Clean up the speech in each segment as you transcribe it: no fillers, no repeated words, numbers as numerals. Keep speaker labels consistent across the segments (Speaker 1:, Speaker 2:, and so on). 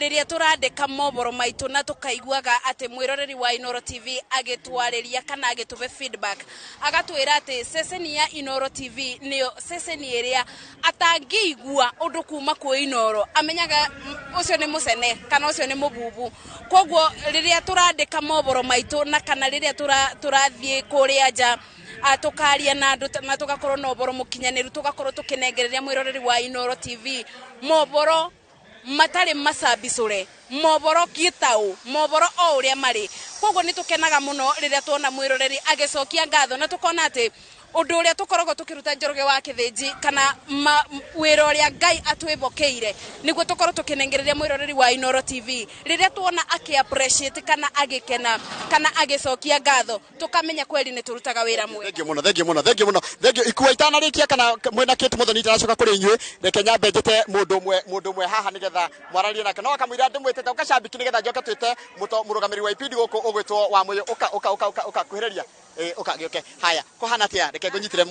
Speaker 1: Rĩrĩa tũrandĩka mohoro maitũ na tũkaiguaga atĩ mwĩroreri wa Inooro TV agĩtwarĩria kana agĩtũhe feedback, agatwĩra atĩ ceceni ya Inooro TV nĩyo ceceni ĩrĩa atangĩigua ũndũ kuma kwĩ Inooro amenyaga ũcio nĩ mũcene kana ũcio nĩ mũbubu. Koguo rĩrĩa tũrandĩka mohoro maitũ na kana rĩrĩa tũrathiĩ kũrĩa nja, tũkaria na andũ na tũgakorwo na ũhoro mũkinyanĩru, tũgakorwo tũkĩnengereria mwĩroreri wa Inooro TV mohoro matarĩ macambicũre, mohoro gĩtaũ, mohoro o ũrĩa marĩ. Koguo nĩ tũkenaga mũno rĩrĩa tuona mwĩroreri agĩcokia ngatho na tũkona atĩ ũndũ ũrĩa tũkoragwo tũkĩruta Njoroge wa Kĩthĩnji kana wĩra ũrĩa Ngai atwĩhokeire nĩguo tũkorwo tũkĩnengereria mwĩroreri wa Inooro TV, rĩrĩa tuona akĩ appreciate kana agĩkena kana agĩcokia ngatho, tũkamenya kweli nĩ tũrutaga wĩra mwega.
Speaker 2: Thengiũ mũno, thengiũ mũno, thengiũ mũno, thengiũ. Ikua itanarĩkia kana mwĩna Kate Muthoni itanacoka kũrĩ inyuĩ, reke nyambe njĩte mũndũ ũmwe haha nĩgetha mwararie nake. No akamwĩra ndĩmwĩtĩte ũkacambiki nĩgetha njoke twĩte mũrũgamĩrĩri wa ibindi gũkũ ũgwĩtwo wa Mũyũ. Ũka, ũka, ũka, ũka, ũka, kuhĩrĩria. Ũka gĩũke. Haya, kũhana atĩa? Reke ngũnyitĩre.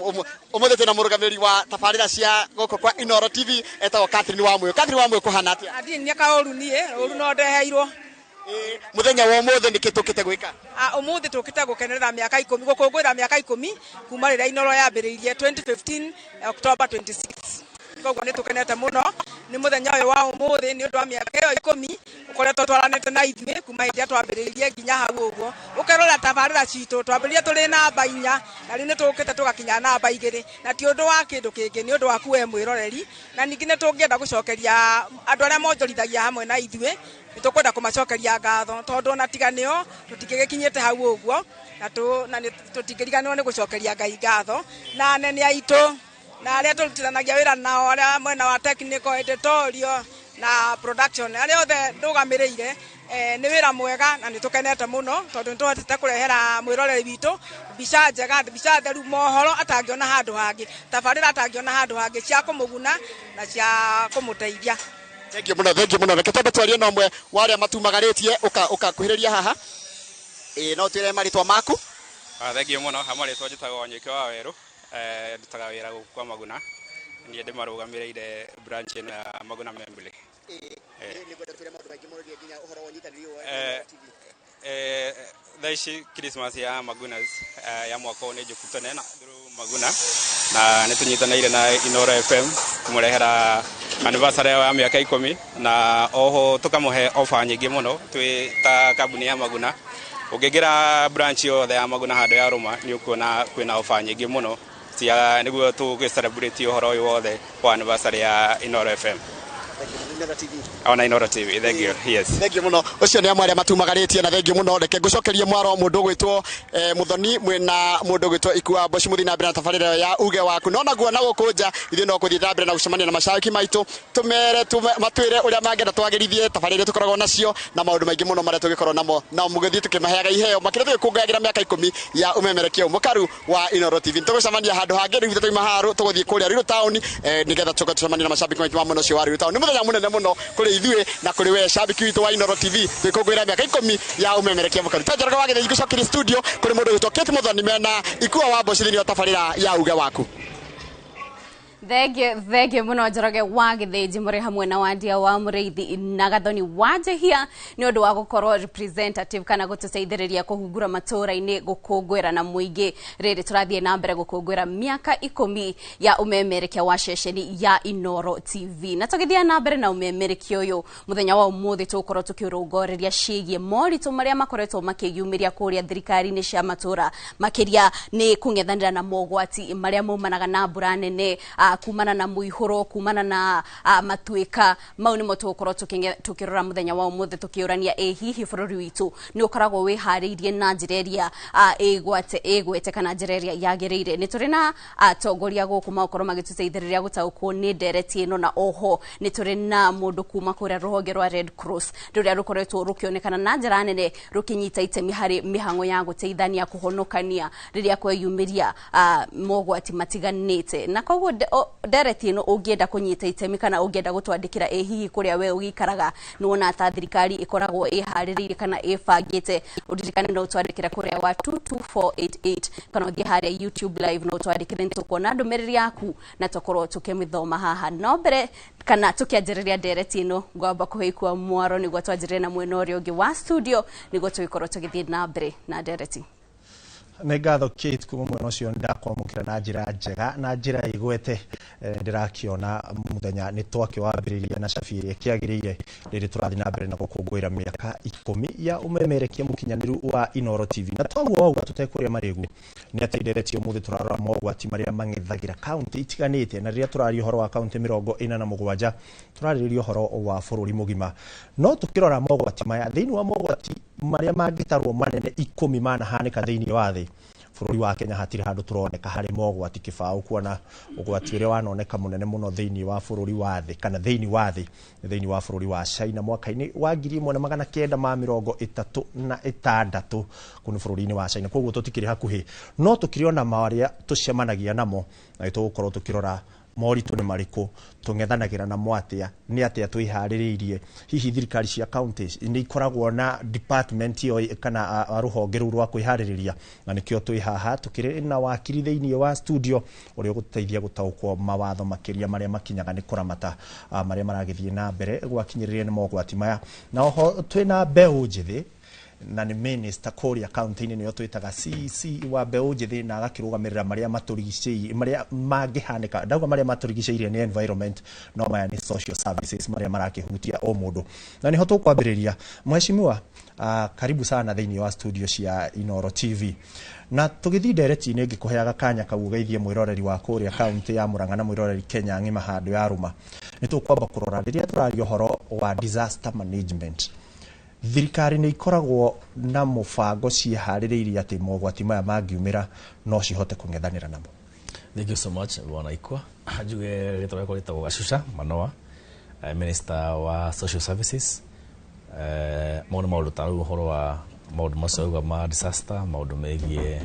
Speaker 2: Ũmũthĩ twĩna mũrũgamĩrĩri wa tabarĩra cia gũkũ kwa Inooro TV etagwo Catherine wa Mũyũ. Catherine wa Mũyũ, kũhana atĩa?
Speaker 3: Andiĩ nĩ kaũru niĩ, ũru no ndeheirwo.
Speaker 2: Mũthenya wa ũmũthĩ nĩkĩ tũkĩte gwĩka?
Speaker 3: Ũmũthĩ tũkĩte gũkenerera mĩaka 10, gũkũngũĩra mĩaka 10 kuma rĩrĩa Inooro yambĩrĩirie 2015 October 26. Koguo nĩ tũkenete mũno nĩ mũthenya ũyũ wa ũmũthĩ nĩ ũndũ wa mĩaka ĩyo 10 ũkoretwo twaranĩte na ithuĩ kuma hĩndĩ ĩrĩa twambĩrĩirie nginya hau ũguo. Ũkerora tabarĩra citũ, twambĩrĩirie tũrĩ namba 4 na rĩu nĩ tũkĩte tũgakinya namba 2, na ti ũndũ wa kĩndũ kĩngĩ, nĩ ũndũ waku we mwĩroreri. Na ningĩ nĩ tũngĩenda gũcokeria andũ arĩa monjorithagia hamwe na ithuĩ, nĩ tũkwenda kũmacokeria ngatho tondũ ona tiga nĩo tũtingĩgĩkinyĩte hau ũguo, na nĩ tũtingĩriganĩrwo nĩ gũcokeria Ngai ngatho na anene aitũ na arĩa tũrutithanagia wĩra nao, arĩa mwena wa technical, editorial na production, arĩa othe ndũgamĩrĩire. Nĩ wĩra mwega na nĩ tũkenete mũno tondũ nĩ tũhotete kũrehera mwĩroreri witũ mbica njega, mbica theru, mohoro atangĩona handũ hangĩ, tabarĩra atangĩona handũ hangĩ, cia kũmũguna na cia kũmũteithia.
Speaker 2: Thengiũ mũno, thengiũ mũno. Reke twambe twarie na ũmwe wa arĩa matumagarĩtie. Ũka, ũka, kuhĩrĩria haha. Ĩĩ, no twĩre marĩtwa maku?
Speaker 4: Thengiũ mũno. Ha marĩtwa njĩtagwo Wanyũike wa Werũ. Ndutaga wĩra gũkũ kwa Maguna. Niĩ ndĩmarũgamĩrĩire branch ĩno ya Maguna Membley.
Speaker 2: Nĩngwenda twĩre maũndũ maingĩ mũno nginya ũhoro wa ũnyitanĩri wa TV.
Speaker 4: Thaa ici Christmas ya Magunas ya mwaka ũyũ nĩ njũku tene na through Maguna na nĩ tũnyitanĩire na Inooro FM kũmũrehera anniversary ya mĩaka 10, na oho tũkamũhe offer nyingĩ mũno twĩ ta kambuni ya Maguna. Ũngĩingĩra branch yothe ya Maguna handũ ya rũma, nĩ ũkuona kwĩna offer nyingĩ mũno cia nĩguo tũgĩ celebrate ũhoro ũyũ wothe wa anniversary ya Inooro FM.
Speaker 2: Inooro TV.
Speaker 4: Ona Inooro TV. Thank you, yes.
Speaker 2: Thengiũ mũno. Ũcio nĩ amwe arĩa matumagarĩtie na thengiũ mũno. Reke ngũcokerie mwaro mũndũ ũgwĩtwo Muthoni mwĩna mũndũ ũgwĩtwo Ikua Mboci, mũthiĩ na mbere na tabarĩra ĩyo ya uge waku. No naguo na gũkũ nja ithuĩ no gũthiĩ na mbere na gũcemania na macabiki maitũ, tũmere matwĩre ũrĩa mangĩenda twagĩrithie tabarĩra iria tũkoragwo nacio na maũndũ maingĩ mũno marĩa tũgĩkorwo namo, na mũgĩthiĩ tũkĩmaheaga iheo makĩria tũgĩkũngũyagĩra mĩaka 10 ya ũmemerekia ũyũ mũkaru wa Inooro TV. Tũgũcemania handũ hangĩ. Rĩu ithuĩ twauma haha tũgũthiĩ kũrĩa Ruiru Town, nĩgetha tũcoke tũcemanie na macabiki maitũ ma mwena ũcio wa Ruiru Town. Nĩ mũthenya mũnene mũno kũrĩ ithuĩ na kũrĩ we cabiki witũ wa Inooro TV twĩkũngũĩra mĩaka 10 ya ũmemerekia mũkaru. Njoroge wa Gĩthĩnji gũcokeria studio kũrĩ mũndũ ũgwĩtwo Kate Muthoni mena Ikua wa Mboci thĩinĩ wa tabarĩra ya uge waku.
Speaker 5: Thengiũ, thengiũ mũno Njoroge wa Gĩthĩnji, mũrĩ hamwe na Wandia wa Mũrĩithi na Gathoni wa Njehia nĩ ũndũ wa gũkorwo representative kana gũtũteithĩrĩria kũhungura matũũra-inĩ gũkũngũĩra na mũingĩ rĩrĩ tũrathiĩ na mbere gũkũngũĩra mĩaka 10 ya ũmemerekia wa ceceni ya Inooro TV. Na tũgĩthiĩ na mbere na ũmemerekia ũyũ mũthenya wa ũmũthĩ, tũgũkorwo tũkĩrũngorĩria ciĩgiĩ moritũ marĩa makoretwo makĩyumĩria kũrĩa thirikari-inĩ cia matũũra, makĩria nĩ kũng'ethanĩra na mogwati marĩa maumanaga na mbura nene, kumana na mũihũro, kumana na matuĩka. Mau nĩmo tũgũkorwo tũkĩrora mũthenya wa ũmũthĩ, tũkĩũrania ĩ hihi bũrũri witũ nĩ ũkoragwo wĩharĩirie na njĩra ĩrĩa ĩgwate ĩgwete kana njĩra ĩrĩa yagĩrĩire. Nĩ tũrĩ na atongoria gũkũ magũkorwo magĩtũteithĩrĩria gũtaũkwo nĩ ndereti ĩno, na oho nĩ tũrĩ na mũndũ kuma kũrĩa rũhonge rwa Red Cross rũrĩa rũkoretwo rũkĩonekana na njĩra nene rũkĩnyita itemi harĩ mĩhang'o ya gũteithania kũhonokania rĩrĩa kweyumĩria mogwati matiganĩte. Na koguo Oho ndereti ĩno ũngĩenda kũnyita itemi kana ũngĩenda gũtwandĩkĩra ĩ hihi kũrĩa we ũgĩikaraga nĩwona ta thirikari ĩkoragwo ĩharĩrĩirie kana ĩbangĩte, ũririkane no ũtwandĩkĩre kũrĩa wa 22488 kana ũthiĩ harĩa YouTube live no ũtwandĩkĩre, nĩtũkuona ndũmĩrĩri yaku na tũkorwo tũkĩmĩthoma haha. No mbere kana tũkĩanjĩrĩria ndereti ĩno, ngwamba kũhe ikua mwaro nĩguo twanjĩrĩrie na mwena ũrĩa ũngĩ wa studio nĩguo tũgĩkorwo tũgĩthiĩ na mbere na ndereti.
Speaker 6: Nĩ ngatho Kate kuma mwena ũcio, ndakwamũkĩra na njĩra njega na njĩra ĩgwete. Ndĩrakĩona mũthenya nĩ twakĩwambĩrĩria na cabi ĩrĩa ĩkĩagĩrĩire rĩrĩ tũrathiĩ na mbere na gũkũngũĩra mĩaka 10 ya ũmemerekia mũkinyanĩru wa Inooro TV. Na toguo wauga tũtekũrĩa marĩgu nĩ atĩ ndereti ũmũthĩ tũrarora mogwati marĩa mang'ethagĩra kaunti itiganĩte, na rĩrĩa tũraria ũhoro wa kaunti 47 tũrarĩrĩria ũhoro wa bũrũri mũgima. No tũkĩrora mogwati maya, thĩinĩ wa mogwati marĩa mangĩtarwo manene 10 manahanĩka thĩinĩ wa thĩ, bũrũri wa Kenya hatirĩ handũ tũroneka harĩ mogwati kĩbaũ, kuona ũgwati ũrĩa wanoneka mũnene mũno thĩinĩ wa bũrũri wa thĩ kana thĩinĩ wa thĩ nĩ thĩinĩ wa bũrũri wa China mwaka-inĩ wa 1936 kũu nĩ bũrũri-inĩ wa China. Koguo tũtikĩrĩ hakuhĩ, no tũkĩrĩ ona marĩa tũcemanagia namo, na nĩtũgũkorwo tũkĩrora moritũ nĩ marĩkũ, tũng'ethanagĩra namo atĩa, nĩ atĩa twĩharĩrĩirie, hihi thirikari cia counties nĩ ikoragwo na department ĩyo kana rũhonge rũu rwa kwĩharĩrĩria. Na nĩkĩo twĩ haha tũkĩrĩ na wakiri thĩinĩ wa studio ũrĩa ũgũtũteithia gũtaũkwo mawatho makĩria marĩa makinyaga nĩ kũramata marĩa maragĩthiĩ na mbere gwakinyĩrĩria nĩ mogwati maya. Na oho twĩna mbeũ njĩthĩ na nĩ minister kũrĩa kaunti-inĩ, nĩyo twĩtaga CC wa mbeũ njĩthĩ, na agakĩrũgamĩrĩra marĩa matũrigicĩirie, marĩa mangĩhanĩka. Ndauga marĩa matũrigicĩirie nĩ environment, no maya nĩ social services marĩa marakĩhutia o mũndũ, na nĩho tũkwambĩrĩria. Mheshimiwa, karibu sana thĩinĩ wa studio cia Inooro TV. Na tũgĩthiĩ ndereti-inĩ, ngĩkũheaga kanya kau ũgeithie mwĩroreri wa kũrĩa kaunti ya Murang'a na mwĩroreri Kenya ng'ima handũ ya rũma, nĩ tũkwamba kũrora rĩrĩa tũraria ũhoro wa disaster management, thirikari nĩ ikoragwo na mũbango ciĩharĩrĩirie atĩ mogwati maya mangiumĩra no cihote kũng'ethanĩra namo?
Speaker 7: Thank you so much, Bwana Ikwa. Njuge rĩtwa rĩakwa rĩtagwo Gacuca Manoa, Minister wa Social Services. Mau nĩ maũndũ ta rĩu ũhoro wa maũndũ macio auga ma disaster, maũndũ megiĩ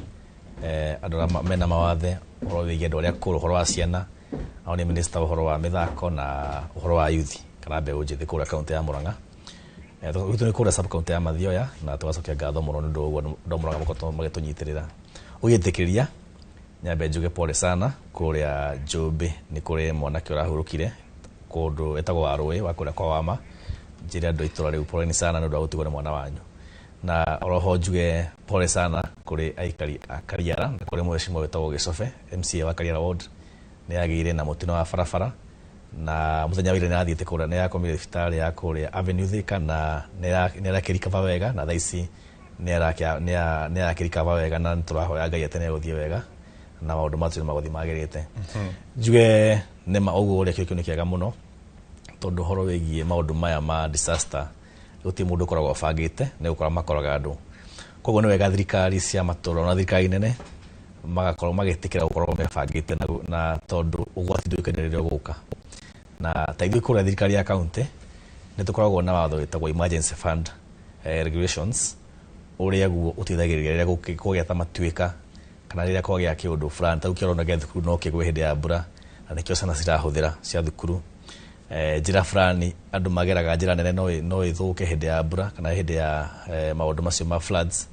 Speaker 7: andũ arĩa mena mawathe, ũhoro wĩgiĩ andũ arĩa akũrũ, ũhoro wa ciana. Nao nĩ minister ũhoro wa mĩthako na ũhoro wa youth kana mbeũ njĩthĩ kũrĩa kaunti ya Murang'a. Gwitũ nĩ kũrĩa sub county ya Mathioya, na tũgacokia ngatho mũno nĩ ũndũ wa ũguo andũ a Murang'a makoretwo magĩtũnyitĩrĩra. Ũgĩtĩkĩria nyambe njuge pole sana kũrĩa Njũmbĩ, nĩ kũrĩ mwanake ũrahurũkire kũndũ etagwo Warũĩ wa kũrĩa kwa Wama. Njĩre andũ a itũra rĩu poleni sana nĩ ũndũ wa gũtigwo nĩ mwana wanyu. Na oroho njuge pole sana kũrĩ aikari a Kariara na kũrĩ mheshimiwa wĩtagwo Gĩcobe, MCA wa Kariara Ward, nĩ agĩire na mũtino wa barabara na mũthenya wa ira nĩ athiĩte kũrĩa, nĩ akomire thibitarĩ ya kũrĩa Avenue Thika na nĩ arakĩrikaba wega, na thaa ici nĩ arakĩrikaba wega, na nĩ tũrahoya Ngai atĩ nĩ egũthiĩ wega na maũndũ macio nĩ magũthiĩ magĩrĩte. Njuge nĩma ũguo ũrĩa kĩo nĩ kĩega mũno, tondũ ũhoro wĩgiĩ maũndũ maya ma disaster gũtirĩ mũndũ ũkoragwo abangĩte, nĩ gũkora makoraga andũ. Koguo nĩ wega thirikari cia matũũra na thirikari nene magakorwo magĩtĩkĩra gũkorwo mebangĩte, na tondũ ũgwati ndũĩkaine rĩrĩa ũgũka. Na ta ithuĩ kũrĩa thirikari ya kaunti nĩ tũkoragwo na watho wĩtagwo emergency fund regulations, ũrĩa guo ũteithagĩrĩria rĩrĩa kũgĩa ta matuĩka kana rĩrĩa kwagĩa kĩũndũ fulani ta rĩu kĩorono gĩa thukuru no kĩgwe hĩndĩ ya mbura, na nĩkĩo ciana cirahũthĩra cia thukuru. Njĩra fulani andũ mageraga njĩra nene no ĩthũke hĩndĩ ya mbura kana hĩndĩ ya maũndũ macio ma floods.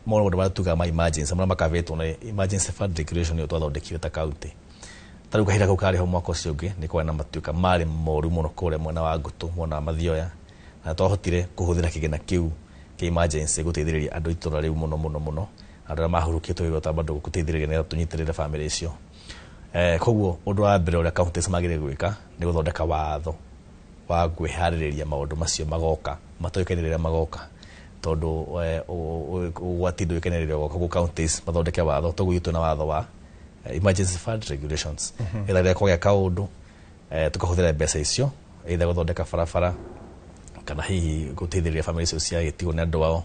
Speaker 7: Maũndũ marĩa tugaga ma emergency marĩa makavĩtwo nĩ emergency fund regulation ĩyo twathondekire ta kaunti. Ta rĩu kahinda kau karĩ ho mwaka ũcio ũngĩ nĩ kwarĩ na matuĩka marĩ moru mũno kũrĩa mwena wa Ngũtũ, mwena wa Mathioya, na twahotire kũhũthĩra kĩgĩna kĩu kĩa emergency gũteithĩrĩria andũ itũra rĩu mũno mũno mũno, andũ arĩa mahurũkĩtwo gĩgũta bado gũteithĩrĩria nĩgetha tũnyitĩrĩre bamĩrĩ icio. Koguo ũndũ wa mbere ũrĩa counties magĩrĩire gwĩka nĩ gũthondeka watho wa kwĩharĩrĩria maũndũ macio magoka matoĩkaine rĩrĩa magoka, tondũ ũgwati ndũĩkaine rĩrĩa ũgoka. Koguo counties mathondeke watho, toguo itũ na watho wa emergency fund regulations, ĩtha rĩrĩa kwagĩa kaũndũ tũkahũthĩra mbeca icio either gũthondeka barabara kana hihi gũteithĩrĩria bamĩrĩ icio ciagĩtigwo nĩ andũ ao,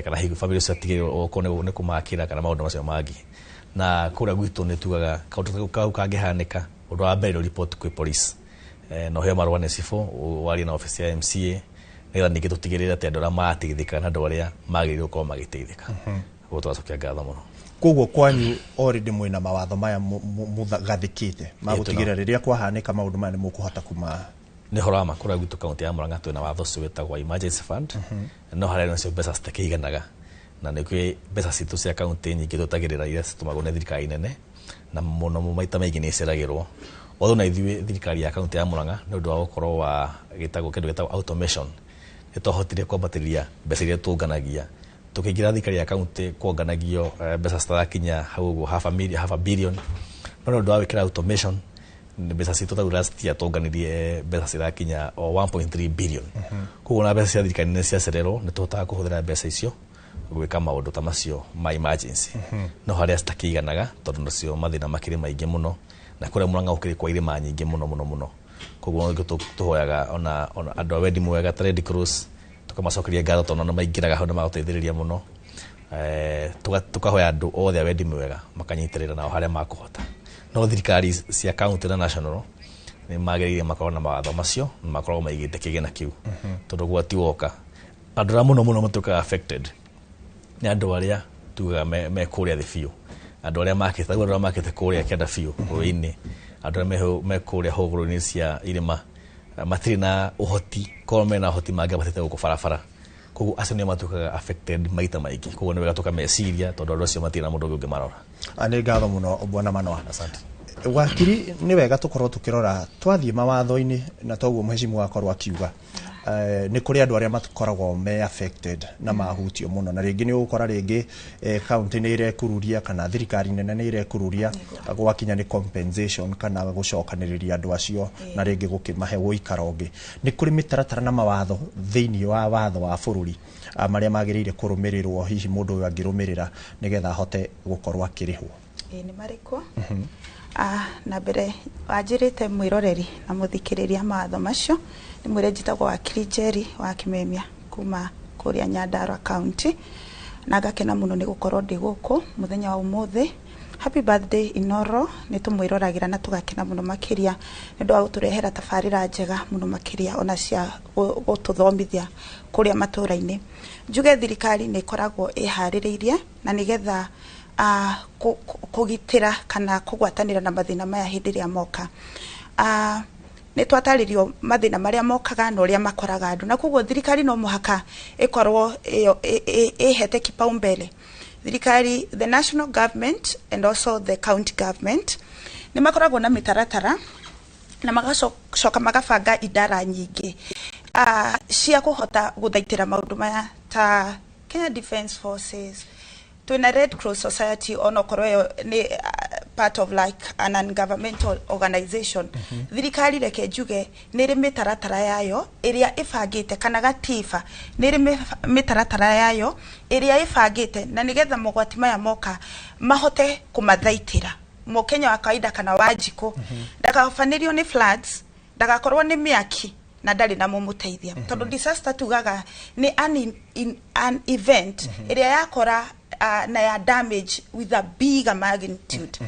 Speaker 7: kana hihi bamĩrĩ icio ciatigĩrwo okorwo nĩ kũmakĩra kana maũndũ macio mangĩ. Na kũrĩa gwitũ nĩ tugaga kaũndũ kau kangĩhanĩka, ũndũ wa mbere nĩ report kwĩ police, na ũheo marũa nĩ cibũ, warie na office ya MCA, nĩgetha ningĩ tũtigĩrĩre atĩ andũ arĩa marateithĩka na andũ arĩa magĩrĩirwo gũkorwo magĩteithĩka. Koguo tũgacokia ngatho mũno.
Speaker 6: Koguo kwanyu already mwina mawatho maya mũgathĩkĩte magũtigĩrĩra rĩrĩa kwahanĩka maũndũ maya nĩ mũkũhota kuma.
Speaker 7: Nĩ ũhoro wa ma kũrĩa gwitũ kaunti ya Murang'a twĩna watho ũcio wĩtagwo emergency fund, no harĩa nacio mbeca citakĩiganaga, na nĩ kwĩ mbeca citũ cia kaunti nyingĩ tũtagĩrĩra iria citũmagwo nĩ thirikari nene, na mũno maita maingĩ nĩ iceragĩrwo. Although na ithuĩ thirikari ya kaunti ya Murang'a, nĩ ũndũ wa gũkorwo wa gĩtagwo kĩndũ gĩtagwo automation, nĩ twahotire kwambatĩria mbeca iria tũnganagia. Tũkĩingĩra thirikari ya kaunti kuonganagio mbeca citarakinya hau ũguo half a billion, no nĩ ũndũ wa gwĩkĩra automation mbeca citũ ta last year twonganirie mbeca cirakinya o 1.3 billion. Koguo na mbeca cia thirikari nĩ ciacererwo, nĩ tũhotaga kũhũthĩra mbeca icio gwĩka maũndũ ta macio ma emergency, no harĩa citakĩiganaga tondũ nacio mathĩna makĩrĩ maingĩ mũno, na kũrĩa Murang'a gũkĩrĩ kwa irĩma nyingĩ mũno mũno mũno. Koguo nĩkĩo tũhoyaga ona andũ a wendi mwega ta Red Cross, tũkamacokeria ngatho tondũ nĩ maingĩraga hau na magũteithĩrĩria mũno. Tũkahoya andũ othe a wendi mwega makanyitĩrĩra nao harĩa makũhota, no thirikari cia county na national nĩ magĩrĩire makorwo na mawatho macio na makorwo maigĩte kĩgĩna kĩu, tondũ gwati woka andũ arĩa mũno mũno matuĩkaga affected nĩ andũ arĩa tugaga me kũrĩa thĩ biũ, andũ arĩa makĩte, andũ arĩa makĩte kũrĩa kĩanda biũ rũĩ-inĩ, andũ arĩa me kũrĩa hũgũrũ-inĩ cia irĩma, matirĩ na ũhoti, korwo mena ũhoti mangĩambatĩte gũkũ barabara. Koguo acio nĩo matuĩkaga affected maita maingĩ. Koguo nĩ wega tũkameciria tondũ andũ acio matirĩ na mũndũ ũngĩ ũngĩmarora.
Speaker 6: Nĩ ngatho mũno, bwana Manoa.
Speaker 7: Asante.
Speaker 6: Wakiri, nĩ wega tũkorwo tũkĩrora twathiĩ mawatho-inĩ, na toguo mheshimiwa akorwo akiuga, nĩ kũrĩ andũ arĩa makoragwo me affected na mahutio mũno, na rĩngĩ nĩ ũgũkora rĩngĩ county nĩ ĩrekururia kana thirikari nene nĩ ĩrekururia gwakinya nĩ compensation kana gũcokanĩrĩria andũ acio na rĩngĩ gũkĩmahe ũikaro ũngĩ. Nĩ kũrĩ mĩtaratara na mawatho thĩinĩ wa watho wa bũrũri marĩa magĩrĩire kũrũmĩrĩrwo, hihi mũndũ ũyũ angĩrũmĩrĩra nĩgetha ahote gũkorwo akĩrĩhwo?
Speaker 8: Ĩĩ, nĩ marĩkũ? Na mbere wanjĩrĩte mwĩroreri na mũthikĩrĩria mawatho macio, nĩ mwĩre njĩtagwo Wakiri Njeri wa Kimemia kuma kũrĩa Nyandarua County, na ngakena mũno nĩ gũkorwo ndĩ gũkũ mũthenya wa ũmũthĩ. Happy birthday, Inoro. Nĩ tũmwĩroragĩra na tũgakena mũno makĩria nĩ ũndũ wa gũtũrehera tabarĩra njega mũno makĩria ona cia gũtũthomithia kũrĩa matũra-inĩ. Njuge thirikari nĩ ĩkoragwo ĩharĩrĩirie na nĩgetha kũgitĩra kana kũgwatanĩra na mathĩna maya hĩndĩ ĩrĩa moka. Nĩ twatarĩrio mathĩna marĩa mokaga na ũrĩa makoraga andũ, na koguo thirikari no mũhaka ĩkorwo ĩhete kipaumbele. Thirikari, the national government and also the county government, nĩ makoragwo na mĩtaratara na magacoka magabanga idara nyingĩ cia kũhota gũthaitĩra maũndũ maya ta Kenya Defence Forces, twĩna Red Cross Society, onokorwo ĩyo nĩ part of like an non-governmental organization. Thirikari, reke njuge, nĩ ĩrĩ mĩtaratara yayo ĩrĩa ĩbangĩte, kana gatiba nĩ ĩrĩ mĩtaratara yayo ĩrĩa ĩbangĩte na nĩgetha mogwati maya moka mahote kũmathaitĩra. Mũkenya wa kawaida kana Wanjikũ ndakabanĩrio nĩ floods, ndagakorwo nĩ mĩaki na ndarĩ na mũmũteithia, tondũ disaster tugaga nĩ an event ĩrĩa yakora na ya damage with a bigger magnitude.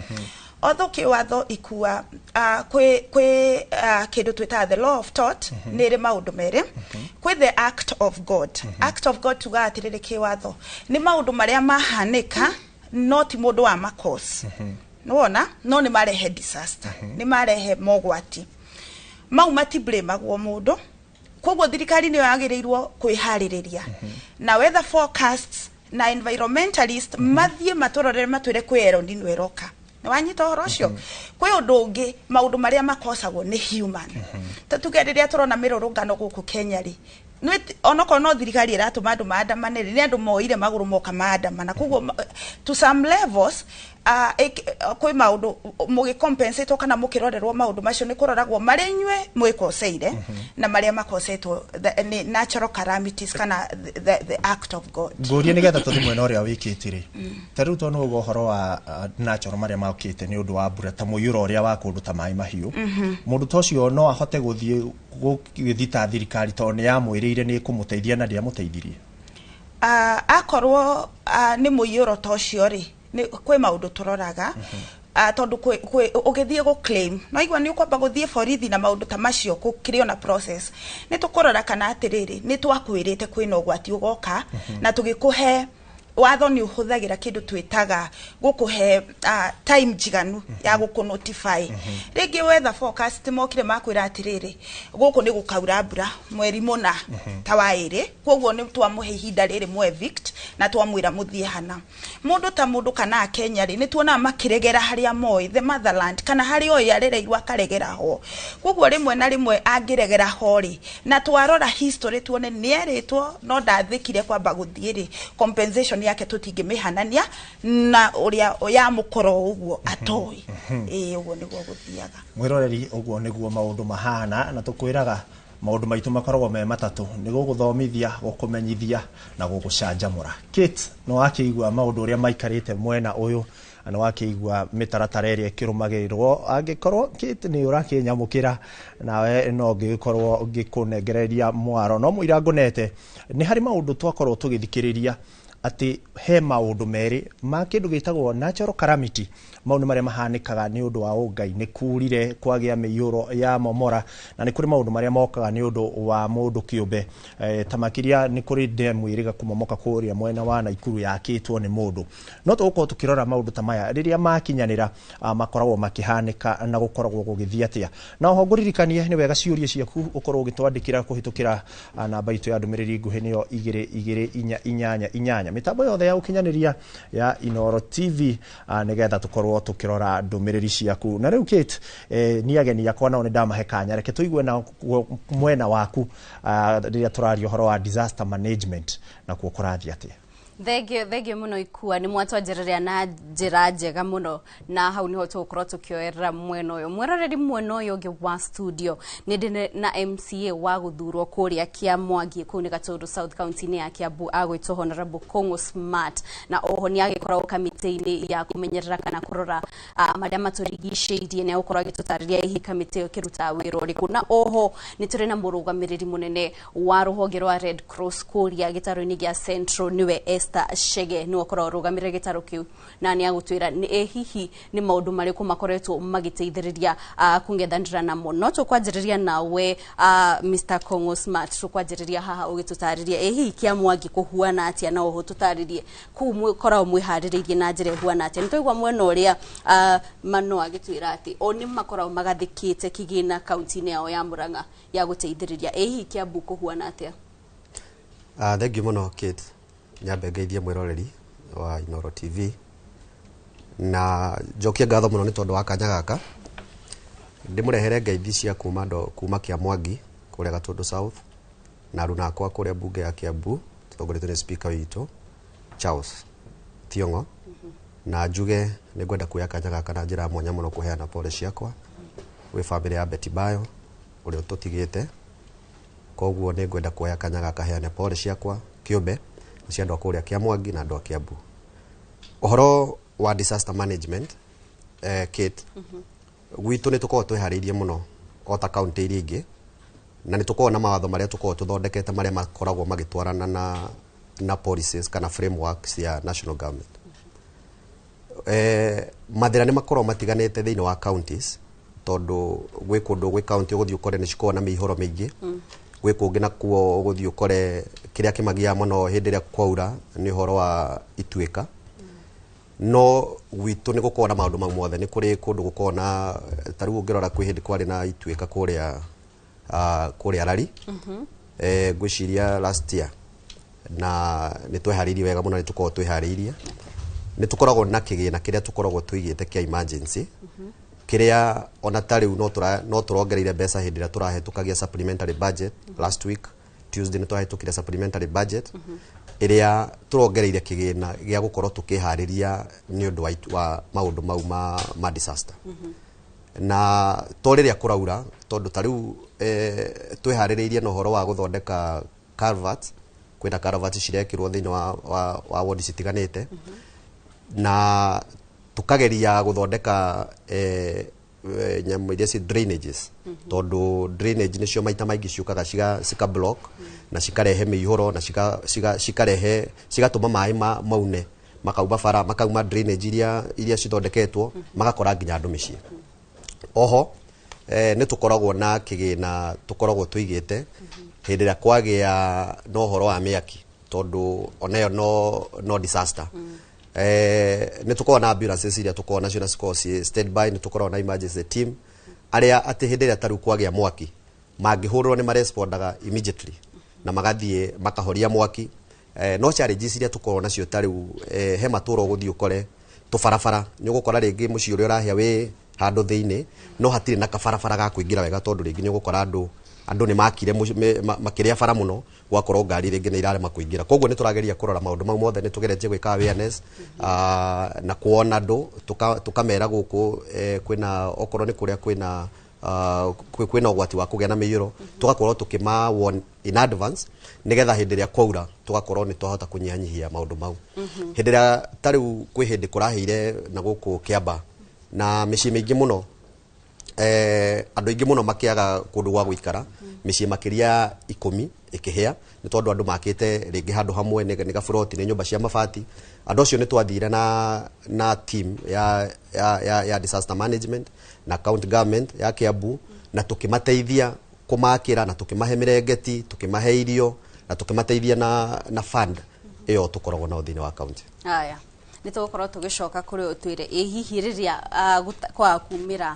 Speaker 8: Although kĩwatho ikua kwĩ kĩndũ twĩtaga the law of tort, nĩ ĩrĩ maũndũ merĩ. Kwĩ the act of God. Act of God tugaga atĩrĩrĩ, kĩwatho nĩ maũndũ marĩa mahanĩka no ti mũndũ wa makosa nĩwona, no nĩ marehe disaster, nĩ marehe mogwati mau, matiblamagwo mũndũ. Koguo thirikari nĩyo yagĩrĩirwo kwĩharĩrĩria na weather forecasts na environmentalist mathiĩ matũrorere, matwĩre kwĩ El Nino ĩroka. Nĩ wanyita ũhoro ũcio? Kwĩ ũndũ ũngĩ, maũndũ marĩa makosagwo nĩ human. Ta tuge rĩrĩa tũrona mĩrũrũngano gũkũ Kenya rĩ, onokorwo no thirikari ĩratũma andũ maandamane rĩ, nĩ andũ moire magũrũ moka maandamana. Koguo to some levels kwĩ maũndũ mũgĩcompensatwo kana mũkĩrorerwo maũndũ macio, nĩ kũroragwo marĩa inyuĩ mwĩkoseire na marĩa makosetwo nĩ natural calamities kana the act of God.
Speaker 6: Ngũrie nĩgetha tũthiĩ mwena ũrĩa wĩkĩte rĩ, ta rĩu tondũ nĩuga ũhoro wa natural marĩa mokĩte nĩ ũndũ wa mbura, ta mũiyũro ũrĩa wa kũndũ ta Maĩ Mahiũ, mũndũ ta ũcio no ahote gũthiĩ gũgĩthita thirikari tondũ nĩ yamwĩrĩire nĩ ĩkũmũteithia na ndĩamũteithirie?
Speaker 8: Akorwo nĩ mũiyũro ta ũcio rĩ, nĩ kwĩ maũndũ tũroraga, tondũ ũgĩthiĩ gũ claim no igua nĩ ũkwamba gũthiĩ borithi na maũndũ ta macio, gũkĩrĩ ona process. Nĩ tũkũrora kana atĩrĩrĩ, nĩ twakwĩrĩte kwĩna ũgwati ũgoka na tũgĩkũhe Watho nĩ ũhũthagĩra kĩndũ twĩtaga gũkũhe time njiganu ya gũkũ notify. Rĩngĩ weather forecast mokire makwĩra atĩrĩrĩ, gũkũ nĩ gũkaura mbura mweri mũna ta wa ĩrĩ, koguo nĩ twamũhe ihinda rĩrĩ mũ evict na twamwĩra mũthiĩ hana. Mũndũ ta mũndũ kana Akenya rĩ, nĩ tuonaga makĩregera harĩa moĩ, the motherland, kana harĩa oĩ arereirwo akaregera ho. Koguo rĩmwe na rĩmwe angĩregera ho rĩ, na twarora history tuone nĩ erĩtwo no ndathĩkire kwamba gũthiĩ rĩ, compensation yake tũtingĩmĩhanania na ũrĩa ya mũkoro ũguo atoĩ. Ĩĩ, ũguo nĩguo gũthiaga.
Speaker 6: Mwiroreri, ũguo nĩguo maũndũ mahana, na tũkwĩraga maũndũ maitũ makoragwo me matatũ: nĩ gũgũthomithia, gũkũmenyithia na gũgũcanjamũra. Kate, nĩ wakĩigua maũndũ ũrĩa maikarĩte mwena ũyũ, na nĩ wakĩigua mĩtaratara ĩrĩa ĩkĩrũmagĩrĩrwo. Angĩkorwo Kate nĩ ũrakĩnyamũkĩra, nawe no ngĩgĩkorwo ngĩkũnengereria mwaro. No mũira ngũnete, nĩ harĩ maũndũ twakorwo tũgĩthikĩrĩria atĩ he maũndũ merĩ ma kĩndũ gĩtagwo natural calamity. Mau nĩ marĩa mahanĩkaga nĩ ũndũ wa ũngai, nĩ kurire kwagĩa mĩiyũro ya momora, na nĩ kũrĩ maũndũ marĩa mokaga nĩ ũndũ wa mũndũ kĩũmbe, ta makĩria nĩ kũrĩ ndemu ĩrĩga kũmomoka kũrĩa mwena wa Naikuru yakĩtwo nĩ mũndũ. No tũgũkorwo tũkĩrora maũndũ ta maya rĩrĩa makinyanĩra, makoragwo makĩhanĩka na gũkoragwo gũgĩthiĩ atĩa. Na oho ngũririkanie nĩ wega ciũria ciaku ũkorwo ũgĩtwandĩkĩra kũhĩtũkĩra namba itũ ya ndũmĩrĩri nguhĩ, nĩyo 22488, mĩtambo yothe ya ũkinyanĩria ya Inoro TV, nĩgetha tũkorwo tũkĩrora ndũmĩrĩri ciaku. Na rĩu Kate, ni ageni akwa nao nĩ ndamahe kanya, reke tũigue na mwena waku, rĩrĩa tũraria ũhoro wa disaster management, nakuo kũrathiĩ atĩa?
Speaker 5: Thengio, thengio muno Ikua, nĩ mwatwanjĩrĩria na njĩra njega mũno, na hau nĩho tũgũkorwo tũkĩoerera mwena ũyũ. Mwĩroreri, mwena ũyũ ũngĩ wa studio nĩ ndĩ na MCA wa gũthurwo kũrĩa Kĩamwangi, kũu nĩ Gatũndũ South, county-inĩ ya Kiambu, agwĩtwo Honorable Kũng'ũ Smart, na oho nĩ agĩkoragwo kamĩtĩ-inĩ ya kũmenyerera kana kũrora marĩa matũrigicĩirie. Nĩ agũkorwo agĩtũtarĩria hihi kamĩtĩ ĩyo ĩkĩrutaga wĩra ũrĩkũ. Na oho nĩ tũrĩ na mũrũgamĩrĩri mũnene wa rũhonge rwa Red Cross kũrĩa gĩtarũ-inĩ gĩa Central, nĩwe Esther Chege, nĩwe ũkoragwo arũgamĩrĩre gĩtarũ kĩu, na nĩ agũtwĩra nĩ ĩ hihi nĩ maũndũ marĩkũ makoretwo magĩteithĩrĩria kũng'ethanĩra namo. No tũkwanjĩrĩria nawe, Mr. Kong'o Smart, tũkwanjĩrĩria haha ũgĩtũtarĩria ĩ hihi Kĩamwangi kũhuana atĩa, na oho tũtarĩrie kũu mũkoragwo mwĩharĩrĩirie na njĩra ĩhuana atĩa. Nĩ twaigua mwena ũrĩa Mano agĩtwĩra atĩ o nĩ makoragwo magathĩkĩte kĩgĩna kaunti-inĩ yao ya Murang'a ya gũteithĩrĩria. Ĩ hihi Kiambu kũhuana atĩa?
Speaker 9: Thank you mũno Kate. Nyambe ngeithie mwĩroreri wa Inoro TV na njokie ngatho mũno nĩ tondũ wa kanya gaka ndĩmũrehere ngeithi cia kuma ndo kuma Kĩamwangi kũrĩa Gatũndũ South na aruna akwa kũrĩa mbunge ya Kiambu, tũtongoretio nĩ speaker witũ Charles Thiong'o. Na njuge nĩ ngwenda kuoya kanya gaka na njĩra ya mwanya mũno kũheana pole ciakwa gwĩ bamĩrĩ ya Betty Bayo ũrĩa ũtũtigĩte. Koguo nĩ ngwenda kuoya kanya gaka heane pole ciakwa kĩũmbe cia andũ a kũrĩa Kĩamwangi na andũ a Kiambu. Ũhoro wa disaster management, Kate, gwitũ nĩ tũkoragwo twĩharĩirie mũno o ta kaunti iria ingĩ, na nĩ tũkoragwo na mawatho marĩa tũkoragwo tũthondekete marĩa makoragwo magĩtwarana na policies kana framework cia national government. Mathĩna nĩ makoragwo matiganĩte thĩinĩ wa counties, tondũ gwĩ kũndũ gwĩ county ũgũthiĩ ũkore nĩ cikoragwo na mĩihũro mĩingĩ, gwĩ kũngĩ nakuo ũgũthiĩ ũkore kĩrĩa kĩmagiaga mũno hĩndĩ ĩrĩa kwaura nĩ ũhoro wa ituĩka. No gwitũ nĩ gũkoragwo na maũndũ mau mothe. Nĩ kũrĩ kũndũ gũkoragwo na, ta rĩu ũngĩrora kwĩ hĩndĩ kwarĩ na ituĩka kũrĩa Rari, ngwĩciria last year, na nĩ tweharĩirie wega mũno. Nĩ tũkoragwo twĩharĩirie, nĩ tũkoragwo na kĩgĩna kĩrĩa tũkoragwo tũigĩte kĩa emergency, kĩrĩa ona ta rĩu no tũrongereire mbeca hĩndĩ ĩrĩa tũrahĩtũkagia supplementary budget. Last week Tuesday nĩ twahĩtũkire supplementary budget ĩrĩa tũrongereire kĩgĩna gĩa gũkorwo tũkĩharĩria nĩ ũndũ wa maũndũ mau ma disaster, na to rĩrĩa kũraura, tondũ ta rĩu twĩharĩrĩirie na ũhoro wa gũthondeka culverts. Kwĩna culverts cirekĩrwo thĩinĩ wa ward citiganĩte, na tukageria gũthondeka nyamũ iria ci drainages, tondũ drainage nĩcio maita maingĩ ciũkaga cika block na cikarehe mĩihũro na cikarehe cigatũma maĩ maune, makauma bara, makauma drainage iria cithondeketwo, magakora nginya andũ mĩciĩ. Oho nĩ tũkoragwo na kĩgĩna tũkoragwo tũigĩte hĩndĩ ĩrĩa kwagĩa na ũhoro wa mĩaki. Tondũ onayo no disaster. Nĩ tũkoragwo na ambulances iria tũkoragwo nacio na cikoragwo ciĩ standby. Nĩ tũkoragwo na emergency team arĩa atĩ hĩndĩ ĩrĩa tarĩu kwagĩa mwaki mangĩhũrwo nĩ marespondaga immediately na magathiĩ makahoria mwaki. No challenges iria tũkoragwo nacio tarĩu he matũra ũgũthiĩ ũkore tũbarabara, nĩ ũgũkora rĩngĩ mũciĩ ũrĩa ũrahĩa wĩ handũ thĩinĩ no hatirĩ na kabarabara ga kũingĩra wega, tondũ rĩngĩ nĩ ũgũkora andũ nĩ makire makĩrĩa bara mũno, gwakorwo ngari rĩngĩ nĩ irarema kũingĩra. Koguo nĩ tũrageria kũrora maũndũ mau mothe, nĩ tũgeretie gwĩka awareness na kuona andũ tũkamera gũkũ kwĩna okorwo nĩ kũrĩa kwĩna kwĩna ũgwati wa kũgĩa na mĩiyũro, tũgakorwo tũkĩma warn in advance nĩgetha hĩndĩ ĩrĩa kwaura tũgakorwo nĩ twahota kũnyihanyihia maũndũ mau. Hĩndĩ ĩrĩa tarĩu kwĩ hĩndĩ kũrahĩire na gũkũ Kĩamba na mĩciĩ mĩingĩ mũno, andũ aingĩ mũno makĩaga kũndũ gwa gũikara, mĩciĩ makĩria 10 ĩkĩhĩa nĩ tondũ andũ makĩte rĩngĩ handũ hamwe nĩ gaburoti, nĩ nyũmba cia mabati. Andũ acio nĩ twathire na team ya disaster management na county government ya Kiambu na tũkĩmateithia kũmakĩra na tũkĩmahe mĩrengeti, tũkĩmahe irio na tũkĩmateithia na fund ĩyo tũkoragwo nayo thĩinĩ wa county.
Speaker 5: Aya, nĩ tũgũkorwo tũgĩcoka kũrĩ ũtwĩre ĩ hihi rĩrĩa kwaga kumĩra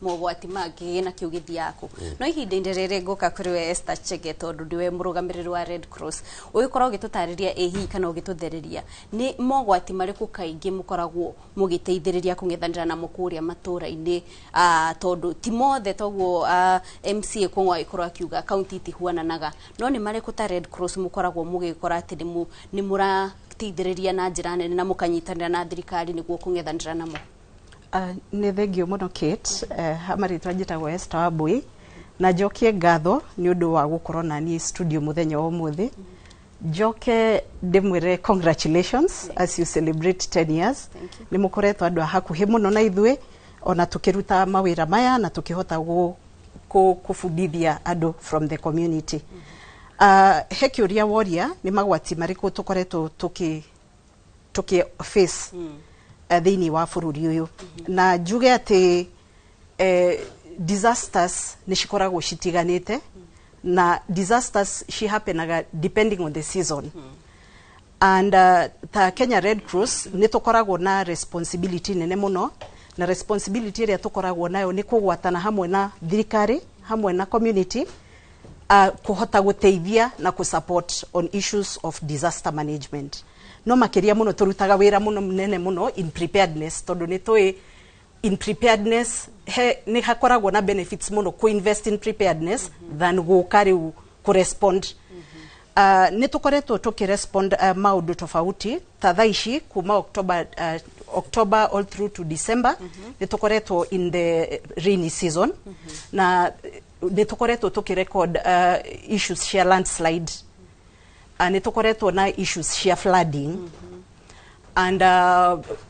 Speaker 5: mogwati mangĩ na kĩu gĩthiaga kũ. No ihinda-inĩ rĩrĩ ngũka kũrĩ we Esther Chege, tondũ ndiwe mũrũgamĩrĩri wa Red Cross, ũgĩkorwo ũgĩtũtarĩria ĩ hihi kana ũgĩtũthereria nĩ mogwati marĩkũ kaingĩ mũkoragwo mũgĩteithĩrĩria kũng'ethanĩra namo kũrĩa matũra-inĩ, tondũ ti mothe toguo MCA Kũng'wa agĩkorwo akiuga kaunti itihuananaga, no nĩ marĩkũ ta Red Cross mũkoragwo mũgĩkora atĩ nĩ mũrateithĩrĩria na njĩra nene na mũkanyitanĩra na thirikari nĩguo kũng'ethanĩra namo?
Speaker 10: Nĩ thengio mũno, Kate. Marĩtwa njĩtagwo Esther Wambui na njokie ngatho nĩ ũndũ wa gũkorwo na niĩ studio mũthenya wa ũmũthĩ. Njoke ndĩmwĩre congratulations as you celebrate 10 years. Nĩ mũkoretwo andũ a hakuhĩ mũno na ithuĩ ona tũkĩruta mawĩra maya na tũkĩhota kũbundithia andũ from the community. He kĩũria woria nĩ magwati marĩkũ tũkoretwo tũkĩ face thĩinĩ wa bũrũri ũyũ, na njuge atĩ disasters nĩ cikoragwo citiganĩte na disasters cihappenaga depending on the season. And ta Kenya Red Cross nĩ tũkoragwo na responsibility nene mũno, na responsibility ĩrĩa tũkoragwo nayo nĩ kũgwatana hamwe na thirikari, hamwe na community, kũhota gũteithia na kũ-support on issues of disaster management. No makĩria mũno tũrutaga wĩra mũno mũnene mũno in preparedness, tondũ nĩ tũĩ in preparedness he nĩ hakoragwo na benefits mũno kũ invest in preparedness than gũka rĩu kũ respond. Nĩ tũkoretwo tũkĩ-respond maũndũ tofauti ta thaa ici kuma October all through to December nĩ tũkoretwo in the rainy season na nĩ tũkoretwo tũkĩ-record issues cia landslide, nĩ tũkoretwo na issues cia flooding and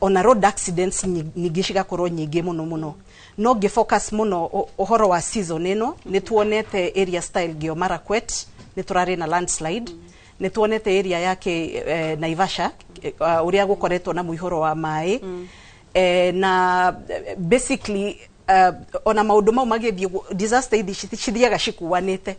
Speaker 10: ona road accidents ningĩ cigakorwo nyingĩ mũno mũno. No ngĩ focus mũno ũhoro wa season ĩno, nĩ tuonete area style Gio Marakwet nĩ tũrarĩ na landslide, nĩ tuonete area yake Naivasha ũrĩa gũkoretwo na mũihũro wa maĩ, na basically ona maũndũ mau magĩthiĩ disaster ithi cithiaga cikuanĩte,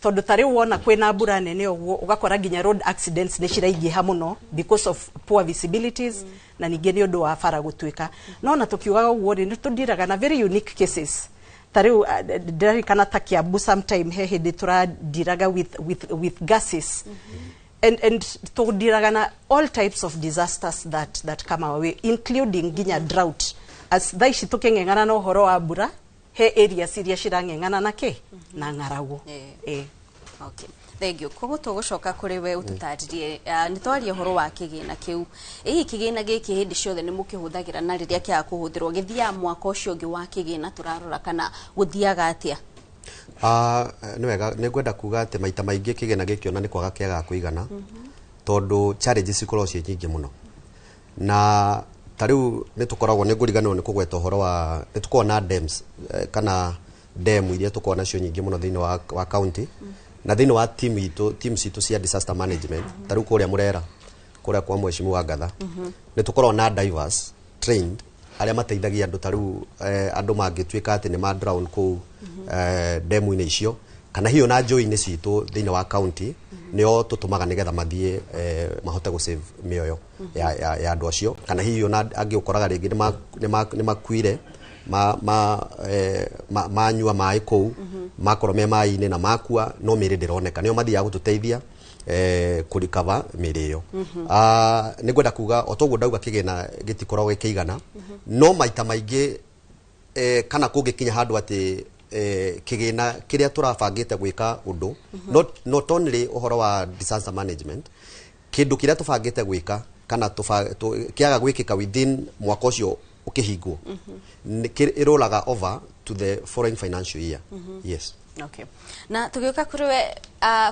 Speaker 10: tondũ ta rĩu wona kwĩna mbura nene ũguo ũgakora nginya road accidents nĩ ciraingĩha mũno because of poor visibilities na ningĩ nĩ ũndũ wa bara gũtuĩka. No na tũkiugaga ũguo rĩ, nĩ tũndiraga na very unique cases. Ta rĩu ndĩraririkana ta Kiambu sometime he hĩndĩ tũradiraga with gases and tũndiraga na all types of disasters that come our way, including nginya drought. As thaa ici tũkĩng'eng'ana na ũhoro wa mbura, he areas iria cirang'eng'ana na kĩ na ng'aragu.
Speaker 5: Okay. Thank you. Koguo tũgũcoka kũrĩ we ũtũtarĩrie, nĩ twaria ũhoro wa kĩgĩna kĩu. Ĩ hihi kĩgĩna gĩkĩ hĩndĩ ciothe nĩ mũkĩhũthagĩra, na rĩrĩa kĩaga kũhũthĩrwo gĩthiaga mwaka ũcio ũngĩ wa kĩgĩna tũrarora kana gũthiaga atĩa?
Speaker 9: Nĩ wega, nĩ ngwenda kuga atĩ maita maingĩ kĩgĩna gĩkĩ ona nĩ kwaga kĩagaga kũigana, tondũ challenges cikoragwo ciĩ nyingĩ mũno. Na ta rĩu nĩ tũkoragwo, nĩ ngũriganĩrwo nĩ kũgweta ũhoro wa nĩ tũkoragwo na dams, kana dam iria tũkoragwo nacio nyingĩ mũno thĩinĩ wa county na thĩinĩ wa team itũ, team citũ cia disaster management. Ta rĩu kũrĩa Mũrera, kũrĩa kwa mheshimiwa Ngatha, nĩ tũkoragwo na divers trained arĩa mateithagia andũ. Ta rĩu andũ mangĩtuĩka atĩ nĩ ma drown kũu demu-inĩ icio kana hiyo na njũĩ-inĩ citũ thĩinĩ wa county. Nĩo tũtũmaga nĩgetha mathiĩ mahote gũ save mĩoyo ya andũ acio, kana hihi ona angĩ ũkoraga rĩngĩ nĩ makuire manyua maĩ kũu, makorwo me maĩ-inĩ na makua, no mĩĩrĩ ndĩroneka. Nĩo mathiaga gũtũteithia kũrikava mĩĩrĩ ĩyo. Ah, nĩ ngwenda kuga o toguo ndauga, kĩgĩna gĩtikoragwo gĩkĩigana, no maita maingĩ kana kũngĩkinya handũ atĩ kĩgĩna kĩrĩa tũrabangĩte gwĩka ũndũ, not only ũhoro wa disaster management, kĩndũ kĩrĩa tũbangĩte gwĩka kana kĩaga gwĩkĩka within mwaka ũcio ũkĩhingwo, ĩrolaga over to the following financial year, yes.
Speaker 5: Okay. Na tũgĩũka kũrĩ we,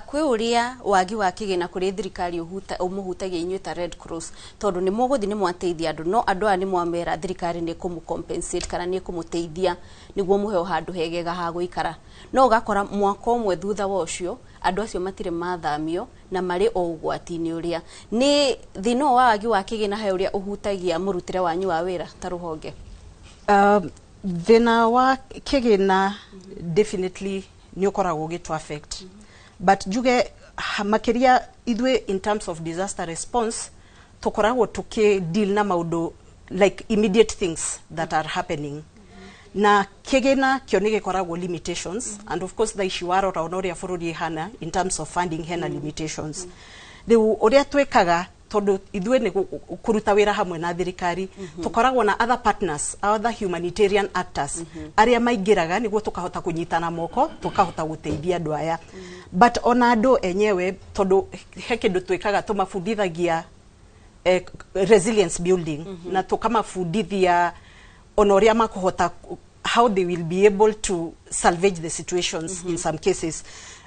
Speaker 5: kwĩ ũrĩa wagi wa kĩgĩna kũrĩ thirikari ũmũhutagia inyuĩ ta Red Cross, tondũ nĩ mũgũthiĩ, nĩ mwateithia andũ, no andũ aya nĩ mwamera thirikari nĩ ĩkũmũ-compensate kana nĩ ĩkũmũteithia nĩguo mũheo handũ hegega ha gũikara, no ũgakora mwaka ũmwe thutha wa ũcio andũ acio matirĩ mathamio na marĩ o ũgwati-inĩ. Ũrĩa nĩ thĩna ũyũ wa wagi wa kĩgĩna he ũrĩa ũhutagia mũrutĩre wanyu wa wĩra ta rũhonge?
Speaker 10: Thĩna wa kĩgĩna definitely nĩ ũkoragwo ũgĩtũ affect, but njuge makĩria ithuĩ in terms of disaster response tũkoragwo tũkĩ deal na maũndũ like immediate things that are happening, na kĩgĩna kĩo nĩ gĩkoragwo limitations. And of course thaa ici warora ona ũrĩa bũrũri ĩhana in terms of funding, hena limitations. Rĩu ũrĩa twĩkaga, tondũ ithuĩ nĩ kũruta wĩra hamwe na thirikari, tũkoragwo na other partners, other humanitarian actors arĩa maingĩraga nĩguo tũkahota kũnyitana moko, tũkahota gũteithia andũ aya. But ona andũ enyewe, tondũ he kĩndũ twĩkaga, tũmabundithagia resilience building, na tũkamabundithia ona ũrĩa makũhota how they will be able to salvage the situations in some cases.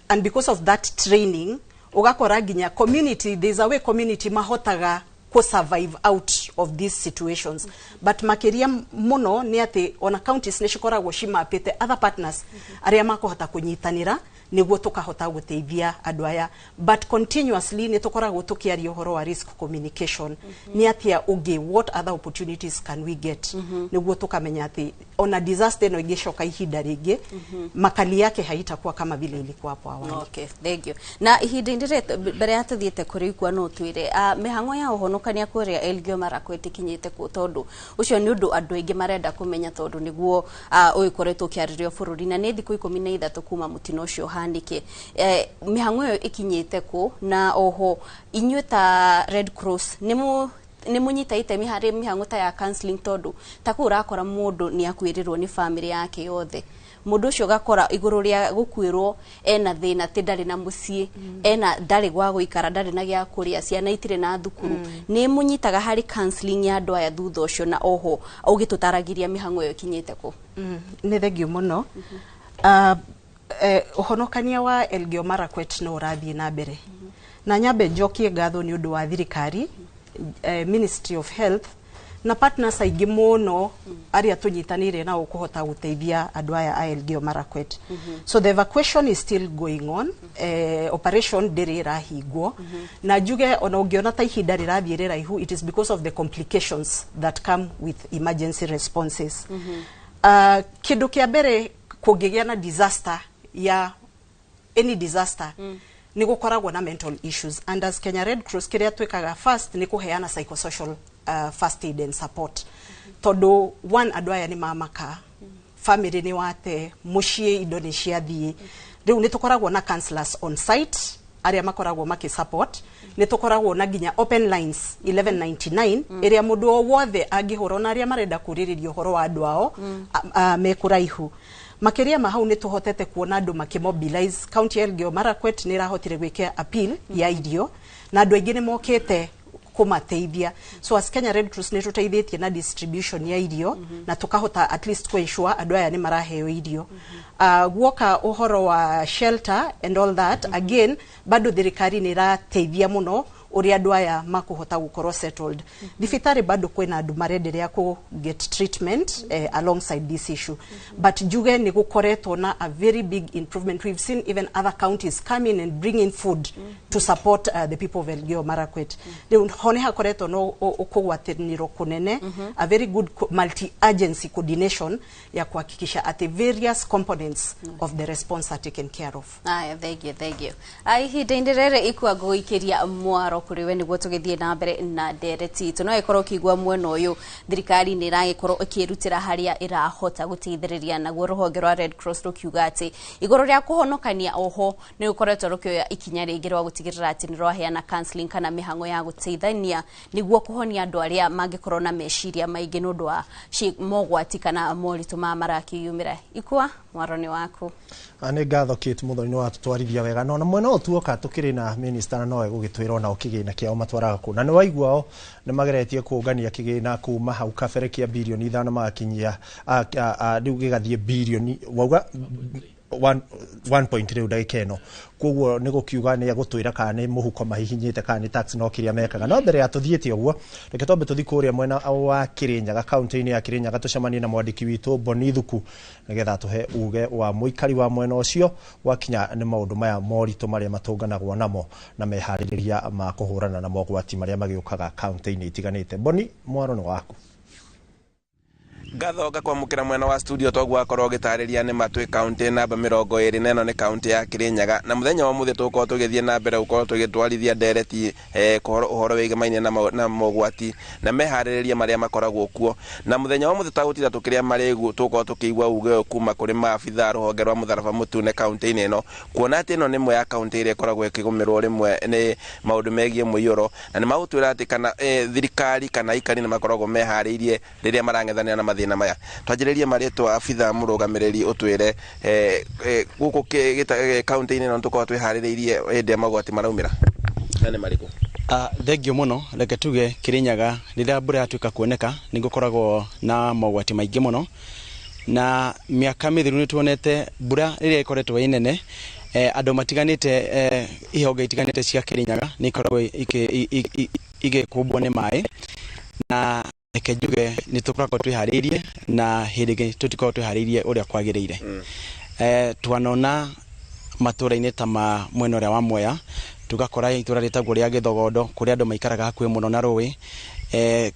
Speaker 10: And because of that training, ũgakora nginya community, there's a way community mahotaga ku survive out of these situations. But makĩria mũno nĩ atĩ ona counties nĩ cikoragwo cimapĩte other partners arĩa makũhota kũnyitanĩra nĩguo tũkahota gũteithia andũ aya. But continuously nĩ tũkoragwo tũkĩaria ũhoro wa risk communication, nĩ atĩa ũngĩ, what other opportunities can we get, nĩguo tũkamenya atĩ ona disaster ĩno ĩngĩcoka ihinda rĩngĩ, makali yake haitakuwa kama vile ilikuwa hapo awali.
Speaker 5: Okay, thank you. Na ihinda-inĩ rĩrĩ mbere ya tũthiĩte kũrĩ Ikua, no twĩre mĩhang'o ya ũhonokania kũrĩa Elgeyo Marakwet ĩkinyĩte kũ? Tondũ ũcio nĩ ũndũ andũ aingĩ marenda kũmenya, tondũ nĩguo ũgĩkoretwo ũkĩarĩrio bũrũri, na nĩ thikũ 13 kuma mũtino ũcio ũhanĩke. Mĩhang'o ĩyo ĩkinyĩte kũ? Na oho inyuĩ ta Red Cross nĩ mũnyita itemi harĩ mĩhang'o ta ya counseling? Tondũ ta kũu ũrakora mũndũ nĩ akuĩrĩrwo nĩ bamĩrĩ yake yothe, mũndũ ũcio ũgakora igũrũ rĩa gũkuĩrwo ena thĩna atĩ ndarĩ na mũciĩ, ena ndarĩ gwa gũikara, ndarĩ na gĩa kũrĩa, ciana itirĩ na thukuru. Nĩ mũnyitaga harĩ counseling ya andũ aya thutha ũcio? Na oho ũgĩtũtaragĩria mĩhang'o ĩyo ĩkinyĩte kũ?
Speaker 10: Nĩ thengio mũno. Ũhonokania wa Elgeyo Marakwet no ũrathiĩ na mbere, na nyambe njokie ngatho nĩ ũndũ wa thirikari, Ministry of Health na partners aingĩ mũno arĩa tũnyitanĩire nao kũhota gũteithia andũ aya a Elgeyo Marakwet. So the evacuation is still going on, operation ndĩrĩ ĩrahingwo. Na njuge ona ũngĩona ta ihinda rĩrathiĩ rĩraihu, it is because of the complications that come with emergency responses. Kĩndũ kĩa mbere, kũngĩgĩa na disaster ya any disaster, nĩ gũkoragwo na mental issues, and as Kenya Red Cross kĩrĩa twĩkaga first nĩ kũheana psychosocial first aid and support, tondũ one, andũ aya nĩ mamaka, family nĩ wate mũciĩ, indo nĩ ciathiĩ. Rĩu nĩ tũkoragwo na counselors on site arĩa makoragwo makĩ support. Nĩ tũkoragwo na nginya open lines 1199 ĩrĩa mũndũ o wothe angĩhũra, ona arĩa marenda kũrĩrĩria ũhoro wa andũ ao me kũraihu. Makĩria ma hau, nĩ tũhotete kuona andũ makĩmobilize. County ya Elgeyo Marakwet nĩ ĩrahotire gwĩka appeal ya irio na andũ aingĩ nĩ mokĩte kũmateithia. So as Kenya Red Cross nĩ tũteithĩtie na distribution ya irio, na tũkahota at least kũ-ensure andũ aya nĩ maraheo irio. Guoka ũhoro wa shelter and all that, again bado thirikari nĩ ĩrateithia mũno. Ũrĩa andũ aya makuhota gũkorwo settled. Thibitarĩ bado kwĩna andũ marenderea ku get treatment alongside this issue, but njuge nĩ gũkoretwo na a very big improvement. We've seen even other counties come in and bring in food to support the people of Elgeyo Marakwet. Rĩu ho nĩ hakoretwo no kũgwatanĩro kũnene, a very good multi-agency coordination ya kuhakikisha atĩ various components of the response are taken care of.
Speaker 5: Aya, thank you, thank you. Ihinda-inĩ rĩrĩ Ikua, ngũgũikĩria mwaro kũrĩ we nĩguo tũgĩthiĩ na mbere na ndereti itũ. No ĩkorwo ũkĩigua mwena ũyũ thirikari nĩ ĩragĩkorwo ĩkĩrutĩra harĩa ĩrahota gũteithĩrĩria, naguo rũhonge rwa Red Cross rũkiuga atĩ igũrũ rĩa kũhonokania oho nĩ rũkoretwo rũkĩoya ikinya rĩngĩ rwa gũtigĩrĩra atĩ nĩ rwaheana counseling kana mĩhang'o ya gũteithania nĩguo kũhonia andũ arĩa mangĩkorwo na meciria maingĩ nĩ ũndũ wa mogwati kana moritũ ma marakĩyumĩra. Ikua, mwaro nĩ waku.
Speaker 6: Nĩ ngatho Kate Muthoni, nĩ watũtwarithia wega. No na mwena ũyũ tuoka tũkĩrĩ na minister, na nowe gũgĩtwĩra ona kĩgĩna kĩao matwaraga kũ, na nĩ waiguao nĩ mageretie kũngania kĩgĩna kuma hau kabere kĩa birioni 5 magakinyia rĩu gĩgathiĩ birioni wauga 1 point rĩu ndagĩka ĩno. Koguo nĩ gũkiuga nĩ egũtwĩra kana nĩ mũhuko mahihinyĩte kana nĩ tax no kĩrĩa mekaga. No mbere ya tũthiĩte ũguo, reke twambe tũthiĩ kũrĩa mwena wa Kĩrĩnyaga, kaunti-inĩ ya Kĩrĩnyaga, tũcemanie na mwandĩki witũ Boni Thuku nĩgetha tũhe uge wa mũikari wa mwena ũcio gwakinya nĩ maũndũ maya moritũ marĩa matũnganagwo namo na meharĩrĩria ma kũhũrana na mogwati marĩa magĩũkaga kaunti-inĩ itiganĩte. Boni, mwaro nĩ waku.
Speaker 11: Ngatho ngakwamũkĩra mwena wa studio. Toguo akorwo ũgĩtarĩria nĩ matwĩ kaunti namba 24, nĩ kaunti ya Kĩrĩnyaga, na mũthenya wa ũmũthĩ tũgũkorwo tũgĩthiĩ na mbere gũkorwo tũgĩtwarithia ndereti ũhoro wĩgemaine na mogwati na meharĩrĩria marĩa makoragwo kuo. Na mũthenya wa ũmũthĩ tagũtinda tũkĩrĩa marĩgu, tũgũkorwo tũkĩigua uge ũyũ kuma kũrĩ maabitha a rũhonge rwa mũtharaba mũtune kaunti-inĩ ĩno, kuona atĩ ĩno nĩ ĩmwe ya kaunti ĩrĩa ĩkoragwo ĩkĩgũmĩrwo rĩmwe nĩ maũndũ megiĩ mũiyũro, na nĩ magũtwĩra atĩ kana thirikari kana aikari nĩ makoragwo meharĩirie rĩrĩa marang'ethanĩra na mathĩna maya. Twanjĩrĩrie marĩtwa, abitha mũrũgamĩrĩri, ũtwĩre gũkũ kaunti-inĩ ĩno tũkoragwo twĩharĩrĩirie hĩndĩ ĩrĩa mogwati maraumĩra, na nĩ marĩkũ?
Speaker 12: Thengio mũno. Reke tuge Kĩrĩnyaga rĩrĩa mbura yatuĩka kuoneka nĩ gũkoragwo na mogwati maingĩ mũno, na mĩaka mĩthiru nĩ tuonete mbura rĩrĩa ĩkoretwo ĩ nene, andũ matiganĩte, ihonge itiganĩte cia Kĩrĩnyaga nĩ ikoragwo igĩkũmbwo nĩ maĩ. Na reke njuge nĩ tũkoragwo twĩharĩirie, na hĩndĩ ĩngĩ tũtikoragwo twĩharĩirie ũrĩa kwagĩrĩire. Twanona matũra-inĩ ta ma mwena ũrĩa wa Mwea, tũgakora itũra rĩtagwo rĩa Gĩthogondo, kũrĩa andũ maikaraga hakuhĩ mũno na rũĩ.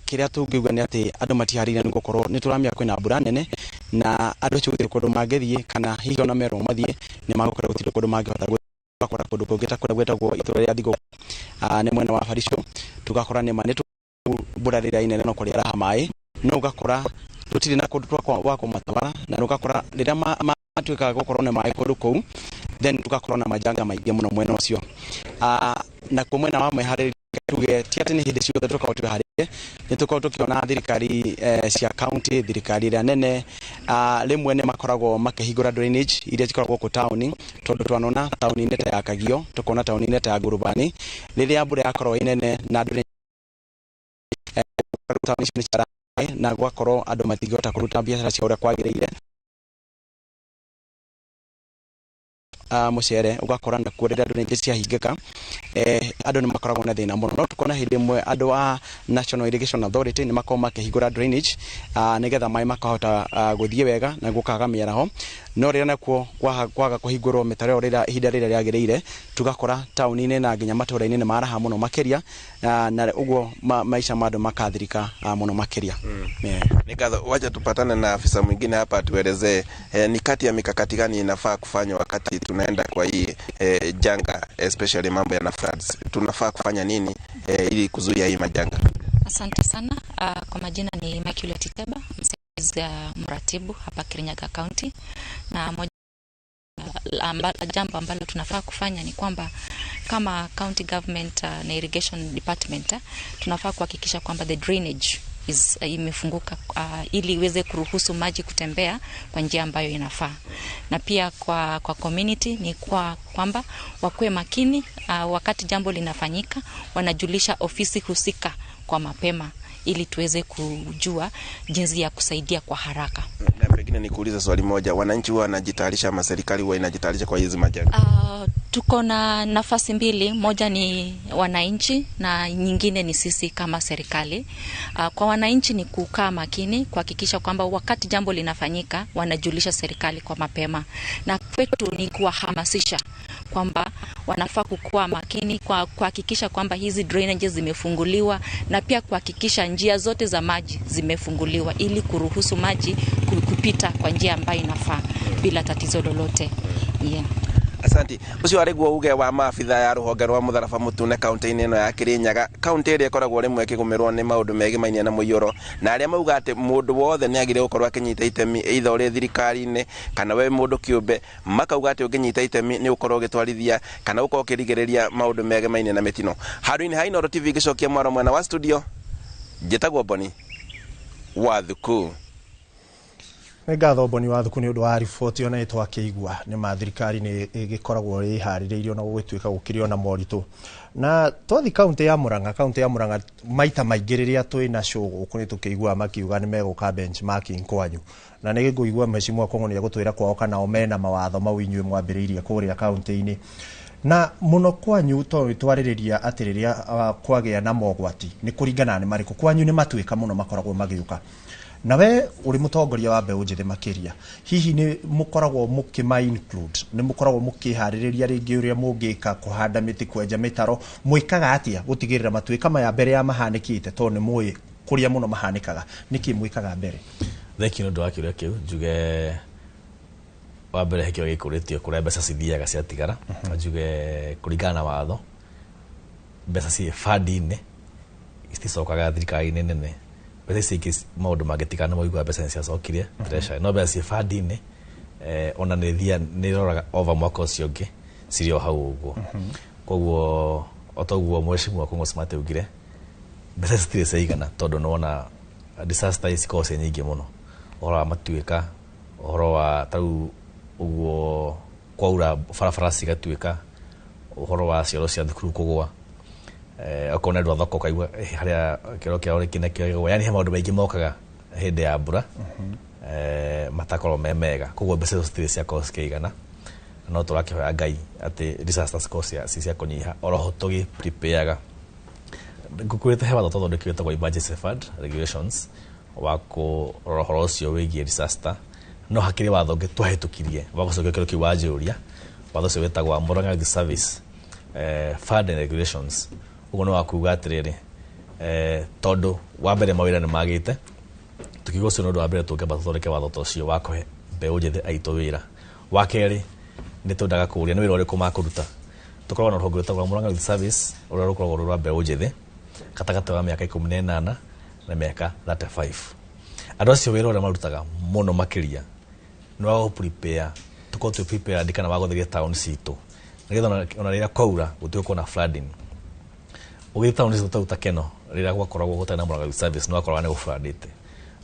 Speaker 12: Kĩrĩa tũngiuga nĩ atĩ andũ matiharĩirie, nĩ gũkorwo nĩ tũramenya kwĩna mbura nene na andũ acio gũtirĩ kũndũ mangĩthiĩ, kana hihi ona merwo mathiĩ nĩ magũkora gũtirĩ kũndũ mangĩhota gũthiĩ. Tũgakora kũndũ kũngĩ ta kũrĩa gwĩtagwo itũra rĩa Thigũkũ, nĩ mwena wa Baricho, tũgakora nĩma nĩ mbura rĩrĩa inene no kũrĩaraha maĩ, no ũgakora tũtirĩ na kũndũ twa kũmatwara, na ũgakora rĩrĩa matuĩka gũkorwo na maĩ kũndũ kũu, then tũgakorwo na majanga maingĩ mũno mwena ũcio. Nakuo mwena wa meharĩrĩria, tuge ti atĩ nĩ hĩndĩ ciothe tũkoragwo twĩharĩirie. Nĩ tũkoragwo tũkĩona thirikari cia county, thirikari ĩrĩa nene, rĩmwe nĩ makoragwo makĩhingũra drainage iria cikoragwo gũkũ taũni, tondũ twanona taũni-inĩ ta ya Kagio, tũkona taũni-inĩ ta ya Ngurubani, rĩrĩa mbura yakorwo ĩ nene na drainage taũni icio nĩ ciara na gwakorwo andũ matingĩhota kũruta biacara ciao ũrĩa kwagĩrĩire. Mũcere ũgakora nakuo rĩrĩa drainage ciahingĩka, andũ nĩ makoragwo na thĩna mũno. No tukona hĩndĩ ĩmwe andũ a National Irrigation Authority nĩ makoragwo makĩhingũra drainage nĩgetha maĩ makahota gũthiĩ wega na gũkaga mĩaraho, no rĩrĩa nakuo kwaga kũhingũrwo mĩtaro ĩyo rĩrĩa ihinda rĩrĩa rĩagĩrĩire, tũgakora taũni-inĩ na nginya matũra-inĩ nĩ maraha mũno makĩria, na ũguo maica ma andũ makathirika mũno makĩria. Yeah.
Speaker 11: Ni ngatho. Wacha tupatane na afisa mwingine hapa atuelezee ni kati ya mikakati gani inafaa kufanywa wakati tunaenda kwa hii janga, especially mambo ya na floods. Tunafaa kufanya nini ili kuzuia hii majanga?
Speaker 13: Asante sana. Kwa majina ni Immaculate Teba, msaidizi mratibu hapa Kirinyaga County, na moja jambo ambalo tunafaa kufanya ni kwamba kama county government na irrigation department, tunafaa kuhakikisha kwamba the drainage is imefunguka ili iweze kuruhusu maji kutembea kwa njia ambayo inafaa. Na pia kwa community ni kwamba wakuwe makini wakati jambo linafanyika, wanajulisha ofisi husika kwa mapema ili tuweze kujua jinsi ya kusaidia kwa haraka.
Speaker 11: Na pengine nikuulize swali moja, wananchi huwa wanajitayarisha ama serikali huwa inajitayarisha kwa hizi majanga?
Speaker 13: Tuko na nafasi mbili, moja ni wananchi na nyingine ni sisi kama serikali. Kwa wananchi ni kukaa makini, kuhakikisha kwamba wakati jambo linafanyika wanajulisha serikali kwa mapema, na kwetu ni kuwahamasisha kwamba wanafaa kukuwa makini kwa kuhakikisha kwamba hizi drainages zimefunguliwa na pia kuhakikisha njia zote za maji zimefunguliwa ili kuruhusu maji kupita kwa njia ambayo inafaa bila tatizo lolote. Yeah.
Speaker 11: Asanti. Ucio arĩ guo uge wa maabitha ya rũhonge rwa mũtharaba mũtune kaunti-inĩ ĩno ya Kirinyaga, kaunti ĩrĩa ĩkoragwo rĩmwe ĩkĩgũmĩrwo nĩ maũndũ megemainie na mũiyũro, na arĩa mauga atĩ mũndũ wothe nĩ agĩrĩire gũkorwo akĩnyita itemi either ũrĩ thirikari-inĩ kana we mũndũ kĩũmbe, makauga atĩ ũngĩnyita itemi nĩ ũkorwo ũgĩtwarithia kana ũkorwo ũkĩrigĩrĩria maũndũ megemainie na mĩtino. Handũ-inĩ ha Inooro TV ngĩcokia mwaro mwena wa studio, njĩtagwo Boni wa Thuku.
Speaker 6: Nĩ ngatho Boni wa Thuku nĩ ũndũ wa riboti ona twakĩigua nĩ ma thirikari nĩ ĩgĩkoragwo ĩharĩrĩirio na gũgĩtuĩka gũkĩrĩ ona moritũ. Na twathi kaunti ya Murang'a, kaunti ya Murang'a maita maingĩ rĩrĩa twĩ na show gũkũ nĩ tũkĩiguaga makiuga nĩ megũka benchmarking kwanyu, na nĩ ngũigua mheshimiwa Kong'o nĩ egũtwĩra kwao kana o mena mawatho mau inyuĩ mwambĩrĩirie kũrĩa kaunti-inĩ. Na mũno kwanyu tondũ twarĩrĩria atĩ rĩrĩa kwagĩa na mogwati nĩ kũringana nĩ marĩkũ, kwanyu nĩ matuĩka mũno makoragwo magĩũka. Na we ũrĩ mũtongoria wa mbeũ njĩthĩ makĩria, hihi nĩ mũkoragwo mũkĩma include, nĩ mũkoragwo mũkĩharĩrĩria rĩngĩ ũrĩa mũngĩka kũhanda mĩtĩ, kwenja mĩtaro, mwĩkaga atĩa gũtigĩrĩra matuĩka maya mbere ya mahanĩkĩte, tondũ nĩ mũĩ kũrĩa mũno mahanĩkaga, nĩkĩ mwĩkaga mbere?
Speaker 7: Thank you nĩ ũndũ wa kĩũria kĩu. Njuge wa mbere he kĩũria gĩkũrĩtio kũrĩa mbeca cithiaga ciatigara. Njuge kũringana na watho mbeca ciĩ bandi-inĩ citicokaga thirikari-inĩ nene. Mbeca ici ingĩ maũndũ mangĩtigana nĩ mbeca nĩ ciacokire treasury, no mbeca ciĩ bandi-inĩ ona nĩ thia nĩ iroraga over mwaka ũcio ũngĩ cirĩ o hau ũguo. Koguo o toguo mheshimiwa Kong'o Smart augire, mbeca citirĩ ciaigana tondũ nĩwona disaster ici cikoragwo ciĩ nyingĩ mũno, ũhoro wa matuĩka, ũhoro wa tarĩu ũguo kwaura barabara cigatuĩka, ũhoro wa cioro cia thukuru kũgũa, okorwo nĩ andũ a thoko ũkaigua harĩa kĩoro kĩao rĩngĩ nakĩo gĩgũa, yani he maũndũ maingĩ mokaga hĩndĩ ya mbura matakorwo me mega. Koguo mbeca icio citirĩ ciakorwo cikĩigana, no tũrakĩhoya Ngai atĩ disasters cikorwo ci cia kũnyiha oroho tũgĩ prepareaga. Ngũkwĩrĩte he watho twathondekire wĩtagwo emergency fund regulations wa kũrora ũhoro ũcio wĩgiĩ disaster, no hakĩrĩ watho ũngĩ twahĩtũkirie wa gũcokia kĩro kĩu wanjũria. Watho ũcio wĩtagwo Murang'a Youth Service Fund and Regulations. Ũguo nĩ wa kuga atĩrĩrĩ, tondũ wa mbere mawĩra nĩ magĩte, tukiuga ũcio nĩ ũndũ wa mbere tũngĩamba tũthondeke watho ta ũcio wa kũhe mbeũ njĩthĩ aitũ wĩra. Wa kerĩ nĩ twendaga kũũria nĩ wĩra ũrĩkũ makũruta. Tũkoragwo na rũhonge rwĩtagwo Murang'a Youth Service rũrĩa rũkoragwo rwĩ rwa mbeũ njĩthĩ gatagatĩ wa mĩaka 18 na mĩaka 35. Andũ acio wĩra ũrĩa marutaga mũno makĩria nĩ wa gũ prepare, tũkorwo twĩ prepared kana wa gũtheria town citũ nĩgetha ona rĩrĩa kwaura gũtige kuona flooding. Ũgĩthiĩ town citũ ta Keno rĩrĩa gwakoragwo gũtarĩ na Murang'a Youth Service nĩ wakoraga nĩ gũblandĩte,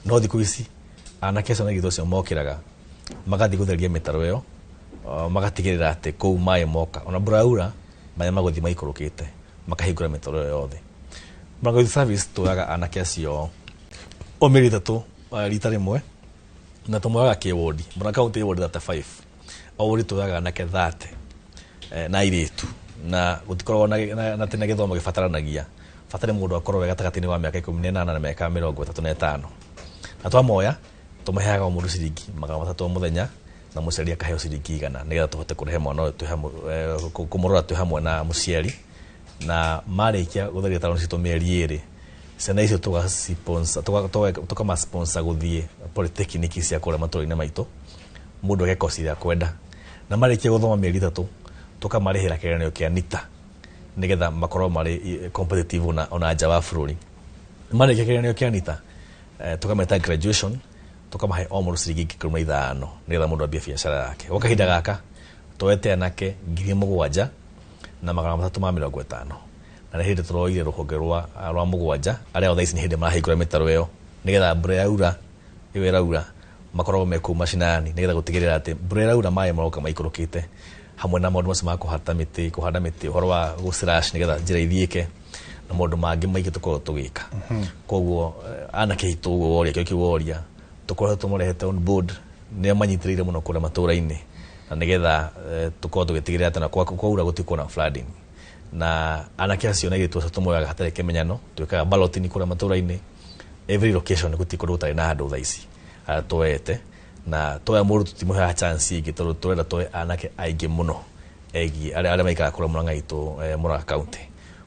Speaker 7: no thikũ ici anake acio na airĩtu acio mokĩraga magathiĩ gũtheria mĩtaro ĩyo, magatigĩrĩra atĩ kũu maĩ moka ona mbura yaura maĩ magũthiĩ maikũrũkĩte, makahingũra mĩtaro ĩyo yothe. Murang'a Youth Service tuoyaga anake acio o mĩeri 3 rita rĩmwe, na tũmoyaga kĩwodi. Murang'a County ĩ wodi 35, o wodi tuoyaga anake 30 na airĩtu, na gũtikoragwo na na gĩthomo gĩbataranagia, bata nĩ mũndũ akorwo e gatagatĩ-inĩ wa mĩaka 18 na mĩaka 35. Na twamoya tũmaheaga o mũndũ ciringi 300 o mũthenya, na mũciari akaheo ciringi 100 nĩgetha tũhote kũrehe mwana ũyũ kũmũrora twĩ hamwe na mũciari. Na marĩkia gũtheria taũni citũ mĩeri 2, ciana icio tũkama-sponsor gũthiĩ polytechnic cia kũrĩa matũũra-inĩ maitũ, mũndũ eke koci ĩrĩa akwenda. Na marĩkia gũthoma mĩeri 3 tũkamarĩhĩra kĩgeranio kĩa NITA nĩgetha makorwo marĩ competitive ona nja wa bũrũri. Marĩkia kĩgeranio kĩa NITA, tũkameta graduation, tũkamahe o mũndũ ciringi 15,000 nĩgetha mũndũ ambie biacara yake. Gwa kahinda gaka twete anake 7,350, na nĩ hĩndĩ tũroire rũhonge rwa 7 arĩa othe ici nĩ hĩndĩ marahingũra mĩtaro ĩyo nĩgetha mbura yaura ĩyo ĩraura makoragwo me kũu macinani, nĩgetha gũtigĩrĩra atĩ mbura ĩraura maĩ maroka maikũrũkĩte, hamwe na maũndũ macio ma kũhata mĩtĩ, kũhanda mĩtĩ, ũhoro wa gũ-slash nĩgetha njĩra ithiĩke, na maũndũ mangĩ maingĩ tũkoragwo tũgĩka. Koguo anake aitũ ũguo woria kĩo kĩu woria tũkoretwo tũmarehete on board, nĩo manyitĩrĩire mũno kũrĩa matũũra-inĩ. Na nĩgetha tũkorwo tũgĩtigĩrĩra atĩ na kwaura gũtikorwo na flooding. Na anake acio na airĩtu acio tũmoyaga hatarĩ kĩmenyano, twĩkaga ballot-inĩ kũrĩa matũra-inĩ, every location gũtirĩ kũndũ gũtarĩ na andũ thaa ici arĩa tuoete, na tuoya mũndũ tũtimũheaga chance ĩngĩ tondũ tũrenda tuoe anake aingĩ mũno egiĩ arĩa maikaraga kũrĩa Murang'a itũ, Murang'a County.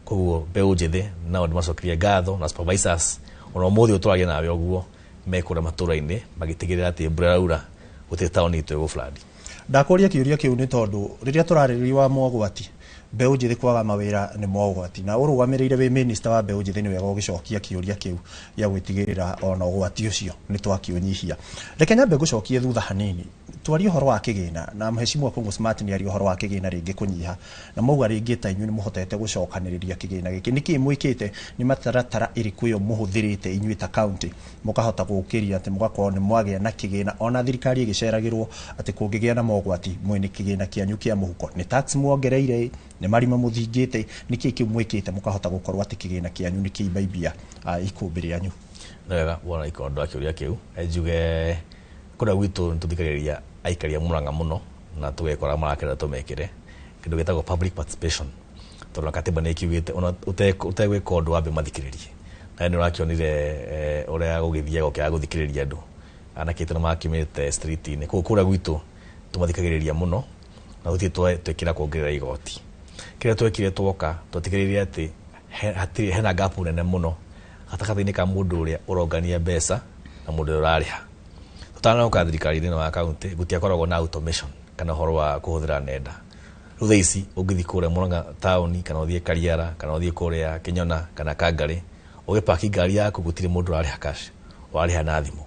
Speaker 7: Koguo mbeũ njĩthĩ nao ndĩmacokerie ngatho na supervisors, ona ũmũthĩ ũyũ tũraria nawe ũguo me kũrĩa matũra-inĩ magĩtigĩrĩra atĩ mbura yaura gũtirĩ taũni itũ ĩgũ flood.
Speaker 6: Ndakũria kĩũria kĩu nĩ tondũ rĩrĩa tũrarĩrĩria wa mogwati, mbeũ njĩthĩ kwaga mawĩra nĩ mogwati, na ũrũgamĩrĩire wĩ minister wa mbeũ njĩthĩ, nĩ wega ũgĩcokia kĩũria kĩu gĩa gwĩtigĩrĩra ona ũgwati ũcio nĩ twakĩũnyihia. Reke nyambe ngũcokie thutha hanini, twarie ũhoro wa kĩgĩna, na mheshimiwa Kongo Smart nĩ aria ũhoro wa kĩgĩna rĩngĩ kũnyiha, na mauga rĩngĩ ta inyuĩ nĩ mũhotete gũcokanĩrĩria kĩgĩna gĩkĩ. Nĩkĩ mwĩkĩte? Nĩ mataratara ĩrĩkũ ĩyo mũhũthĩrĩte inyuĩ ta county mũkahota gũkĩria atĩ mũgakorwo nĩ mwagĩa na kĩgĩna, ona thirikari ĩgĩceragĩrwo atĩ kũngĩgĩa na mogwati mwĩnĩ kĩgĩna kĩanyu kĩa mũhuko? Nĩ tax muongereire? Nĩ marima mũthingĩte? Nĩkĩ kĩu mwĩkĩte mũkahota gũkorwo atĩ kĩgĩna kĩanyu nĩ kĩimbaimbia ikũmbĩ rĩanyu?
Speaker 7: Nĩ wega bwana Ikondo akĩũria kĩu. Njuge kũrĩa gwitũ nĩ tũthikagĩrĩria aikari a Murang'a mũno, na tũgekora marakĩenda tũmekĩre kĩndũ gĩtagwo public participation, tondũ na katiba nĩ ĩkiugĩte ona ũtegwĩka ũndũ wambe mathikĩrĩrie. Na nĩ ũrakĩonire ũrĩa gũgĩthiaga ũkĩaga gũthikĩrĩria andũ, anake aitũ nĩ makiumĩte street-inĩ. Koguo kũrĩa gwitũ tũmathikagĩrĩria mũno, na gũtirĩ twekĩra kuongerera igoti. Kĩrĩa twekire twoka, twatigĩrĩire atĩ hatirĩ hena gap nene mũno gatagatĩ-inĩ ka mũndũ ũrĩa ũrongania mbeca na mũndũ ũrĩa ũrarĩha. Tũtanoka thirikari-inĩ ĩno ya county gũtiakoragwo na automation kana ũhoro wa kũhũthĩra nenda. Rĩu thaa ici ũngĩthiĩ kũrĩa Murang'a taũni, kana ũthiĩ Kariara, kana ũthiĩ kũrĩa Kĩnyona kana Kangarĩ, ũgĩpaki ngari yaku gũtirĩ mũndũ ũrarĩha cash, ũrarĩha na thimũ.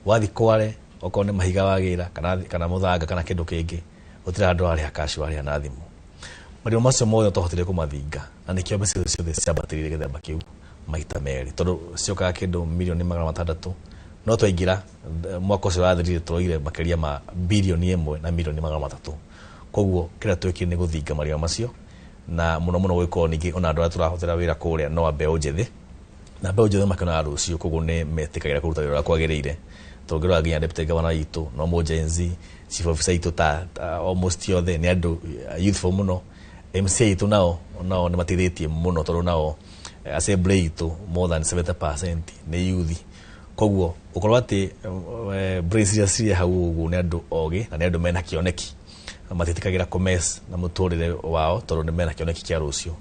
Speaker 7: Wathiĩ Kware, okorwo nĩ mahiga wagĩra kana mũthanga kana kĩndũ kĩngĩ, gũtirĩ handũ ũrarĩha cash, ũrarĩha na thimũ. Marima macio mothe twahotire kũmathinga, na nĩkĩo mbeca icio ciothe ciambatĩrire gĩthemba kĩu maita merĩ, tondũ ciokaga kĩndũ mirioni 600, no twaingĩra mwaka ũcio wathirire twoire makĩria ma 1 birioni na mirioni 300. Koguo kĩrĩa twĩkire nĩ gũthinga marima macio, na mũno mũno gũgĩkorwo ningĩ ona andũ arĩa tũrahũthĩra wĩra kũrĩa no a mbeũ njĩthĩ, na mbeũ njĩthĩ makĩonaga rũciũ, koguo nĩ metĩkagĩra kũruta wĩra ũrĩa kwagĩrĩire. Tũngĩrora nginya deputy governor witũ no mũ Gen Z, chief officer itũ ta almost othe nĩ andũ youthful mũno. MCA itũ nao nĩ mateithĩtie mũno, tondũ nao assembly itũ more than 70% nĩ youth. Koguo ũkorwo atĩ brains iria cirĩ hau ũguo nĩ andũ ogĩ na nĩ andũ mena kĩoneki, matiĩtĩkagĩra kũmess na mũtũrĩre wao tondũ nĩ mena kĩoneki kĩa rũciũ.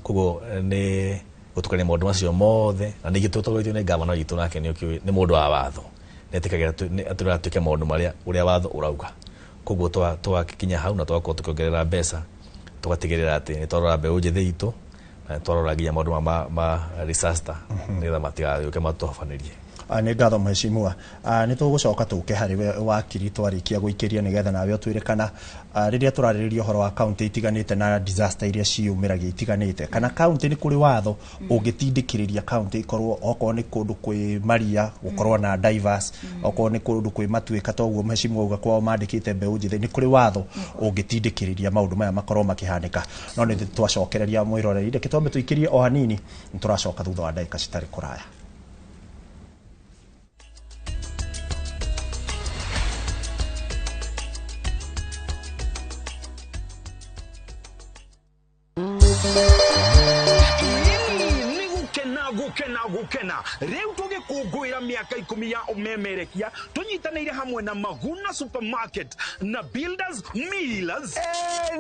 Speaker 7: Koguo nĩ gũtukania maũndũ macio mothe, na ningĩ tũtongoretio nĩ gavana witũ, nake nĩ ũkĩũĩ nĩ mũndũ wa watho, nĩ etĩkagĩra atwĩraga twĩke maũndũ marĩa ũrĩa watho ũrauga. Koguo twakinya hau na twakorwo tũkĩongerera mbeca, tũgatigĩrĩra atĩ nĩ twarora mbeũ njĩthĩ itũ na nĩ twarora nginya maũndũ ma disaster nĩgetha matigagĩũke matũhobanĩrie.
Speaker 6: Nĩ ngatho mheshimiwa. Nĩ tũgũcoka tũke harĩ we wakiri twarĩkia gũikĩria, nĩgetha nawe ũtwĩre kana rĩrĩa tũrarĩrĩria ũhoro wa kaunti itiganĩte na disaster iria ciumĩragia itiganĩte, kana kaunti nĩ kũrĩ watho ũngĩtindĩkĩrĩria kaunti ikorwo, okorwo nĩ kũndũ kwĩ maria gũkorwo na divers, okorwo nĩ kũndũ kwĩ matuĩka, toguo mheshimiwa auga kwao mandĩkĩte mbeũ njĩthĩ, nĩ kũrĩ watho ũngĩtindĩkĩrĩria maũndũ maya makorwo makĩhanĩka? No nĩ twacokereria mwĩroreri, reke twambe tũikĩrie o hanini, nĩ tũracoka thutha wa ndagĩka citarĩ kũraya.
Speaker 14: Nĩ gũkena gũkena gũkena rĩu tũgĩkũngũĩra mĩaka 10 ya ũmemerekia, tũnyitanĩire hamwe na Maguna Supermarket na Builders Millers.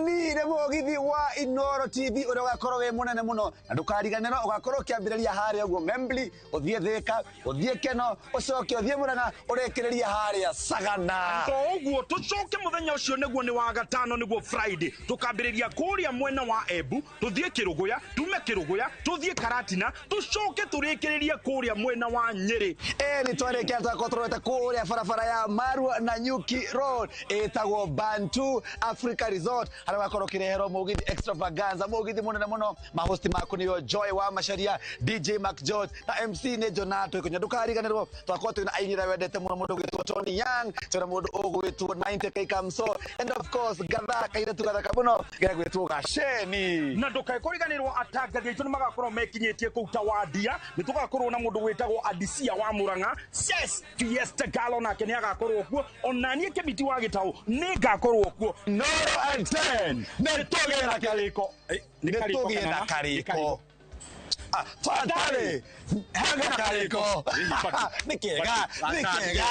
Speaker 15: Ni nĩ mũgithi wa Inoro TV ũrĩa ũgakorwo wĩ mũnene mũno, na ndũkariganĩrwo ũgakorwo ũkĩambĩrĩria harĩa ũguo Membli, ũthiĩ Thĩka, ũthiĩ Keno, ũcoke ũthiĩ Mũrang'a, ũrĩkĩrĩria harĩa Sagana.
Speaker 14: To ũguo, tũcoke mũthenya ũcio nĩguo nĩ wa gatano, nĩguo Friday, tũkambĩrĩria kũrĩa mwena wa Embu, tũthiĩ Kĩrũgũya, tume Kĩrũgũya tũthiĩ Karatina, tũcoke tũrĩkĩrĩrie kũrĩa mwena wa Nyĩrĩ.
Speaker 15: Nĩ twarĩkia twakorwo tũrorete kũrĩa barabara ya Marua na Nyuki Road ĩtagwo Bantu Africa Resort, harĩa ũgakorwo ũkĩreherwo mũgithi extravaganza, mũgithi mũnene mũno. Mahosti maku nĩo Joy wa Macharia, DJ Mark George, na MC nĩ Jonato Ikunya. Ndũkariganĩrwo twakorwo twĩna aini arĩa wendete mũno, mũndũ ũgwĩtwo Tony Young, twĩna mũndũ ũgwĩtwo 90K Kamso, and of course gatha kairĩtu gathaka mũno gegwĩtwo Gaceni.
Speaker 14: Na ndũkae kũriganĩrwo atangathi aitũ nĩ magakorwo mekinyĩtie kũu ta Wandia. Kiria, nĩ tũgakorwo na mũndũ wĩtagwo Adisia wa Murang'a, Ses Fiesta Galo nake nĩ agakorwo kuo, ona niĩ Kĩmiti wa Gĩtaũ nĩ ngakorwo kuo.
Speaker 15: Noro at 10 nĩ tũgĩra karĩko.
Speaker 14: Nĩ
Speaker 15: Nĩ
Speaker 14: karĩko
Speaker 15: tũgĩra
Speaker 14: kana?
Speaker 15: karĩko. Twarĩ hega karĩko. Nĩ kega, nĩ kega.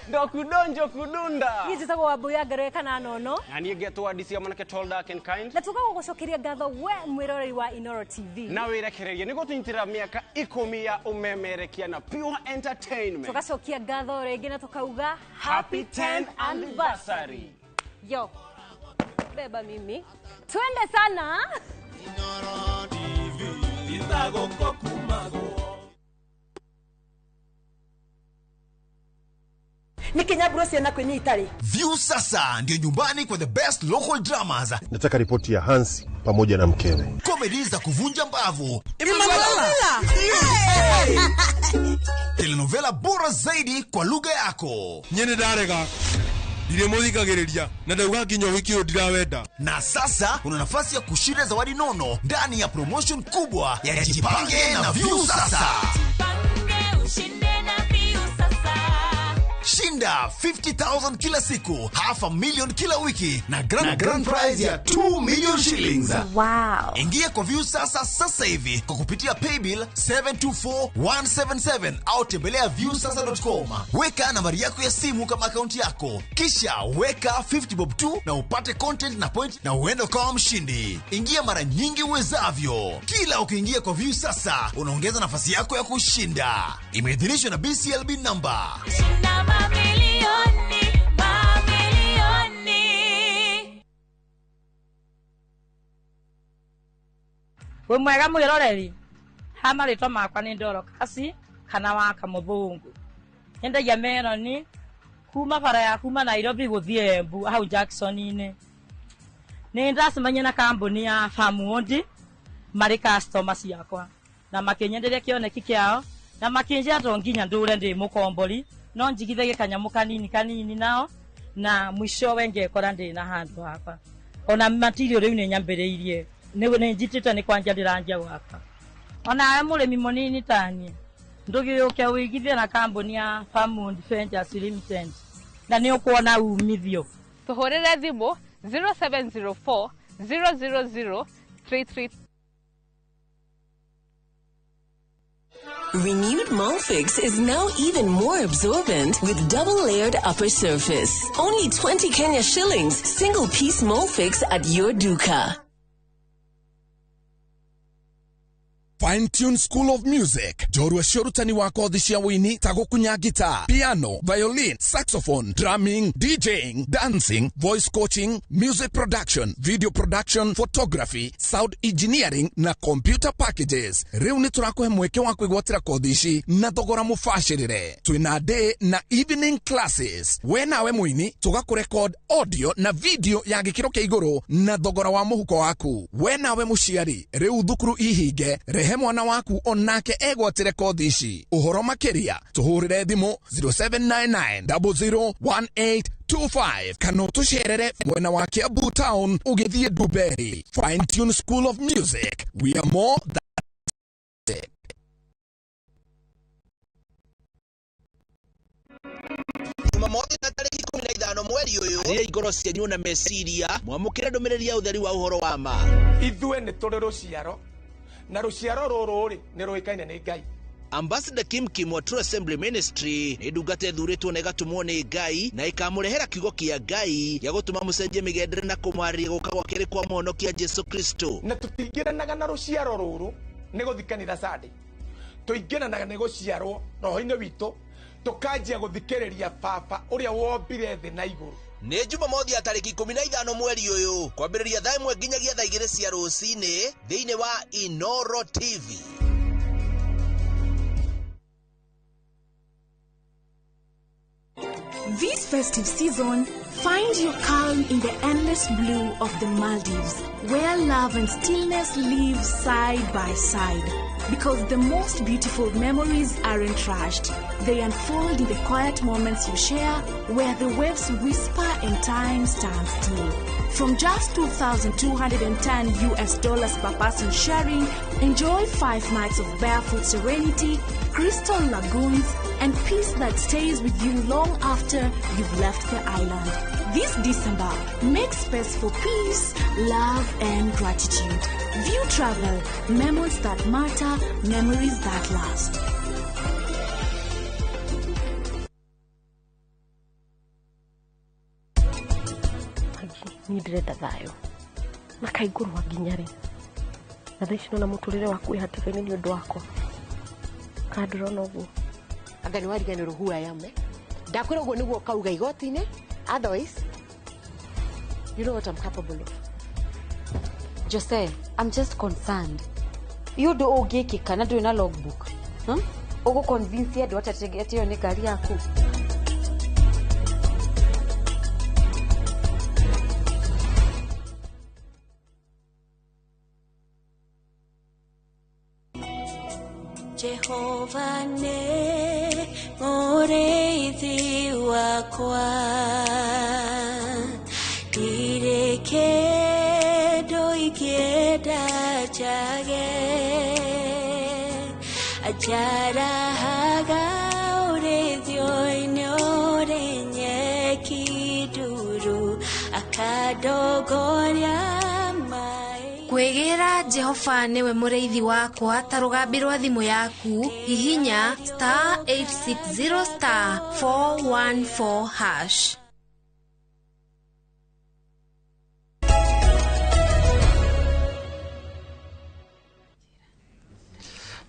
Speaker 16: Ndokudonjo kudunda.
Speaker 17: Niĩ njĩtagwo Wambui ya Ngeroe kana Nono.
Speaker 16: Na niĩ ngetwo Adisia mwanake tall dark and kind.
Speaker 17: Na tũgagũgũcokeria ngatho we mwĩroreri wa Inoro TV.
Speaker 16: Na wĩrekererie nĩ gũtũnyitĩrĩra mĩaka 10 ya ũmemerekia na Pure Entertainment.
Speaker 17: Tũgacokia ngatho rĩngĩ na tũkauga
Speaker 16: Happy 10th anniversary.
Speaker 17: Yo. Beba mimi. Twende sana.
Speaker 18: Inoro TV.
Speaker 19: Nikinyaburo ciana kwenye itari.
Speaker 20: View sasa ndio nyumbani kwa the best local dramas.
Speaker 21: Nataka ripoti ya Hansi pamoja na mkewe.
Speaker 20: Comedy za kuvunja mbavu.
Speaker 19: Emanuela.
Speaker 20: Telenovela bora zaidi kwa lugha yako.
Speaker 22: Nyene ndarega. Ndiremuthikagiriria na ndauga nginya wiki uyu ndirawenda.
Speaker 20: Na sasa una nafasi ya kushinda zawadi nono ndani ya promotion kubwa ya Jipange na View Sasa.
Speaker 23: Jipange ushinde na View Sasa.
Speaker 20: Shinda 50,000 kila siku, 500,000 kila wiki na grand prize ya 2 million shillings.
Speaker 23: Wow.
Speaker 20: Ingia kwa View Sasa sasa hivi kwa kupitia paybill 724177 au tembelea viewsasa.com. Weka nambari yako ya simu kama akaunti yako, kisha weka 50 bob 2 na upate content na point na uende kama mshindi. Ingia mara nyingi uwezavyo. Kila ukiingia kwa View Sasa unaongeza nafasi yako ya kushinda. Imeidhinishwa na BCLB number.
Speaker 23: Shinda mamilioni, mamilioni.
Speaker 24: We mwega mwiroreri ha marĩtwa makwa nĩ Dorokasi kana wa Kamũthũngũ. Nyendagia meroni kuma bara ya kuma Nairobi gũthiĩ Embu hau Jackson-inĩ. Nĩ ndacemania na kambuni ya Farmwood marĩ customer ciakwa na makĩnyenderia kĩoneki kĩao na makĩnjĩra to nginya ndũre ndĩ mũkombori no njigithagie kanyamũ kanini kanini nao na mwishowe ngekora ndĩ na handũ hakwa. Ona material rĩu nĩ nyambĩrĩirie nĩ njitĩte nĩ kwanja ndĩranjia gwaka. Ona mũrĩmi mũnini taniĩ ndũgĩũke ũigithie na kambuni ya Farmwood Ventures Limited na nĩ ũkuona umithio.
Speaker 5: Tũhũrĩre thimũ 0704 000 33.
Speaker 25: Renewed Molfix is now even more absorbent with double-layered upper surface. Only 20 Kenya shillings, single-piece Molfix at your duka.
Speaker 26: Fine Tune School of Music. Njorua cia ũrutani wa kothi cia wũini ta gũkunya guitar, piano, violin, saxophone, drumming, DJing, dancing, voice coaching, music production, video production, photography, sound engineering na computer packages. Rĩu nĩ tũrakũhe mweke wa kwĩgwatĩra kothi ici na thogora mũbacĩrĩre. Twĩna day na evening classes. We nawe mũini tũgakũrecord audio na video ya gĩkĩro kĩa igũrũ na thogora wa mũhuko waku. We nawe mũciari, rĩu thukuru ihinge, rehe mwana waku onake egwatĩre kothi ici. Ũhoro makĩria tũhũrĩre thimũ 0799 001825 kana ũtũcerere mwena wa Kiambu Town ũgĩthiĩ Nduberi. Fine Tune School of Music, we are more than music.
Speaker 27: Jumamothi na tarĩki 15 mweri ũyũ rĩrĩa ngoro cianyu na meciria mwamũkĩre ndũmĩrĩri ya ũtheri wa ũhoro wa ma.
Speaker 28: Ithuĩ nĩ tũrĩ rũciaro na rũciaro rũrũ rĩ nĩ rũĩkaine nĩ Ngai.
Speaker 27: Ambassador Kim Kim wa True Assembly Ministry nĩ ndungata ĩthurĩtwo na ĩgatũmwo nĩ Ngai na ĩkamũrehera kiugo kĩa Ngai gĩa gũtũma mũcenjie mĩgendere na kũmwarĩria gũka gwa kerĩ kwa mũhonokia Jesu Kristo.
Speaker 28: Na tũtingĩranaga na rũciaro rũrũ nĩ gũthiĩ kanitha Sunday, tũingĩranaga nĩ gũciarwo roho-inĩ witũ tũkanjia gũthikĩrĩria baba ũrĩa wombire thĩ na igũrũ.
Speaker 27: Nĩ Jumamothi ya tarĩki 15 mweri ũyũ kwambĩrĩria thaa 1 nginyagia thaa 2 cia rũcinĩ thĩinĩ wa Inoro TV.
Speaker 29: This festive season, find your calm in the endless blue of the Maldives, where love and stillness live side by side. Because the most beautiful memories aren't rushed. They unfold in the quiet moments you share, where the waves whisper and time stands still. From just $2,210 US per person sharing, enjoy 5 nights of barefoot serenity, crystal lagoons, and peace that stays with you long after you've left the island. This December, make space for peace, love, and gratitude. View Travel, memories that matter, memories that last.
Speaker 1: Niĩ ndĩrenda thayũ na kaingũrwa nginya rĩ na thaa ici nona mũtũrĩre waku wĩ hatĩka-inĩ nĩ ũndũ wakwa kana ndũrona ũguo.
Speaker 2: Anga nĩ wariganĩrwo who I am, eh? Ndakwĩra ũguo nĩguo ũkauga igoti-inĩ, otherwise you know what I'm capable of.
Speaker 3: Jose, I'm just concerned. Iyo ũndũ ũngĩkĩka na ndũrĩ na logbook. Ũgũ convince andũ atĩ ĩyo nĩ ngari yaku.
Speaker 23: Jehova nĩ mũrĩithi wakwa, ndirĩ kĩndũ ingĩenda njage, anjarahaga ũrĩithio-inĩ ũrĩ nyeki nduru, akandongoria.
Speaker 4: Kwĩgĩra Jehova nĩwe mũrĩithi wakwa ta rũgambi rwa thimũ yaku hihinya *860 *414#.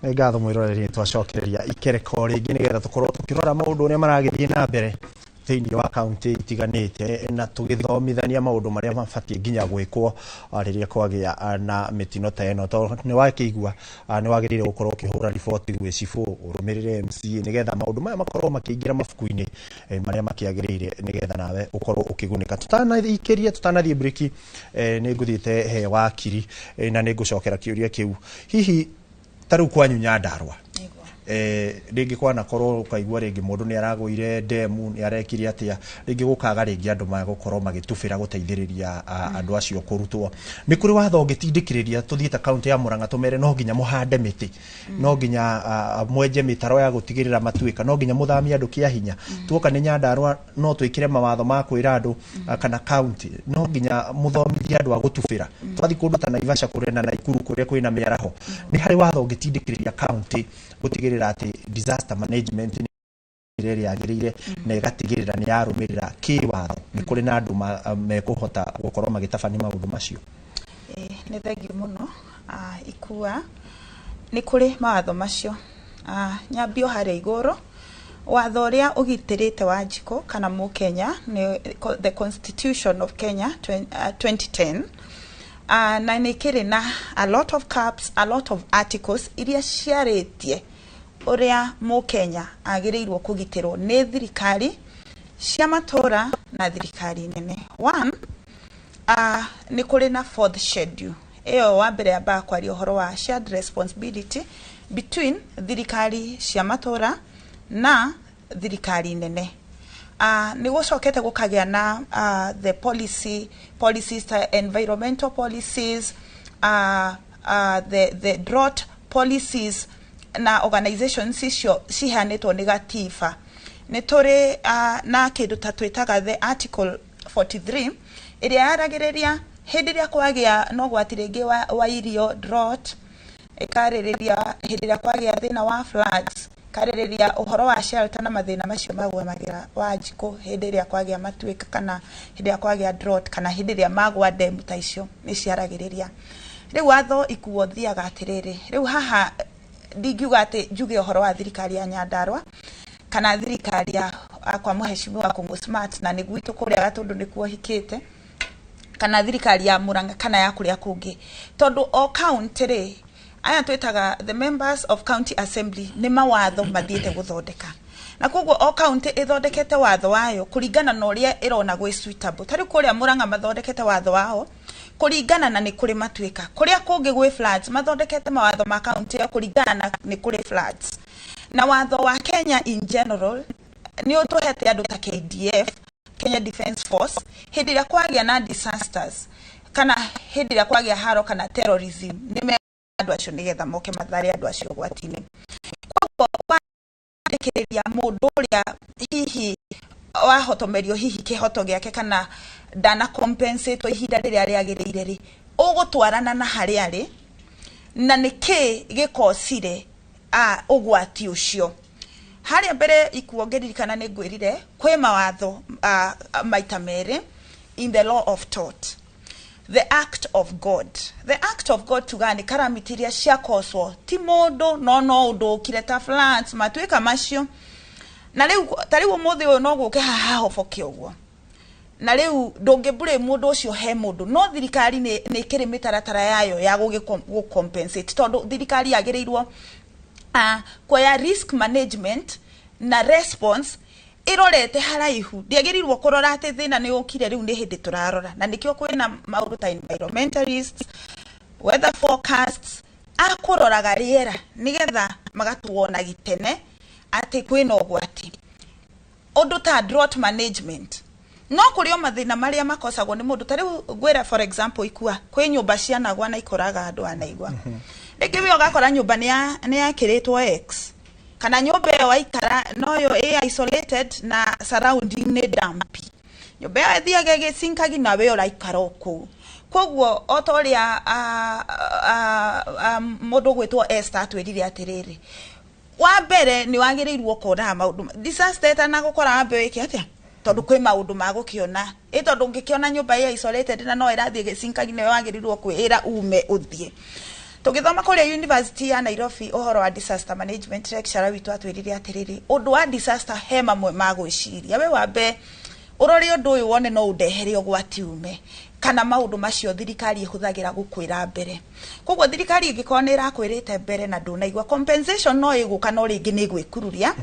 Speaker 6: Nĩ ngatho mwĩroreri, twacokereria ikereko rĩngĩ nĩgetha tũkorwo tũkĩrora maũndũ ũrĩa maragĩthiĩ na mbere thĩinĩ wa kaunti itiganĩte na tũgĩthomithania maũndũ marĩa mabatiĩ nginya gwĩkwo rĩrĩa kwagĩa na mĩtino ta ĩno, tondũ nĩ wakĩigua nĩ wagĩrĩire gũkorwo ũkĩhũra riboti gwĩ cibũ, ũrũmĩrĩre MCA nĩgetha maũndũ maya makorwo makĩingĩra mabuku-inĩ marĩa makĩagĩrĩire nĩgetha nawe ũkorwo ũkĩgunĩka. Tũtanaikĩria, tũtanathiĩ breki, nĩ ngũthiĩte he wakiri na nĩ ngũcokera kĩũria kĩu. Hihi ta rĩu kwanyu Nyandarua, rĩngĩ kwanakorwo ũkaigua rĩngĩ mũndũ nĩ aragũire ndemu, nĩ arekire atĩa, rĩngĩ gũkaga rĩngĩ andũ magũkorwo magĩtubĩra gũteithĩrĩria andũ acio kũrutwo, nĩ kũrĩ watho ũngĩtindĩkĩrĩria tũthiĩte kaunti ya Murang'a tũmere no nginya mũhande mĩtĩ, no nginya mwenje mĩtaro ya gũtigĩrĩra matuĩka, no nginya mũthamie andũ kĩa hinya. Tuoka nĩ Nyandarua no twĩkĩre mawatho ma kwĩra andũ kana kaunti no nginya mũthomithie andũ a gũtubĩra. Twathiĩ kũndũ ta Naivasha kũrĩa na Naikuru kũrĩa kwĩna mĩaraho, nĩ harĩ watho ũngĩtindĩkĩrĩria kaunti gũtigĩrĩra atĩ disaster management nĩ ĩrĩa yagĩrĩire na ĩgatigĩrĩra nĩ yarũmĩrĩra kĩwatho, nĩ kũrĩ na andũ mekũhota gũkorwo magĩtabania maũndũ macio?
Speaker 8: Nĩ thengiũ mũno. Ikua nĩ kũrĩ mawatho macio. Nyambio harĩa igũrũ, watho ũrĩa ũgitĩrĩte Wanjikũ kana mũkenya nĩ the Constitution of Kenya 2010, na nĩ kĩrĩ na a lot of caps, a lot of articles iria ciarĩtie ũrĩa mũkenya agĩrĩirwo kũgitĩrwo nĩ thirikari cia matũra na thirikari nene. One, nĩ kũrĩ na fourth schedule ĩyo wa mbere yambaga kwaria ũhoro wa shared responsibility between thirikari cia matũra na thirikari nene. Nĩ gũcokete gũkagĩa na the policies, the environmental policies, the drought policies na organizations icio ciheanĩtwo nĩ gatiba. Nĩ tũrĩ na kĩndũ ta twĩtaga the article 43 ĩrĩa yaragĩrĩria hĩndĩ ĩrĩa kwagĩa na ũgwati rĩngĩ wa irio drought, ĩkarĩrĩria hĩndĩ ĩrĩa kwagĩa thĩna wa floods, karĩrĩria ũhoro wa shelter na mathĩna macio magũmagĩra Wanjikũ hĩndĩ ĩrĩa kwagĩa matuĩka kana hĩndĩ ĩrĩa kwagĩa drought kana hĩndĩ ĩrĩa magwa demu ta icio nĩ ciaragĩrĩria. Rĩu watho ikuo thiaga atĩrĩrĩ, rĩu haha ndingiuga atĩ njuge ũhoro wa thirikari ya Nyandarua kana thirikari ya kwa mheshimiwa Kũngũ Smart na nĩ gwitũ kũrĩa Gatũndũ nĩkuo hikĩte, kana thirikari ya Murang'a kana ya kũrĩa kũngĩ, tondũ o county rĩ, aya twĩtaga the members of county assembly nĩ mawatho mathiĩte gũthondeka, na koguo o county ĩthondekete watho wayo kũringana na ũrĩa ĩrona gwĩ suitable. Ta rĩu kũrĩa Murang'a mathondekete watho wao Kũringana na nĩ kũrĩ matuĩka kũrĩa kũngĩ gwĩ floods, mathondekete mawatho ma kaunti ĩyo kũringana na nĩ kũrĩ floods. Na watho wa Kenya in general nĩ ũtũhete andũ ta KDF, Kenya Defence Force, hĩndĩ ĩrĩa kwagĩa na disasters kana hĩndĩ ĩrĩa kwagĩa haro kana terrorism, nĩ me andũ acio nĩgetha moke mathare andũ acio ũgwati-inĩ. Koguo wandĩkĩrĩria mũndũ ũrĩa hihi wahotomerio hihi kĩhoto gĩake kana ndana compensate ihinda rĩrĩa rĩagĩrĩire rĩ, ũgũtwarana na harĩa arĩ na nĩkĩ gĩkocire ũgwati ũcio. Harĩa mbere ikuo ngĩririkana nĩ ngwĩrire kwĩ mawatho maita merĩ in the law of tort: the act of God. The act of God tugaga nĩ calamity iria ciakoswo ti mũndũ no ũndũ ũkire ta floods, matuĩka macio. Na rĩu ta rĩu ũmũthĩ ũyũ no gũke haha hoboke ũguo, na rĩu ndũngĩmbũrĩ mũndũ ũcio he mũndũ, no thirikari nĩ ĩkĩrĩ mĩtaratara yayo ya gũgĩ compensate, tondũ thirikari yagĩrĩirwo kuoya risk management na response ĩrorete haraihu. Ndĩagĩrĩirwo kũrora atĩ thĩna nĩ ũkire rĩu nĩ hĩndĩ tũrarora. Na nĩkĩo kwĩna maũndũ ta environmentalists, weather forecasts, akũroraga rĩera nĩgetha magatuona gĩtene atĩ kwĩna ũgwati. Ũndũ ta drought management, no kũrĩ o mathĩna marĩa makosagwo nĩ mũndũ. Ta rĩu ngwĩra, for example, ikua kwĩ nyũmba cianagwa na ikoraga andũ anaigua. Rĩngĩ we ũgakora nyũmba nĩ yakĩrĩtwo X, kana nyũmba ĩyo waikara noyo ĩ isolated na surrounding nĩ damp. Nyũmba ĩyo ĩthiaga ĩgĩcinkagi na we ũraikara o kũu. Koguo o ta ũrĩa mũndũ ũgwĩtwo Esther atwĩrire atĩrĩrĩ, wa mbere nĩ wagĩrĩirwo ũkonaga maũndũ disaster ĩtanagũkora, wambe wĩke atĩa, tondũ kwĩ maũndũ ma gũkĩona ĩ, tondũ ũngĩkĩona nyũmba ĩ isolated na no ĩrathiĩ ĩgĩcinkagi, nĩwe wagĩrĩirwo kwĩĩra ume ũthiĩ. Tũgĩthoma kũrĩa University ya Nairobi ũhoro wa disaster management, lecturer witũ atwĩrire atĩrĩrĩ, ũndũ wa disaster he mamwe ma gwĩciria, we wambe ũrore ũndũ ũyũ wone no ũndehere ũgwati ume kana maũndũ macio thirikari ĩhũthagĩra gũkwĩra mbere. Koguo thirikari ĩngĩkorwo nĩ ĩrakwĩrĩte mbere na ndũnaigua, compensation no ĩgũka, no rĩngĩ nĩ ĩgwĩkururia.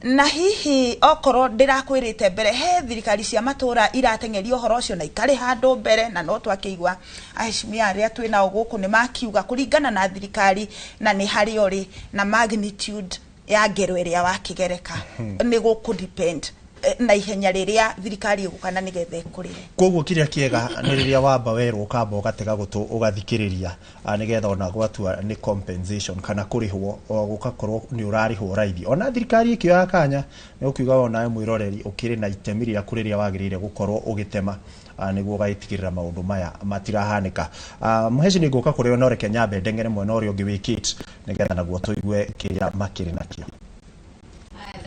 Speaker 8: Na hihi okorwo ndĩrakwĩrĩte mbere, he thirikari cia matũra irateng'eria ũhoro ũcio na ikarĩ handũ mbere. Na no twakĩigua aheshimia arĩa twĩ nao gũkũ nĩ makiuga kũringana na thirikari na nĩ harĩa ũrĩ na magnitude ya ngero ĩrĩa wakĩgereka, nĩ gũkũ depend na ihenya rĩrĩa thirikari ĩgũka na nĩgetha ĩkũrĩre.
Speaker 6: Koguo kĩrĩa kĩega nĩ rĩrĩa wamba werwo ũkamba ũgatega gũtũ ũgathikĩrĩria, nĩgetha ona gwatua nĩ compensation kana kũrĩhwo o gũgakorwo nĩ ũrarĩhwo raithi. Ona thirikari ĩkĩoya kanya nĩ ũkiuga onawe mwĩroreri ũkĩrĩ na itemi rĩaku rĩrĩa wagĩrĩire gũkorwo ũgĩtema, nĩguo ũgagĩtigĩrĩra maũndũ maya matirahanĩka. Mũheci, nĩ ngũka kũrĩ no reke nyambe ndeng'ere mwena ũrĩa ũngĩ wĩkĩte nĩgetha naguo tũigue kĩrĩa makĩrĩ nakĩo.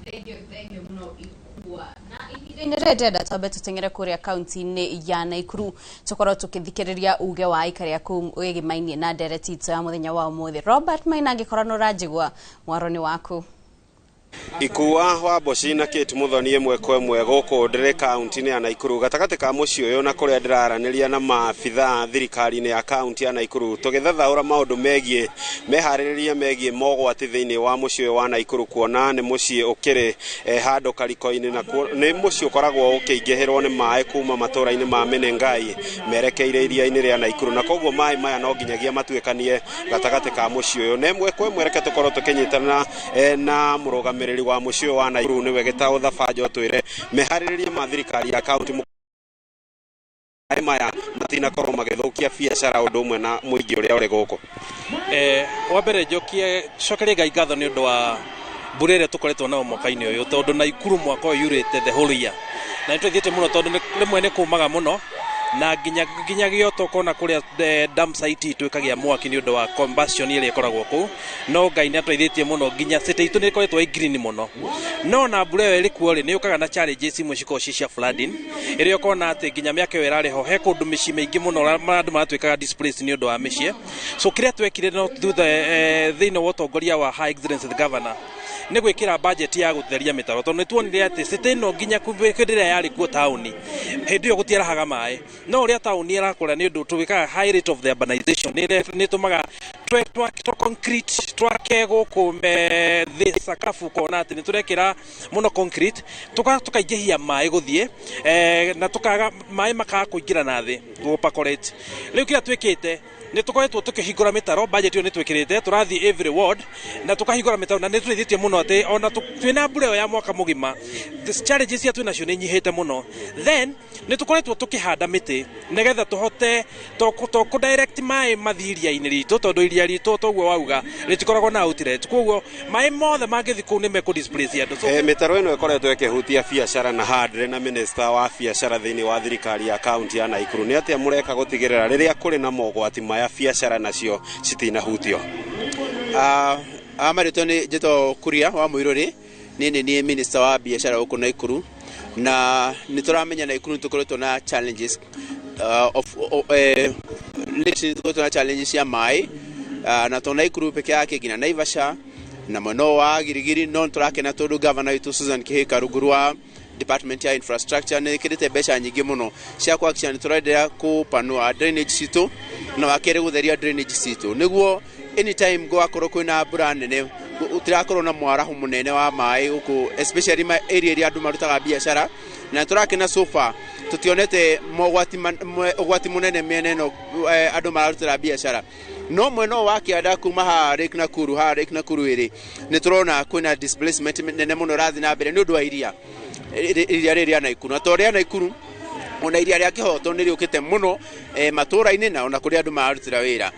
Speaker 5: Thengiũ, thengiũ mũno ikua. Na ihinda-inĩ rĩrĩ ndĩrenda twambe tũteng'ere kũrĩa kaunti-inĩ ya Naikuru, tũkorwo tũkĩthikĩrĩria uge wa aikari a kũu wĩgĩmainie na ndereti itũ ya mũthenya wa ũmũthĩ. Robert Maina, angĩkorwo nĩ ũranjigua, mwaro nĩ waku.
Speaker 7: Ikua wa Mboci na Kate Muthoni, ĩmwe kwa ĩmwe gũkũ ndĩrĩ kaunti-inĩ ya Naikuru, gatagatĩ ka mũciĩ ũyũ na kũrĩa ndĩraranĩria na maabitha thirikari-inĩ ya kaunti ya Naikuru, tũgĩthathaũra maũndũ megiĩ meharĩrĩria megiĩ mogwati thĩinĩ wa mũciĩ ũyũ wa Naikuru, kuona nĩ mũciĩ ũkĩrĩ handũ kariko-inĩ na nĩ mũciĩ ũkoragwo ũkĩingĩhĩrwo nĩ maĩ kuma matũũra-inĩ ma Menengai merekeire iria-inĩ rĩa Naikuru, na koguo maĩ maya no nginyagia matuĩkanie gatagatĩ ka mũciĩ ũyũ. Na ĩmwe kwa ĩmwe reke tũkorwo tũkĩnyitana na mũrũgamĩrĩri wa mũciĩ ũyũ wa Naikuru, nĩwe Gĩtaũ Thabanjo, twĩre meharĩrĩria ma thirikari ya kaunti maĩ maya matinakorwo magĩthũkia biacara ũndũ ũmwe na mũingĩ ũrĩa ũrĩ gũkũ.
Speaker 9: Wa mbere njokie cokerie Ngai ngatho nĩ ũndũ wa mbura ĩrĩa tũkoretwo nayo mwaka-inĩ ũyũ, tondũ Naikuru mwaka ũyũ yurĩte the whole year na nĩ tũthiĩte mũno, tondũ rĩmwe nĩ kũmaga mũno na nginya gĩoto ũkona kũrĩa dam site itũ ĩkagĩa mwaki nĩ ũndũ wa combustion ĩrĩa ĩkoragwo kũu. No Ngai nĩ atũteithĩtie mũno, nginya city itũ nĩ ĩkoretwo ĩ green mũno. No na mbura ĩyo ĩrĩ kuo rĩ, nĩ yũkaga na challenges imwe cikoragwo ci cia flooding, ĩrĩa ũkona atĩ nginya mĩaka ĩyo ĩrarĩ ho he kũndũ mĩciĩ mĩingĩ mũno andũ maratuĩkaga displaced nĩ ũndũ wa mĩciĩ. So kĩrĩa twekire no thutha thĩinĩ wa ũtongoria wa High Excellency the Governor nĩ gwĩkĩra budget ya gũtheria mĩtaro, tondũ nĩ tuonire atĩ city ĩno nginya hĩndĩ ĩrĩa yarĩ kuo taũni, hĩndĩ ĩyo gũtiarahaga maĩ, no ũrĩa taũni ĩrakũra nĩ ũndũ tũgĩkaga high rate of the urbanization nĩ ĩtũmaga Twa concrete twake gũkũ thĩ sakafu kona atĩ nĩ tũrekĩra mũno concrete tũkaingĩhia maĩ gũthiĩ na tũkaga maĩ makaga kũingĩra na thĩ gũpercolate. Rĩu kĩrĩa twĩkĩte nĩ tũkoretwo tũkĩhingũra mĩtaro, budget ĩyo nĩ twĩkĩrĩte, tũrathiĩ every ward na tũkahingũra mĩtaro, na nĩ tũrĩithĩtie mũno atĩ ona twĩna mbura ĩyo ya mwaka mũgima, the challenges iria twĩnacio nĩ nyihĩte mũno. Then nĩ tũkoretwo tũkĩhanda mĩtĩ nĩgetha tũhote to kũ direct maĩ mathiĩ iria-inĩ ritũ, tondũ iria ritũ toguo wauga rĩtikoragwo na outlet, koguo maĩ mothe mangĩthiĩ kũu nĩ mekũ displace andũ. So,
Speaker 7: mĩtaro ĩno ĩkoretwo ĩkĩhutia biacara na handre na minister wa biacara thĩinĩ wa thirikari ya kaunti ya Nakuru, nĩ atĩa mũreka gũtigĩrĩra rĩrĩa kũrĩ na mogwati maya biacara nacio citinahutio?
Speaker 10: Marĩtwa nĩ njĩtwo Kuria wa Mũirũrĩ, niĩ nĩ niĩ minister wa biacara gũkũ Nakuru, na nĩ tũramenya Nakuru nĩ tũkoretwo na challenges lately, tũkoretwo na challenges cia maĩ, na to Nakuru peke yake, nginya Naivasha na mwena wa Girigiri. No nĩ tũrakena tondũ governor witũ Susan Kihika rungu rwa department ya infrastructure nĩ ĩkĩrĩte mbeca nyingĩ mũno cia kuhakikisha nĩ tũrenderea kũpanua drainage citũ, na wa kerĩ gũtheria drainage citũ, nĩguo anytime gwakorwo kwĩna mbura nene gũtirakorwo na mwaraho mũnene wa maĩ gũkũ, especially ma area ĩrĩa andũ marutaga biacara. Na tũrakena, so far tũtionete mogwati ũgwati mũnene mĩena ĩno andũ mararutĩra biacara. No mwena ũyũ wa kĩanda kuma haha Lake Nakuru, haha Lake Nakuru ĩrĩ, nĩ tũrona kwĩna displacement nene mũno ĩrathiĩ na mbere nĩ ũndũ wa iria rĩrĩ rĩa Nakuru. Na to rĩa Nakuru, ona iria rĩa Kĩhoto nĩ rĩũkĩte mũno matũũra-inĩ na ona kũrĩa andũ mararutĩra wĩra.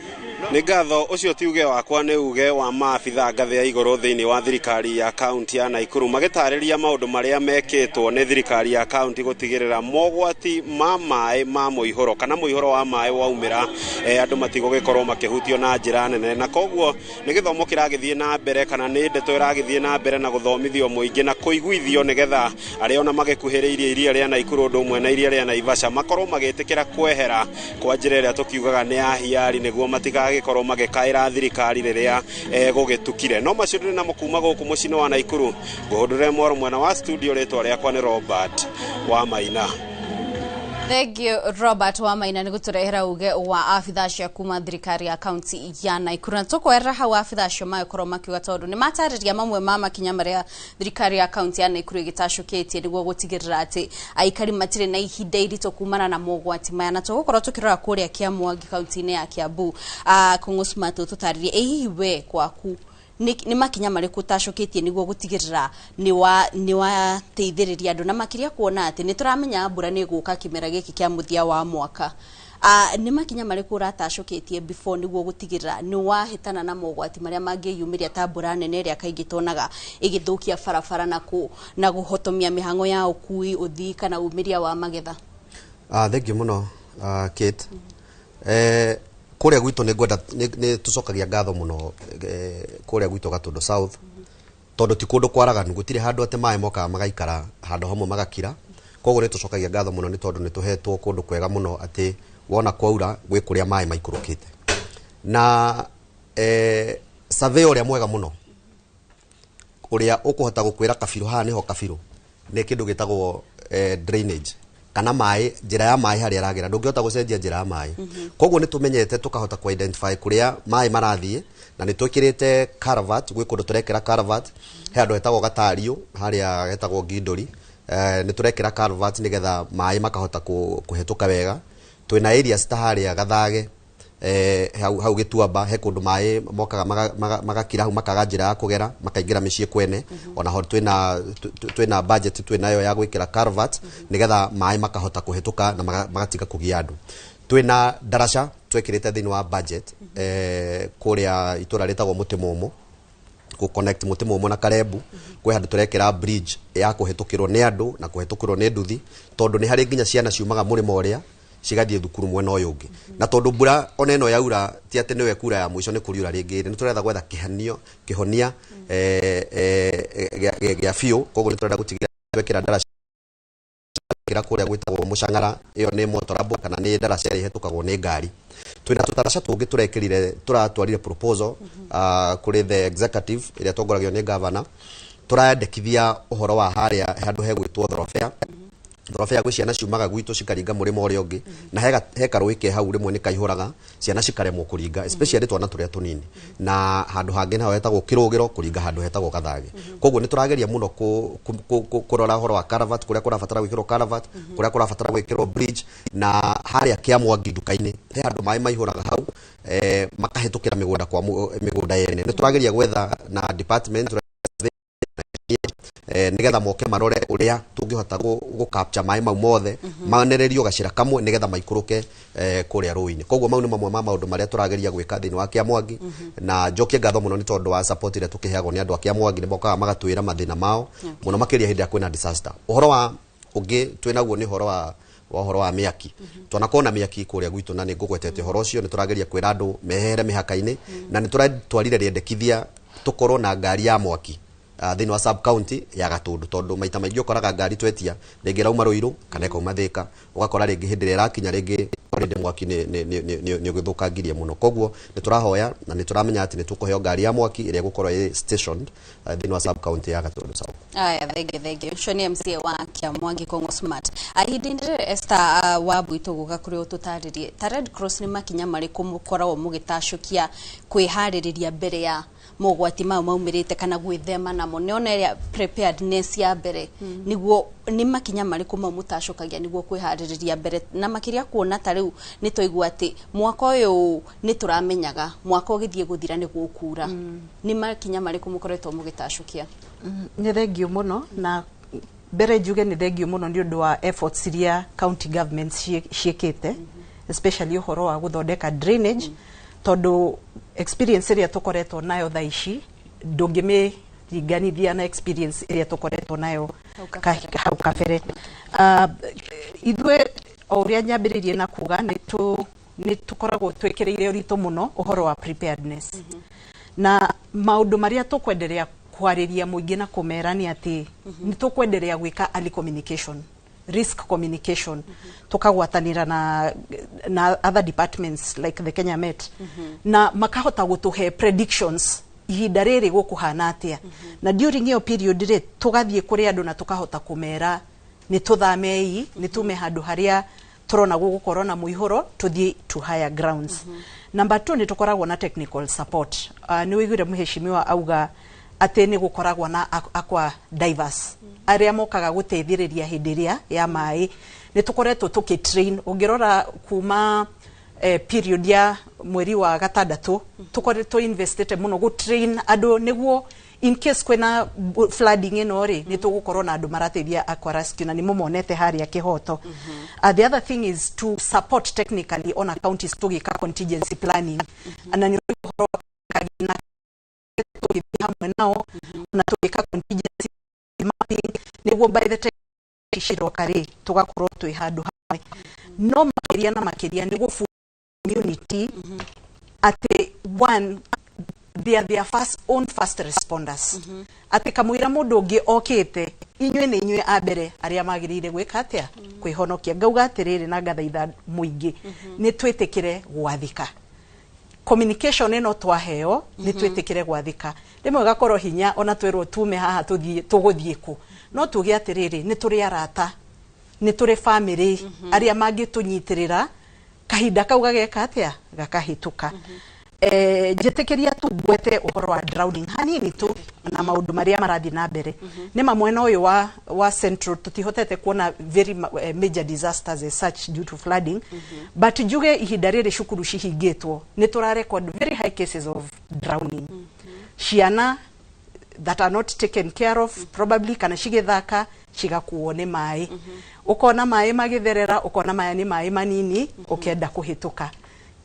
Speaker 7: Nĩ ngatho. Ũcio ti uge wakwa, nĩ uge wa maabitha ngathĩ ya igũrũ thĩinĩ wa thirikari ya kaunti ya Nakuru, magĩtarĩria maũndũ marĩa mekĩtwo nĩ thirikari ya kaunti gũtigĩrĩra mogwati ma maĩ ma mũihũro kana mũihũro wa maĩ waumĩra, andũ matigũgĩkorwo makĩhutio na njĩra nene. Na koguo nĩ gĩthomo kĩragĩthiĩ na mbere, kana nĩ ndeto ĩragĩthiĩ na mbere na gũthomithio mũingĩ na kũiguithio, nĩgetha arĩa ona magĩkuhĩrĩirie iria rĩa Nakuru ũndũ ũmwe na iria rĩa Naivasha makorwo magĩtĩkĩra kwehera kwa njĩra ĩrĩa tũkiugaga nĩ ya hiari, nĩguo matigagĩkorwo magĩkaĩra thirikari rĩrĩa gũgĩtukire. No macio ndĩrĩ namo kuma gũkũ mũciĩ-inĩ wa Nakuru. Ngũhũndũre mwaro mwena wa studio, rĩtwa rĩakwa nĩ Robert wa Maina.
Speaker 5: Thank you, Robert wa Maina, nĩ gũtũrehera uge wa abitha acio kuma thirikari ya kaunti ya Nakuru. Na tũkwerera hau abitha acio magĩkorwo makiuga, tondũ nĩ matarĩria mamwe ma makinya marĩa thirikari ya kaunti ya Nakuru ĩgĩtacũkĩtie nĩguo gũtigĩrĩra atĩ aikari matirĩ na ihinda iritũ kumana na mogwati maya. Na tũgũkorwo tũkĩrora kũrĩa Kĩamwangi kaunti-inĩ ya Kiambu, Kũng'ũ Smart, tũtarĩrie ĩ hihi we kwaku nĩ makinya marĩkũ ũtacũkĩtie nĩguo gũtigĩrĩra nĩ wateithĩrĩria andũ, na makĩria kuona atĩ nĩ tũramenya mbura nĩ ĩgũka kĩmera gĩkĩ kĩa mũthia wa mwaka? Nĩ makinya marĩkũ ũratacũkĩtie before nĩguo gũtigĩrĩra nĩ wahĩtana na mogwati marĩa mangĩyumĩria, ta mbura nene ĩrĩa kaingĩ tuonaga ĩgĩthũkia barabara na kũhotomia mĩhang'o ya ũkui, ũthii kana umĩria wa magetha?
Speaker 11: Thank you mũno, Kate. Kũrĩa gwitũ nĩ ngwenda nĩ tũcokagia ngatho mũno kũrĩa gwitũ Gatũndũ South, tondũ ti kũndũ kwaraganu, gũtirĩ handũ atĩ maĩ mokaga magaikara handũ hamwe magakira. Koguo nĩ tũcokagia ngatho mũno nĩ tondũ nĩ tũhetwo kũndũ kwega mũno atĩ wona kwaura gwĩ kũrĩa maĩ maikũrũkĩte. Na survey ũrĩa mwega mũno ũrĩa ũkũhota gũkwĩra kabirũ haha nĩho kabirũ nĩ kĩndũ gĩtagwo drainage, kana maĩ, njĩra ya maĩ harĩa ĩragera. Ndũngĩhota gũcenjia njĩra ya maĩ. Koguo nĩ tũmenyete tũkahota ku identify kũrĩa maĩ marathiĩ, na nĩ twĩkĩrĩte culvert. Gwĩ kũndũ tũrekĩra culvert, he handũ hetagwo Gatariũ, harĩa hetagwo Ngindũri, nĩ tũrekĩra culvert nĩgetha maĩ makahota kũhetũka wega. Twĩna areas ta harĩa Gathage, hau Gĩtuamba, he kũndũ maĩ mokaga magakira hau, makaga njĩra ya kũgera, makaingĩra mĩciĩ kwene. Ona ho twĩna budget twĩnayo ya gwĩkĩra culvert nĩgetha maĩ makahota kũhetũka na magatiga kũgia andũ. Twĩna ndaraca twekĩrĩte thĩinĩ wa budget kũrĩa itũra rĩtagwo Mũtĩ Mũmũ, kũ connect Mũtĩ Mũmũ na Karembu. Kwĩ handũ tũrekĩra bridge ya kũhetũkĩrwo nĩ andũ na kũhetũkĩrwo nĩ nduthi, tondũ nĩ harĩ nginya ciana ciumaga mũrĩmo ũrĩa cigathiĩ thukuru mwena ũyũ ũngĩ. Na tondũ mbura ona ĩno yaura ti atĩ nĩyo ĩkura ya mũico, nĩ kũriura rĩngĩ, nĩ tũretha gwetha kĩhanio kĩhonia gĩa biũ. Koguo nĩ tũrenda gũtigĩrĩra twekĩra ndaraca kĩra kũrĩa gwĩtagwo Mũcang'ara. Ĩyo nĩ motorable, kana nĩ ndaraca ĩrĩa ĩhetũkagwo nĩ ngari. Twĩna tũtaraca tũngĩ tũrekĩrire, tũratwarire proposal kũrĩ the executive ĩrĩa tongoragio nĩ governor. Tũrandĩkithia ũhoro wa harĩa handũ hegwĩtwo Thorobea. Thorobea gwĩ ciana ciumaga gwitũ cikaringa mũrĩmo ũrĩa ũngĩ, na he karũĩ ke hau rĩmwe nĩ kaihũraga, ciana cikaremwo kũringa, especially twana tũrĩa tũnini. Na handũ hangĩ naho hetagwo Kĩrũgĩro kũringa handũ hetagwo Gathage. Koguo nĩ tũrageria mũno kũrora ũhoro wa culvert, kũrĩa kũrabatara gwĩkĩrwo culvert, kũrĩa kũrabatara gwĩkĩrwo bridge. Na harĩa Kĩamwangi nduka-inĩ he handũ maĩ maihũraga hau, makahĩtũkĩra mĩgũnda kwa mĩgũnda yene. Nĩ tũrageria gwetha na department nĩgetha moke marore ũrĩa tũngĩhota gũ capture maĩ mau mothe, manererio gacĩra kamwe nĩgetha maikũrũke kũrĩa rũĩ-inĩ. Koguo mau nĩ mamwe ma maũndũ marĩa tũrageria gwĩka thĩinĩ wa Kĩamwangi. Na njokie ngatho mũno nĩ tondũ wa support ĩrĩa tũkĩheagwo nĩ andũ a Kĩamwangi. Nĩ mokaga magatwĩra mathĩna mao, mũno makĩria hĩndĩ ĩrĩa kwĩna disaster. Ũhoro wa ũngĩ twĩnaguo nĩ ũhoro wa mĩaki. Twanakorwo na mĩaki kũrĩa gwitũ, na nĩ ngũgwetete ũhoro ũcio. Nĩ tũrageria kwĩra andũ mehere mĩhaka-inĩ, na nĩ tũratwarire rĩendekithia tũkorwo na ngari ya mwaki thĩinĩ wa sub county ya Gatũndũ, tondũ maita maingĩ ũkoraga ngari twetia rĩngĩ ĩrauma Rũirũ kana ĩkauma Thĩka, ũgakora rĩngĩ hĩndĩ ĩrĩa ĩrakinya rĩngĩ already mwaki nĩ ũgĩthũkangirie mũno. Koguo nĩ tũrahoya na nĩ tũramenya atĩ nĩ tũkũheo ngari ya mwaki ĩrĩa ĩgũkorwo ĩ stationed thĩinĩ wa sub county ya Gatũndũ South.
Speaker 5: Aya, thengi thengi. Ũcio nĩ MCA wa Kĩamwangi Kong'o Smart. Ihinda-inĩ rĩrĩ, Esther wa Bwitũ, gũka kũrĩ ũtũtarĩrie ta Red Cross nĩ makinya marĩkũ mũkoragwo mũgĩtacũkia kwĩharĩrĩria mbere ya mogwati mau maumĩrĩte kana gwĩthema namo, nĩ ona ĩrĩa preparedness ya mbere, nĩguo nĩ makinya marĩkũ mau mũtacũkagia nĩguo kwĩharĩrĩria mbere, na makĩria kuona ta rĩu nĩ twaigua atĩ mwaka ũyũ nĩ tũramenyaga mwaka ũgĩthiĩ gũthira nĩ gũkura, nĩ makinya marĩkũ mũkoretwo mũgĩtacũkia?
Speaker 12: Nĩ thengio mũno, na mbere njuge nĩ thengio mũno nĩ ũndũ wa efforts iria county governments ciĩkĩte, especially ũhoro wa gũthondeka drainage, tondũ experience ĩrĩa tũkoretwo nayo thaa ici ndũngĩmĩringanithia na experience ĩrĩa tũkoretwo nayo hau kabere. Ithuĩ o ũrĩa nyambĩrĩirie na kuga, nĩ tũkoragwo twĩkĩrĩire ũritũ mũno ũhoro wa preparedness, na maũndũ marĩa tũkwenderea kwarĩria mũingĩ na kũmera nĩ atĩ nĩ tũkwenderea gwĩka early communication, risk communication, tukagwatanĩra na other departments like the Kenya Met, na makahota gũtũhe predictions ihinda rĩrĩ gũkũhana atĩa, na during ĩyo period rĩ, tũgathiĩ kũrĩ andũ na tũkahota kũmera nĩ tũthamei, nĩ tume handũ harĩa tũrona gũgũkorwo na mũihũro, tũthiĩ to higher grounds. Number two, nĩ tũkoragwo na technical support. Nĩ wĩiguire mũheshimiwa auga atĩ nĩ gũkoragwo na aqua divers arĩa mokaga gũteithĩrĩria hĩndĩ ĩrĩa ya maĩ. Nĩ tũkoretwo tũkĩ-train. Ũngĩrora kuma period ya mweri wa gatandatũ, tũkoretwo investite mũno gũ-train andũ nĩguo in case kwĩna flooding ĩno rĩ, nĩ tũgũkorwo na andũ marateithia aqua rescue, na nĩ mũmonete harĩa Kĩhoto. The other thing is to support technically ona counties tũgĩka contingency planning, na nĩ ũhoro wa kagina tũgĩthiĩ hamwe nao na tũgĩka contingency mapping, nĩguo by the time ciroka rĩ, tũgakorwo twĩ handũ hamwe. No makĩria na makĩria nĩ gũbu community atĩ one, they are their first own first responders, atĩ kamũira mũndũ ũngĩ okĩte, inyuĩ nĩ inyuĩ a mbere arĩa magĩrĩire gwĩka atĩa, kwĩhonokia. Ngauga atĩrĩrĩ, na ngathaitha mũingĩ, nĩ twĩtĩkĩre gwathĩka communication ĩno twaheo, nĩ twĩtĩkĩre gwathĩka. Rĩmwe gakorwo hinya ona twĩrwo tume haha tũthiĩ, tũgũthiĩ kũ? No tuge atĩrĩrĩ, nĩ tũrĩ arata, nĩ tũrĩ family arĩa mangĩtũnyitĩrĩra kahinda kau gageka atĩa, gakahĩtũka. Njĩtĩkĩria tu ngwete ũhoro wa drowning hanini tu na maũndũ marĩa marathiĩ na mbere. Nĩ ma mwena ũyũ wa central tũtihotete kuona very major disasters as such due to flooding, but njuge ihinda rĩrĩ cukuru cihingĩtwo, nĩ tũra record very high cases of drowning, ciana that are not taken care of probably, kana cigĩthaka cigakuo nĩ maĩ, ũkona maĩ magĩtherera, ũkona maya nĩ maĩ manini, ũkenda kũhĩtũka.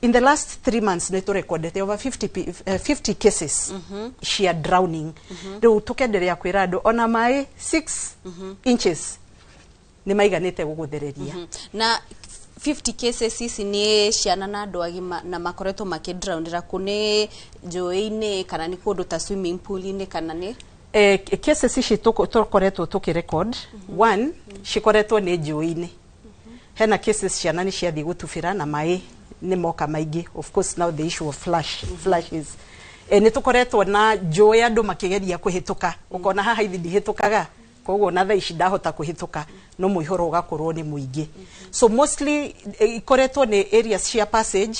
Speaker 12: In the last 3 months nĩ tũrekondete over 50 cases cia drowning. Rĩu tũkenderea kwĩra andũ ona maĩ 6 inches nĩ maiganĩte gũgũthereria.
Speaker 5: Na 50 cases ici nĩ ciana na andũ agima, na makoretwo makĩdrownĩra kũ? Nĩ njũĩ-inĩ kana nĩ kũndũ ta swimming pool-inĩ kana nĩ
Speaker 12: Cases ici tũkoretwo tũkĩrecord, one, cikoretwo nĩ njũĩ-inĩ. Hena cases ciana nĩ ciathiĩ gũtubĩra na maĩ nĩ moka maingĩ. Of course now the issue of flashes, nĩ tũkoretwo na njũĩ andũ makĩgeria kũhĩtũka, ũkona haha ithi ndihĩtũkaga. Koguo na thaa ici ndahota kũhĩtũka, no mũihũro ũgakorwo nĩ mũingĩ. So mostly ikoretwo nĩ areas cia passage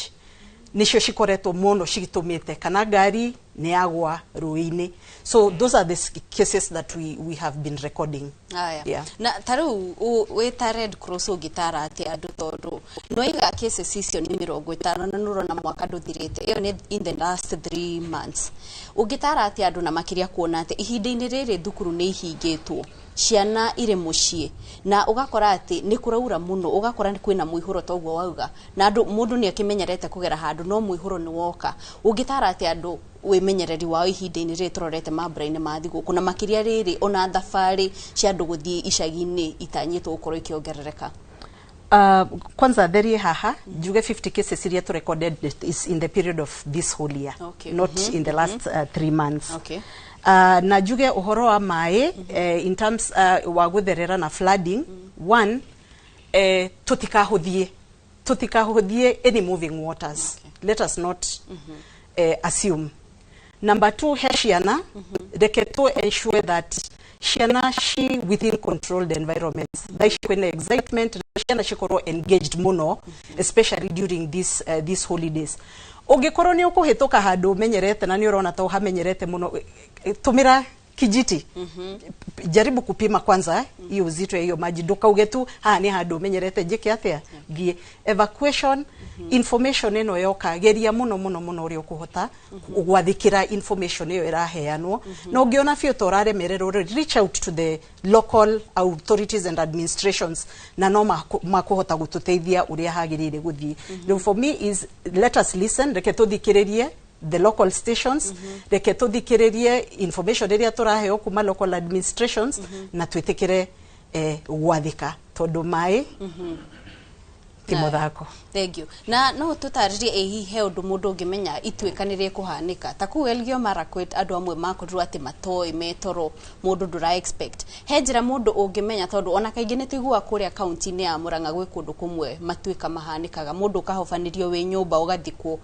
Speaker 12: nicio cikoretwo mũno citũmĩte kana ngari nĩ yagwa rũĩ-inĩ. So those are the cases that we have been recording.
Speaker 5: Aya.
Speaker 12: Yeah.
Speaker 5: Na ta rĩu wĩ ta Red Cross, ũngĩtara atĩa andũ, tondũ nĩwaiga cases icio nĩ 50 na nĩũrona mwaka ndũthirĩte, ĩyo nĩ in the last 3 months. Ũngĩtara atĩa andũ, na makĩria kuona atĩ ihinda-inĩ rĩrĩ thukuru nĩ ihingĩtwo, ciana irĩ mũciĩ, na ũgakora atĩ nĩ kũraura mũno, ũgakora nĩ kwĩna mũihũro toguo wauga, na andũ mũndũ nĩ akĩmenyerete kũgera handũ no mũihũro nĩ woka. Ũngĩtara atĩa andũ wĩmenyereri wao ihinda-inĩ rĩrĩ tũrorete mambura-inĩ ma thigũkũ, na makĩria rĩrĩ ona thabarĩ cia andũ gũthiĩ icagi-inĩ itanyĩtwo gũkorwo ikĩongerereka?
Speaker 12: Kwanza therie haha njuge 50 cases iria tu recorded is in the period of this whole year, not in the last 3 months. Na njuge uhoro wa maĩ, in terms wa gutherera na flooding, one, tutikahũthie any moving waters. Let us not assume. Number two, he ciana, reke tu ensure that ciana ci within controlled environments. Thaa ici kwĩna excitement, ciana cikorwo engaged mũno, especially during these holidays. Ũngĩkorwo nĩ ũkũhĩtũka handũ ũmenyerete na nĩ ũrona ta ũhamenyerete mũno, tũmĩra kijiti, jaribu kupima kwanza hiyo uzito ya hiyo maji. Ndukauge tu haha nĩ handũ ũmenyerete, njĩke atĩa, thiĩ. Evacuation information ĩno yoka, geria mũno mũno mũno ũrĩa ũkũhota gwathĩkĩra information ĩyo ĩraheanwo, na ũngĩona biũ ta ũraremererwo rĩ, reach out to the local authorities and administrations, na no makũhota gũtũteithia ũrĩa hagĩrĩire gũthiĩ. Rĩu for me is, let us listen, reke tũthikĩrĩrie the local stations, reke tũthikĩrĩrie information ĩrĩa tũraheo kuma local administrations, na twĩtĩkĩre gwathĩka, tondũ maĩ ti mũthako.
Speaker 5: Thank you. Na no tũtarĩrie, ĩ hihi he ũndũ mũndũ ũngĩmenya ituĩka nĩ rĩkũhanĩka ta kũu Elgeyo Marakwet, andũ amwe makorirwo atĩ matoĩ metoro, mũndũ ndũra expect. He njĩra mũndũ ũngĩmenya? Tondũ ona kaingĩ nĩ tũiguaga kũrĩa kaunti-inĩ ya Murang'a gwĩ kũndũ kũmwe matuĩka mahanĩkaga, mũndũ ũkahobanĩrio wĩ nyũmba ũgathikwo.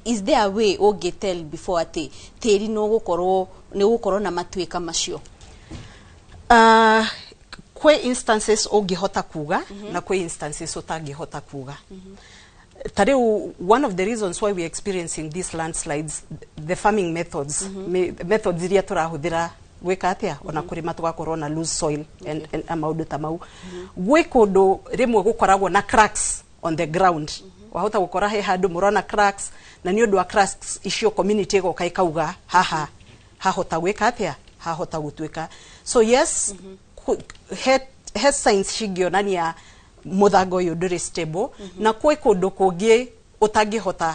Speaker 5: Is there a way ũngĩ tell before atĩ tĩri nĩ ũgũkorwo na matuĩka macio?
Speaker 12: Kwĩ instances ũngĩhota kuga na kwĩ instances ũtangĩhota kuga. Ta rĩu, one of the reasons why we are experiencing these landslides, the farming methods, methods iria tũrahũthĩra gwĩka atĩa, ona kũrĩma tũgakorwo na loose soil and maũndũ ta mau. Gwĩ kũndũ rĩmwe gũkoragwo na cracks on the ground. Wahota gũkora he handũ mũrona cracks, na nĩ ũndũ wa cracks icio community ĩgoka ĩkauga haha hahota gwĩka atĩa, hahota gũtuĩka. So yes, he signs cingĩonania mũthanga ũyũ ndũrĩ stable, na kwĩ kũndũ kũngĩ ũtangĩhota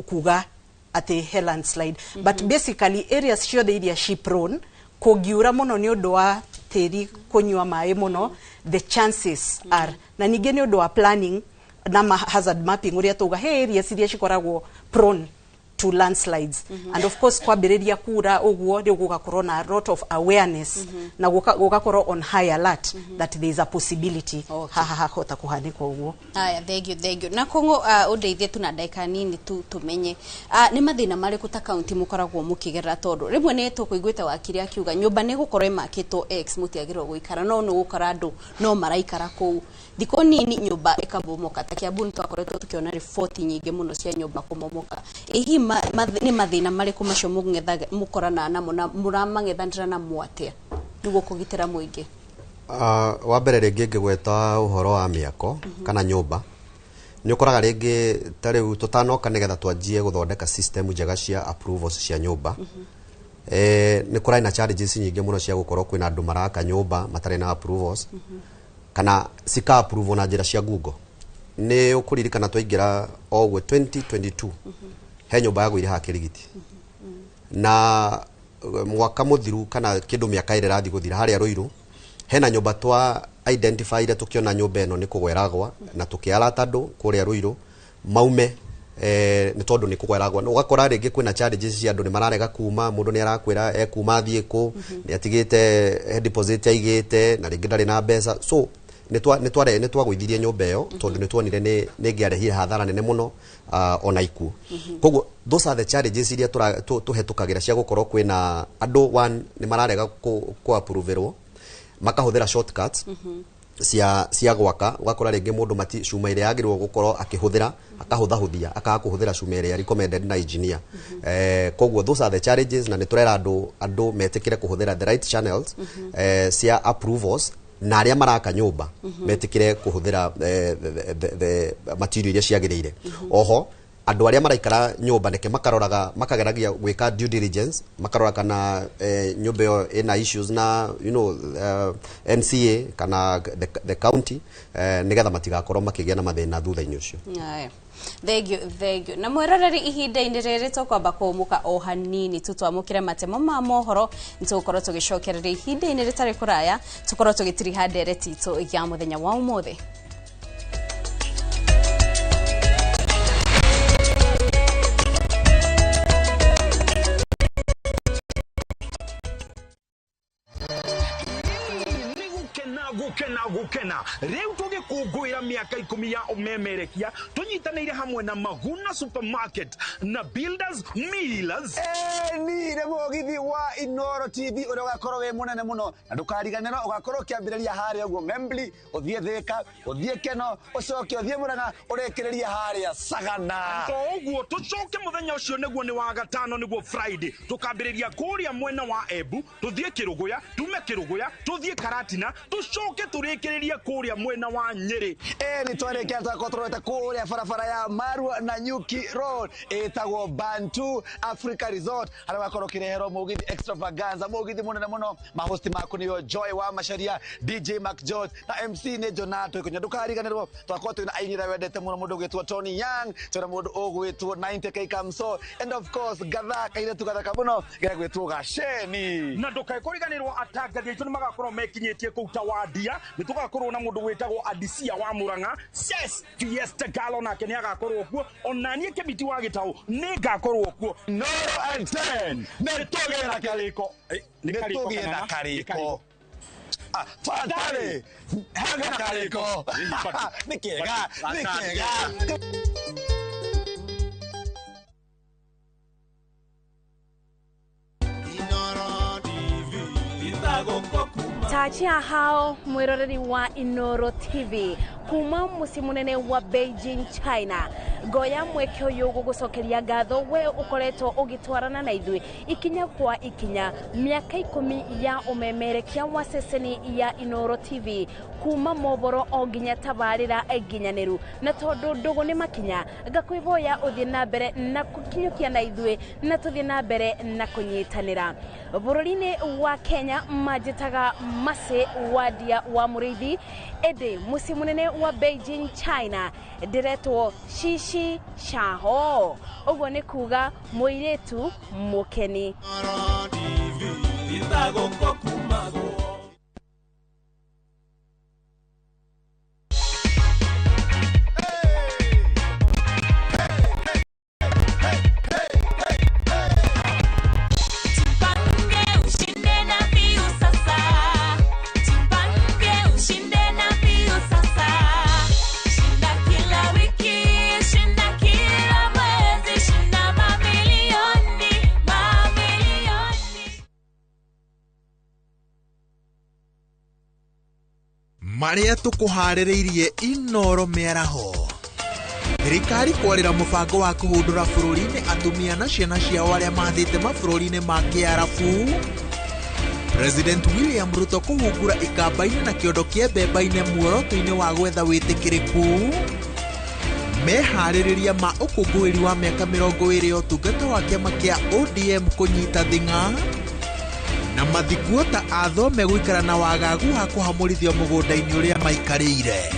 Speaker 12: kuga atĩ he landslide. But basically areas ciothe iria ci prone, kũngiura mũno nĩ ũndũ wa tĩri kũnyua maĩ mũno, the chances are, na ningĩ nĩ ũndũ wa planning na hazard mapping ũrĩa tauga, he areas iria cikoragwo prone to landslides. And of course kwambĩrĩria kura ũguo, rĩu gũgakorwo na a lot of awareness na gũgakorwo on high alert that there is a possibility haha hahota kũhanĩka ũguo.
Speaker 5: Aya, thank you, thank you. Na kongo undeithie tu na ndagĩka nini tu tumenye nĩ mathĩna marĩkũ ta kaunti mũkoragwo mũkĩgerera, tondũ rĩmwe nĩ tũkũiguĩte wakiri akiuga nyũmba nĩ gũkorwo ĩmakĩtwo X mũtiagĩrĩirwo gũikara, no nĩ gũkora andũ no maraikara kũu, thikũ nini nyũmba ĩkabomoka. Ta Kiambu nĩ twakoretwo tũkĩona riboti nyingĩ mũno cia nyũmba kũmomoka. Ĩ hihi nĩ mathĩna marĩkũ macio mũkoranaga namo, na mũramang'ethanĩra namo atĩa nĩguo kũgitĩra mũingĩ?
Speaker 11: Wa mbere rĩngĩ ngĩgweta ũhoro wa mĩako kana nyũmba, nĩ ũkoraga rĩngĩ ta rĩu tũtanoka nĩgetha twanjie gũthondeka system njega cia approvals cia nyũmba, nĩ kũrarĩ na challenges nyingĩ mũno cia gũkorwo kwĩna andũ maraka nyũmba matarĩ na approvals, kana cika approve na njĩra cia ngungo. Nĩ ũkũririkana twaingĩra o ũguo 2022, he nyũmba yagũire haha Kĩrigiti, na mwaka mũthiru kana kĩndũ mĩaka ĩrĩ ĩrathiĩ gũthira, harĩa Ruiru hena nyũmba twa identified, tukiona nyũmba ĩno nĩ kũgwa ĩragwa, na tũkĩarata andũ kũrĩa Ruiru maume, nĩ tondũ nĩ kũgwa ĩragwa. Ũgakora rĩngĩ kwĩna challenges cia andũ nĩ mararega kuma, mũndũ nĩ arakwĩra ekuma athiĩ kũ, nĩ atigĩte he deposit aigĩte, na rĩngĩ ndarĩ na mbeca. So Nĩ twagũithirie nyũmba ĩyo tondũ nĩ tuonire nĩ ĩngĩarehire hathara nene mũno, ona ikuũ. Koguo those are the challenges iria tũhetũkagĩra cia gũkorwo kwĩna andũ. One, nĩ mararega kũ approverwo, makahũthĩra shortcuts cia gwaka. Ũgakora rĩngĩ mũndũ mati cuma ĩrĩa yagĩrĩirwo gũkorwo akĩhũthĩra, akahũthahũthia, akaga kũhũthĩra cuma ĩrĩa recommended na engineer. Koguo those are the challenges, na nĩ tũrera andũ metĩkĩre kũhũthĩra the right channels cia approvals, na arĩa maraka nyũmba metĩkĩre kũhũthĩra the material iria ciagĩrĩire. Oho andũ arĩa maraikara nyũmba nĩke makaroraga, makageragia gwĩka due diligence, makarora kana nyũmba ĩyo ĩna issues na NCA kana the county, nĩgetha matigakorwo makĩgĩa na mathĩna thutha-inĩ ũcio.
Speaker 5: Aya. Thank you, thank you. Na mwĩroreri, ihinda-inĩ rĩrĩ tũkwamba kũmũka o hanini tu twamũkĩre matemo ma mohoro. Nĩtũgũkorwo tũgĩcokereria ihinda-inĩ rĩtarĩ kũraya, tũkorwo tũgĩtiriha ndereti itũ ya mũthenya wa ũmũthĩ.
Speaker 28: Nĩ gũkena, gũkena, gũkena. Rĩu tũgĩkũngũĩra mĩaka 10 ya ũmemerekia, tũnyitanĩire hamwe na Maguna Supermarket na Builders Millers.
Speaker 13: Ni nĩ mũgithi wa Inoro TV ũrĩa ũgakorwo wĩ mũnene mũno, na ndũkariganĩrwo ũgakorwo ũkĩambĩrĩria harĩa ũguo Membli, ũthiĩ Thĩka, ũthiĩ Keno, ũcoke ũthiĩ Mũrang'a, ũrĩkĩrĩrie harĩa Sagana.
Speaker 28: To ũguo, tũcoke mũthenya ũcio nĩguo nĩ wa gatano, nĩguo Friday, tũkambĩrĩria kũrĩa mwena wa Embu, tũthiĩ Kĩrũgũya, tume Kĩrũgũya tũthiĩ Karatina, tũcoke tũrĩkĩrĩrie kũrĩa mwena wa Nyĩrĩ.
Speaker 13: Ĩ nĩ twarĩkia, twakorwo tũrorete kũrĩa barabara ya Marua na Nyuki Road, ĩtagwo Bantu Africa Resort, harĩa ũgakorwo ũkĩreherwo mũgithi extravaganza, mũgithi mũnene mũno. Mahosti maku nĩo Joy wa Macharia, DJ Mark George, na MC nĩ Jonato Ikunya. Ndũkariganĩrwo twakorwo twĩna aini arĩa wendete mũno, mũndũ ũgwĩtwo Tony Young, twĩna mũndũ ũgwĩtwo 90K Kamso, and of course gatha kairĩtu gathaka mũno gegwĩtwo Gaceni.
Speaker 28: Na ndũkae kũriganĩrwo atangathi aitũ nĩ magakorwo mekinyĩtie kũu Tawandia. Nĩ tũgakorwo na mũndũ wĩtagwo Adisia wa Mũrang'a, Ses Fiesta Galo, nake nĩ agakorwo kuo. Ona niĩ Kĩmiti wa Gĩtaũ nĩ ngakorwo kuo.
Speaker 13: Noro and 10 nĩ tũgĩe na karĩko.
Speaker 28: Nĩ
Speaker 13: nĩ
Speaker 28: karĩko
Speaker 13: tũgĩe na
Speaker 28: kana? Nĩ
Speaker 13: karĩko. Ah, twatarĩ hagĩa na karĩko. Nĩ kĩega, nĩ kĩega.
Speaker 5: Tachia hao mwiroreri wa Inoro TV kuma muciĩ munene wa Beijing, China. Ngoya mweke ũyũ gũgũcokeria ngatho we ũkoretwo ũgĩtwarana na ithuĩ ikinya kwa ikinya mĩaka 10 ya ũmemerekia wa ceceni ya Inoro TV, kuma mohoro o nginya tabarĩra nginyanĩru. Na tondũ ndũgũ nĩ makinya, ngakwĩhoya ũthiĩ na mbere na gũkinyũkia na ithuĩ, na tũthiĩ na mbere na kũnyitanĩra. Bũrũri-inĩ wa Kenya manjĩtaga Mercy Wandia wa Mũrĩithi, ĩndĩ mũciĩ mũnene wa Beijing, China ndĩretwo Shishi Shaho, ũguo nĩ kuga mũirĩtu mũkeni.
Speaker 23: Tupange ushinde na Viusasa. Tupange ushinde na Viusasa. Shinda kila wiki, shinda kila mwezi, shinda mamilioni, mamilioni.
Speaker 27: Marĩa tũkũharĩrĩirie Inoro mĩaraho: thirikari kwarĩra mũbango wa kũhũndũra bũrũri-inĩ atumia na ciana ciao arĩa mathĩte mabũrũri-inĩ ma kĩarabu; President William Ruto kũhungura ikamba-inĩ na kĩondo kĩa mbemba-inĩ muoroto-inĩ wa gwetha wĩtĩkĩrĩku; meharĩrĩria ma ũkũngũĩri wa mĩaka 20 ya ũtungata wa kĩama kĩa ODM kũnyita thing'a; na mathikuota athome gũikara na wagagu wa kũhamũrithio mũgũnda-inĩ ũrĩa maikarĩire.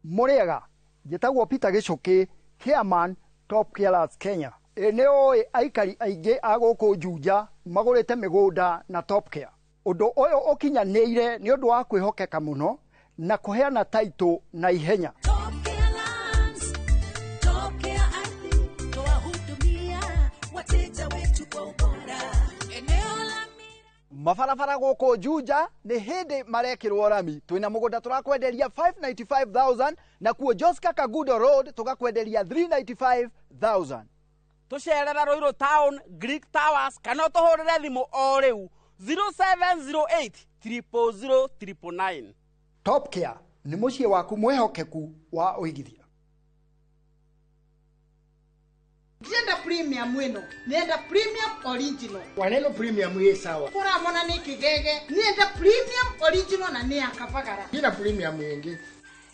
Speaker 14: Mũrĩega, njĩtagwo Peter Gĩcũkĩ, chairman Top Carers Kenya. Ĩ nĩ ũĩ aikari aingĩ a gũkũ Juja magũrĩte mĩgũnda na Top Care. Ũndũ ũyũ ũkinyanĩire nĩ ũndũ wa kwĩhokeka mũno na kũheana taitũ na ihenya.
Speaker 23: Lands, Top Care Ardhi, twawahudumia wateja wetu kwa ubora.
Speaker 14: Mabarabara gũkũ Juja nĩ hĩndĩ marekĩrwo rami. Twĩna mũgũnda tũrakwenderia 595,000 na kuo Joska Kagudo Road tũgakwenderia 395,000.
Speaker 15: Tũcerera Ruiru Town, Greek Towers, kana ũtũhũrĩre thimũ o rĩu 0708 000 999.
Speaker 14: Top Care nĩ mũciĩ waku mwĩhokeku wa ũigithia.
Speaker 16: Ndienda premium ĩno, nenda premium original.
Speaker 17: Waneno premium ĩ sawa.
Speaker 16: Kũramona nĩ kĩgege, nenda premium original na nĩ ya Kavagara.
Speaker 17: Ina premium ĩngĩ.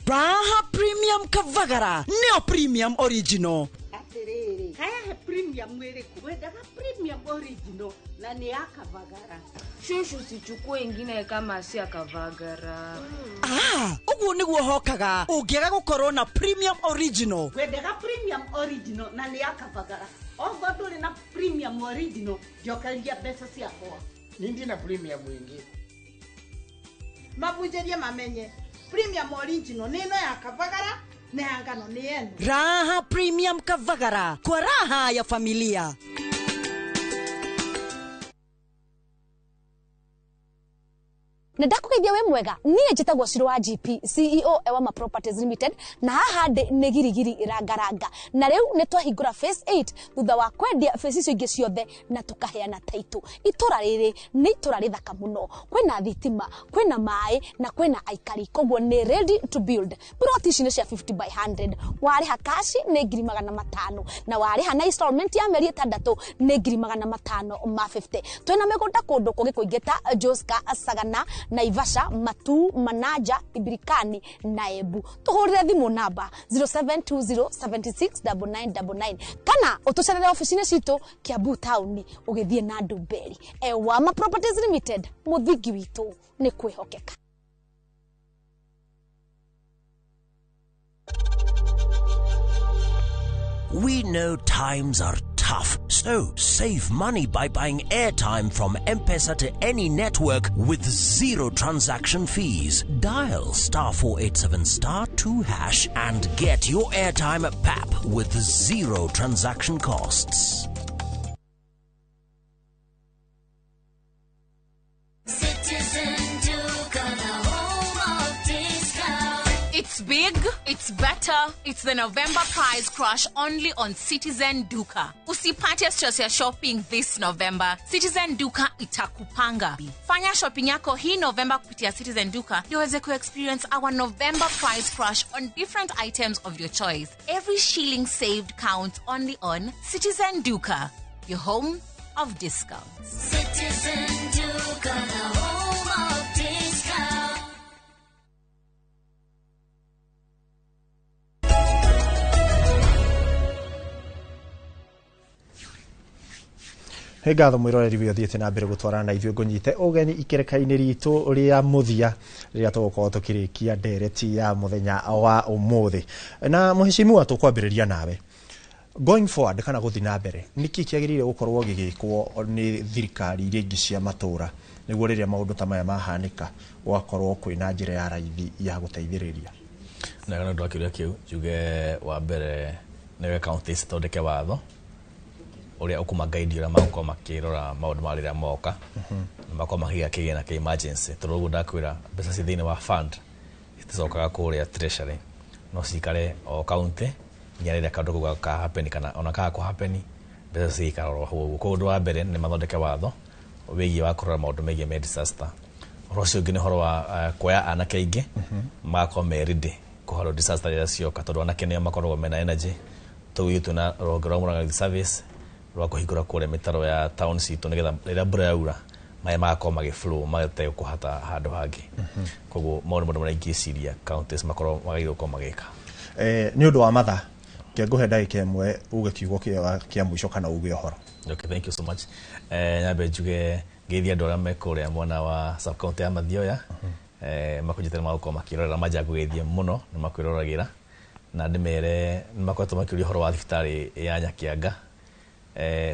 Speaker 18: Raha Premium Kavagara nĩyo premium original.
Speaker 16: Atĩrĩrĩ, kayahe premium ĩrĩkũ? Wendaga premium original na nĩ ya Kavagara.
Speaker 19: Shushu, sichukue ingine kama si ya Kavagara.
Speaker 18: Ah, ũguo nĩguo hokaga ũngĩaga gũkorwo na premium original.
Speaker 16: Wendaga premium original na nĩ ya Kavagara. Ogo ndũrĩ na premium original, njokeria mbeca ciakwa.
Speaker 17: Ni ndina premium ĩngĩ.
Speaker 16: Mabunjĩrie mamenye premium original nĩ ĩno ya Kavagara na ya ngano nĩ ĩno.
Speaker 18: Raha Premium Kavagara kwa raha ya familia.
Speaker 4: Na ndakũgeithia wĩ mwega, niĩ njĩtagwo Ciro wa GP, CEO Ewama Properties Limited, na haha ndĩ nĩ girigiri rangaranga, na rĩu nĩ twahingũra phase 8 thutha wa kwendia phase icio ingĩ ciothe na tũkaheana title. Itũra rĩrĩ nĩ itũra rĩthaka mũno, kwĩna thitima, kwĩna maĩ na kwĩna aikari, koguo nĩ ready to build. Plot ici nĩ cia 50 by 100, warĩha cash nĩ 500,000 na warĩha na installment ya mĩeri 6 nĩ 550,000. Twĩna mĩgũnda kũndũ kũngĩ kũingĩ ta Joska, Sagana, Naivasha, Matu, Manaja, Ibirikani na Embu. Tuhurire thimu namba 0720769999 kana utucerere ofici-inĩ citũ Kiambu Town ũgĩthiĩ na Ndumberi. Ewama Properties Limited, mũthingi witũ nĩ kwĩhokeka.
Speaker 20: We know times are tough, so save money by buying airtime from M-Pesa to any network with zero transaction fees. Dial *487*2# and get your airtime at PAP with zero transaction costs.
Speaker 23: Citizen Duka, the home of discount.
Speaker 5: It's big, it's better, it's the November price crash only on Citizen Duka. Usipate stress ya shopping this November. Citizen Duka itakupanga. Fanya shopping yako hii November kupitia Citizen Duka ndio uweze ku-experience our November price crash on different items of your choice. Every shilling saved counts only on Citizen Duka, your home of discounts.
Speaker 23: Citizen Duka, the home of discount.
Speaker 6: Nĩ ngatho mwĩroreri wĩ ũthiĩte na mbere gũtwarana na ithuĩ, ngũnyite ũgeni ikereka-inĩ ritũ rĩa mũthia rĩrĩa tũgũkorwo tũkĩrĩkia ndereti ya mũthenya wa ũmũthĩ. Na mũheshimiwa, tũkwambĩrĩria nawe, going forward kana gũthiĩ na mbere, nĩkĩ kĩagĩrĩire gũkorwo gĩgĩkwo nĩ thirikari iria ingĩ cia matũra nĩguo rĩrĩa maũndũ ta maya mahanĩka gũgakorwo kwĩna njĩra ya raithi ya gũteithĩrĩria?
Speaker 21: Na nĩ ũndũ wa kĩũria kĩu, njuge wa mbere nĩwe county cithondeke watho ũrĩa ũkũmangaidi ũrĩa magũkorwo makĩrora maũndũ ma rĩrĩa moka na makorwo makĩiga kĩgĩna kĩa emergency, tondũ ũguo ndakwĩra mbeca ci thĩinĩ wa fund citicokaga kũrĩa treasury, no cikare o county nginya rĩrĩa kaũndũ kau ka happen, kana ona kaga kũ happen mbeca cigĩikara oro hau ũguo. Koguo ũndũ wa mbere nĩ mathondeke watho wĩgiĩ wa kũrora maũndũ megiĩ me disaster. Ũhoro ũcio ũngĩ nĩ ũhoro wa kuoya anake aingĩ magakorwo me ready kũhoro disaster rĩrĩa cioka, tondũ anake nĩo makoragwo mena energy. Tũu itũ na rũhonge rwa Murang'a Youth Service rwa kũhingũra kũrĩa mĩtaro ya town citũ nĩgetha rĩrĩa mbura yaura maĩ magakorwo magĩflow mategũkũhata handũ hangĩ. Koguo mau nĩ maũndũ marĩa ingĩciria counties makorwo magĩrĩirwo gũkorwo magĩka.
Speaker 6: Nĩ ũndũ wa mathaa, ngũhe ndagĩka ĩmwe uge kiugo kĩa mũico kana uge ũhoro.
Speaker 21: Okay, thank you so much. Nyambe njuge ngeithie andũ arĩa me kũrĩa mwena wa sub county ya Mathioya, makũnjĩte nĩ magũkorwo makĩrorera manja ngũgeithie mũno, nĩ makwĩroragĩra, na ndĩmere nĩ makoretwo makĩũria ũhoro wa thibitarĩ ya Nyakianga.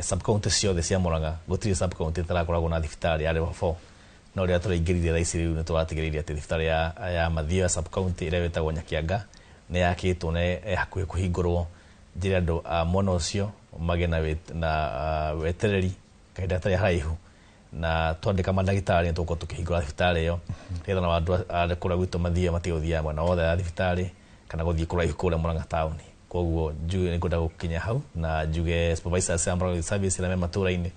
Speaker 21: Sub county ciothe cia Murang'a gũtirĩ sub county ĩtarakoragwo na thibitarĩ ya level 4, no rĩrĩa tũraingĩrire thaa ici rĩu nĩ tũratigĩrĩire atĩ thibitarĩ ya Mathioya sub county ĩrĩa ĩtagwo Nyakianga nĩ yakĩtwo na ĩ hakuhĩ kũhingũrwo, njĩre andũ a mwena ũcio magĩe na wetereri kahinda gatarĩ haraihu Na twandĩka mandagĩtarĩ nĩ tũgũkorwo tũkĩhingũra thibitarĩ ĩyo nĩgetha na andũ a kũrĩa gwitũ mathiĩ matige gũthiaga mwena wothe ya thibitarĩ kana gũthiĩ kũraihu kũrĩa Murang'a taũni. Koguo njuge nĩngwenda gũkinya hau na njuge supervisors a Murang'a Youth Service arĩa me matũra-inĩ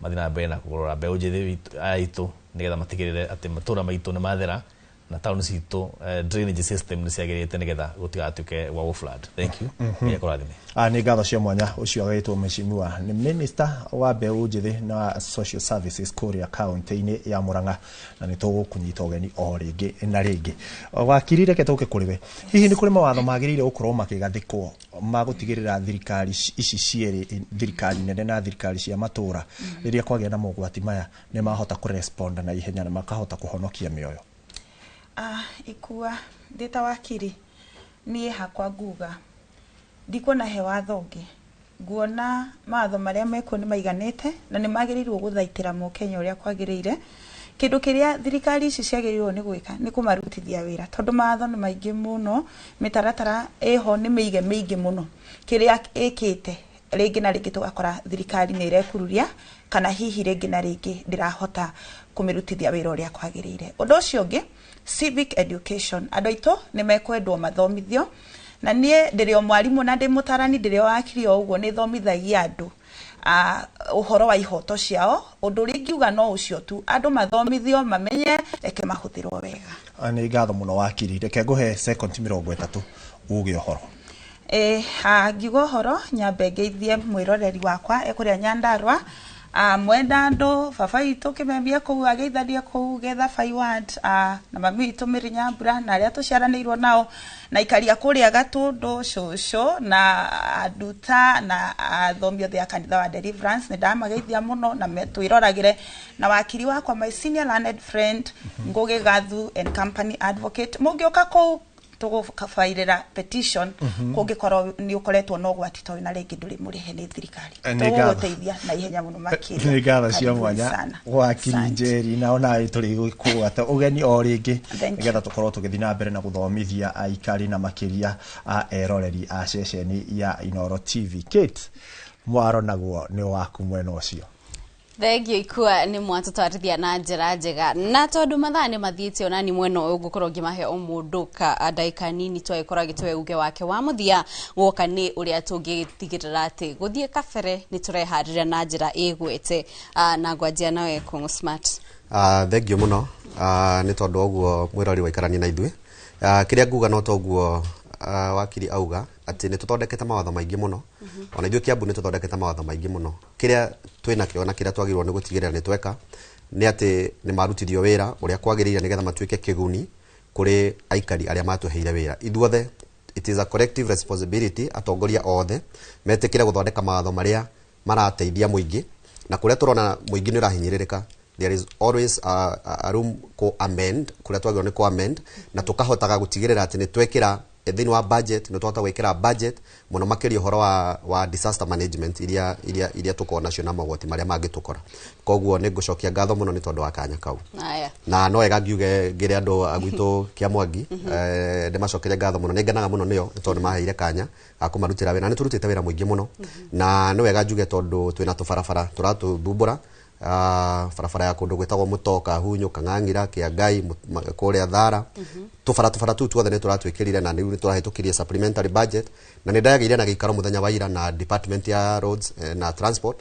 Speaker 21: mathiĩ na mbere na kũrora mbeũ njĩthĩ aya itũ nĩgetha matigĩrĩre atĩ matũra maitũ nĩ mathera na taũni citũ drainage system nĩ ciagĩrĩte nĩgetha gũtigatuĩke gwa gũ flood. Thank you. Ngai akũrathime.
Speaker 6: Nĩ ngatho cia mwanya. Ũcio agĩtwo mheshimiwa nĩ minister wa mbeũ njĩthĩ na social services kũrĩa kaunti-inĩ ya Murang'a, na nĩ tũgũkũnyita ũgeni o rĩngĩ na rĩngĩ. Wakiri, reke tũke kũrĩ we. Hihi nĩ kũrĩ mawatho magĩrĩire gũkorwo makĩgathĩkwo ma gũtigĩrĩra thirikari ici cierĩ, thirikari nene na thirikari cia matũra, rĩrĩa kwagĩa na mogwati maya nĩ mahota kũrespond na ihenya na makahota kũhonokia mĩoyo?
Speaker 1: Ikua ndĩ ta wakiri niĩ hakwa nguga ndikuona he watho ũngĩ, nguona mawatho marĩa mekuo nĩ maiganĩte na nĩ magĩrĩirwo gũthaitĩra mũkenya ũrĩa kwagĩrĩire. Kĩndũ kĩrĩa thirikari ici ciagĩrĩirwo nĩ gwĩka nĩ kũmarutithia wĩra, tondũ mawatho nĩ maingĩ mũno, mĩtaratara ĩho nĩ mĩige mĩingĩ mũno. Kĩrĩa ĩkĩte rĩngĩ na rĩngĩ tũgakora thirikari nĩ ĩrekururia kana hihi rĩngĩ na rĩngĩ ndĩrahota kũmĩrutithia wĩra ũrĩa kwagĩrĩire. Ũndũ ũcio ũngĩ, civic education, andũ aitũ nĩ mekwendwo mathomithio, na niĩ ndĩrĩ o mwarimũ na ndĩ mũtarani, ndĩrĩ o wakiri o ũguo, nĩ thomithagia andũ ũhoro wa ihoto ciao. Ũndũ ũrĩa ingiuga no ũcio tu, andũ mathomithio mamenye, reke mahũthĩrwo wega.
Speaker 6: Nĩ ngatho mũno wakiri. Reke ngũhe second 30 uge ũhoro.
Speaker 1: Ngiuga ũhoro nyambe ngeithie mwĩroreri wakwa ekũrĩa Nyandarua, mwenda andũ baba witũ kĩmemia kũu ageithanie kũu getha Ward, na mami witũ Mary Nyambura na arĩa tũciaranĩirwo nao, na ikaria kũrĩa Gatũndũ cũcũ na anduta na athomi othe a kanitha wa Deliverance, nĩ ndamageithia mũno na twĩroragĩre. Na wakiri wakwa my senior learned friend Ngugi Gathu and Company Advocate, mũngĩũka kũu tũgũbairĩra petition kũngĩkorwo nĩ ũkoretwo na ũgwati ta ũyũ na rĩngĩ ndũrĩ mũrĩhe nĩ thirikari, tũgũgũteithia na ihenya mũno makĩria.
Speaker 6: Nĩ ngatho cia mwanya wakiri Njeri, na ona tũrĩ kũgwata ũgeni o rĩngĩ nĩgetha tũkorwo tũgĩthiĩ na mbere na gũthomithia aikari na makĩria a eroreri a ceceni ya Inooro TV. Kate, mwaro naguo nĩ waku mwena ũcio.
Speaker 5: Thengiũ Ikua nĩ mwatũtwarithia na njĩra njega, na tondũ mathaa nĩ mathiĩte ona ni mwena ũyũ ngũkorwo ngĩmahe o mũndũ ka ndagĩka nini twagĩkorwo agĩtũhe uge wake wa mũthia woka nĩ ũrĩa tũngĩtigĩrĩra atĩ gũthiĩ kabere nĩ tũreharĩria na njĩra ĩgwete. Na ngwanjia nawe Kũng'ũ Smart.
Speaker 11: Thengiũ mũno nĩ tondũ wa ũguo mwĩrori waikarania na ithuĩ. Kĩrĩa nguga no toguo wakiri auga atĩ nĩ tũthondekete mawatho maingĩ mũno, ona ithuĩ Kiambu nĩ tũthondekete mawatho maingĩ mũno. Kĩrĩa twĩnakĩo na kĩrĩa twagĩrĩirwo nĩ gũtigĩrĩra nĩ tweka nĩ atĩ nĩ marutithio wĩra ũrĩa kwagĩrĩire nĩgetha matuĩke kĩguni kũrĩ aikari arĩa matũheire wĩra. Ithuothe it is a collective responsibility, atongoria othe metĩkĩre gũthondeka mawatho marĩa marateithia mũingĩ, na kũrĩa tũrona mũingĩ nĩ ũrahinyĩrĩrĩka there is always a room ku amend, kũrĩa twagĩrĩirwo nĩ ku amend, na tũkahotaga gũtigĩrĩra atĩ nĩ twekĩra thĩinĩ wa budget, nĩ twahota gwĩkĩra budget mũno makĩria ũhoro wa disaster management iria tũkoragwo nacio na mogwati marĩa mangĩtũkora. Koguo nĩ ngũcokia ngatho mũno nĩ tondũ wa kanya kau. Na no wega ngiuge ngĩre andũ a gwitũ Kĩamwangi, ndĩmacokerie ngatho mũno, nĩ ngenaga mũno nĩo nĩ tondũ nĩ maheire kanya ga kũmarutĩra wĩra, na nĩ tũrutĩte wĩra mũingĩ mũno. Na nĩ wega njuge tondũ twĩna tũbarabara tũratũthumbũra, barabara ya kũndũ gwĩtagwo Mũtoka, Hunyũ, Kang'ang'ira, Kĩangai, kũrĩa Thara, tũbarabara tũu tuothe nĩ tũratwĩkĩrire na rĩu nĩ tũrahĩtũkirie supplementary budget, na nĩ ndagĩire na gĩikaro mũthenya wa ira na department ya roads na transport,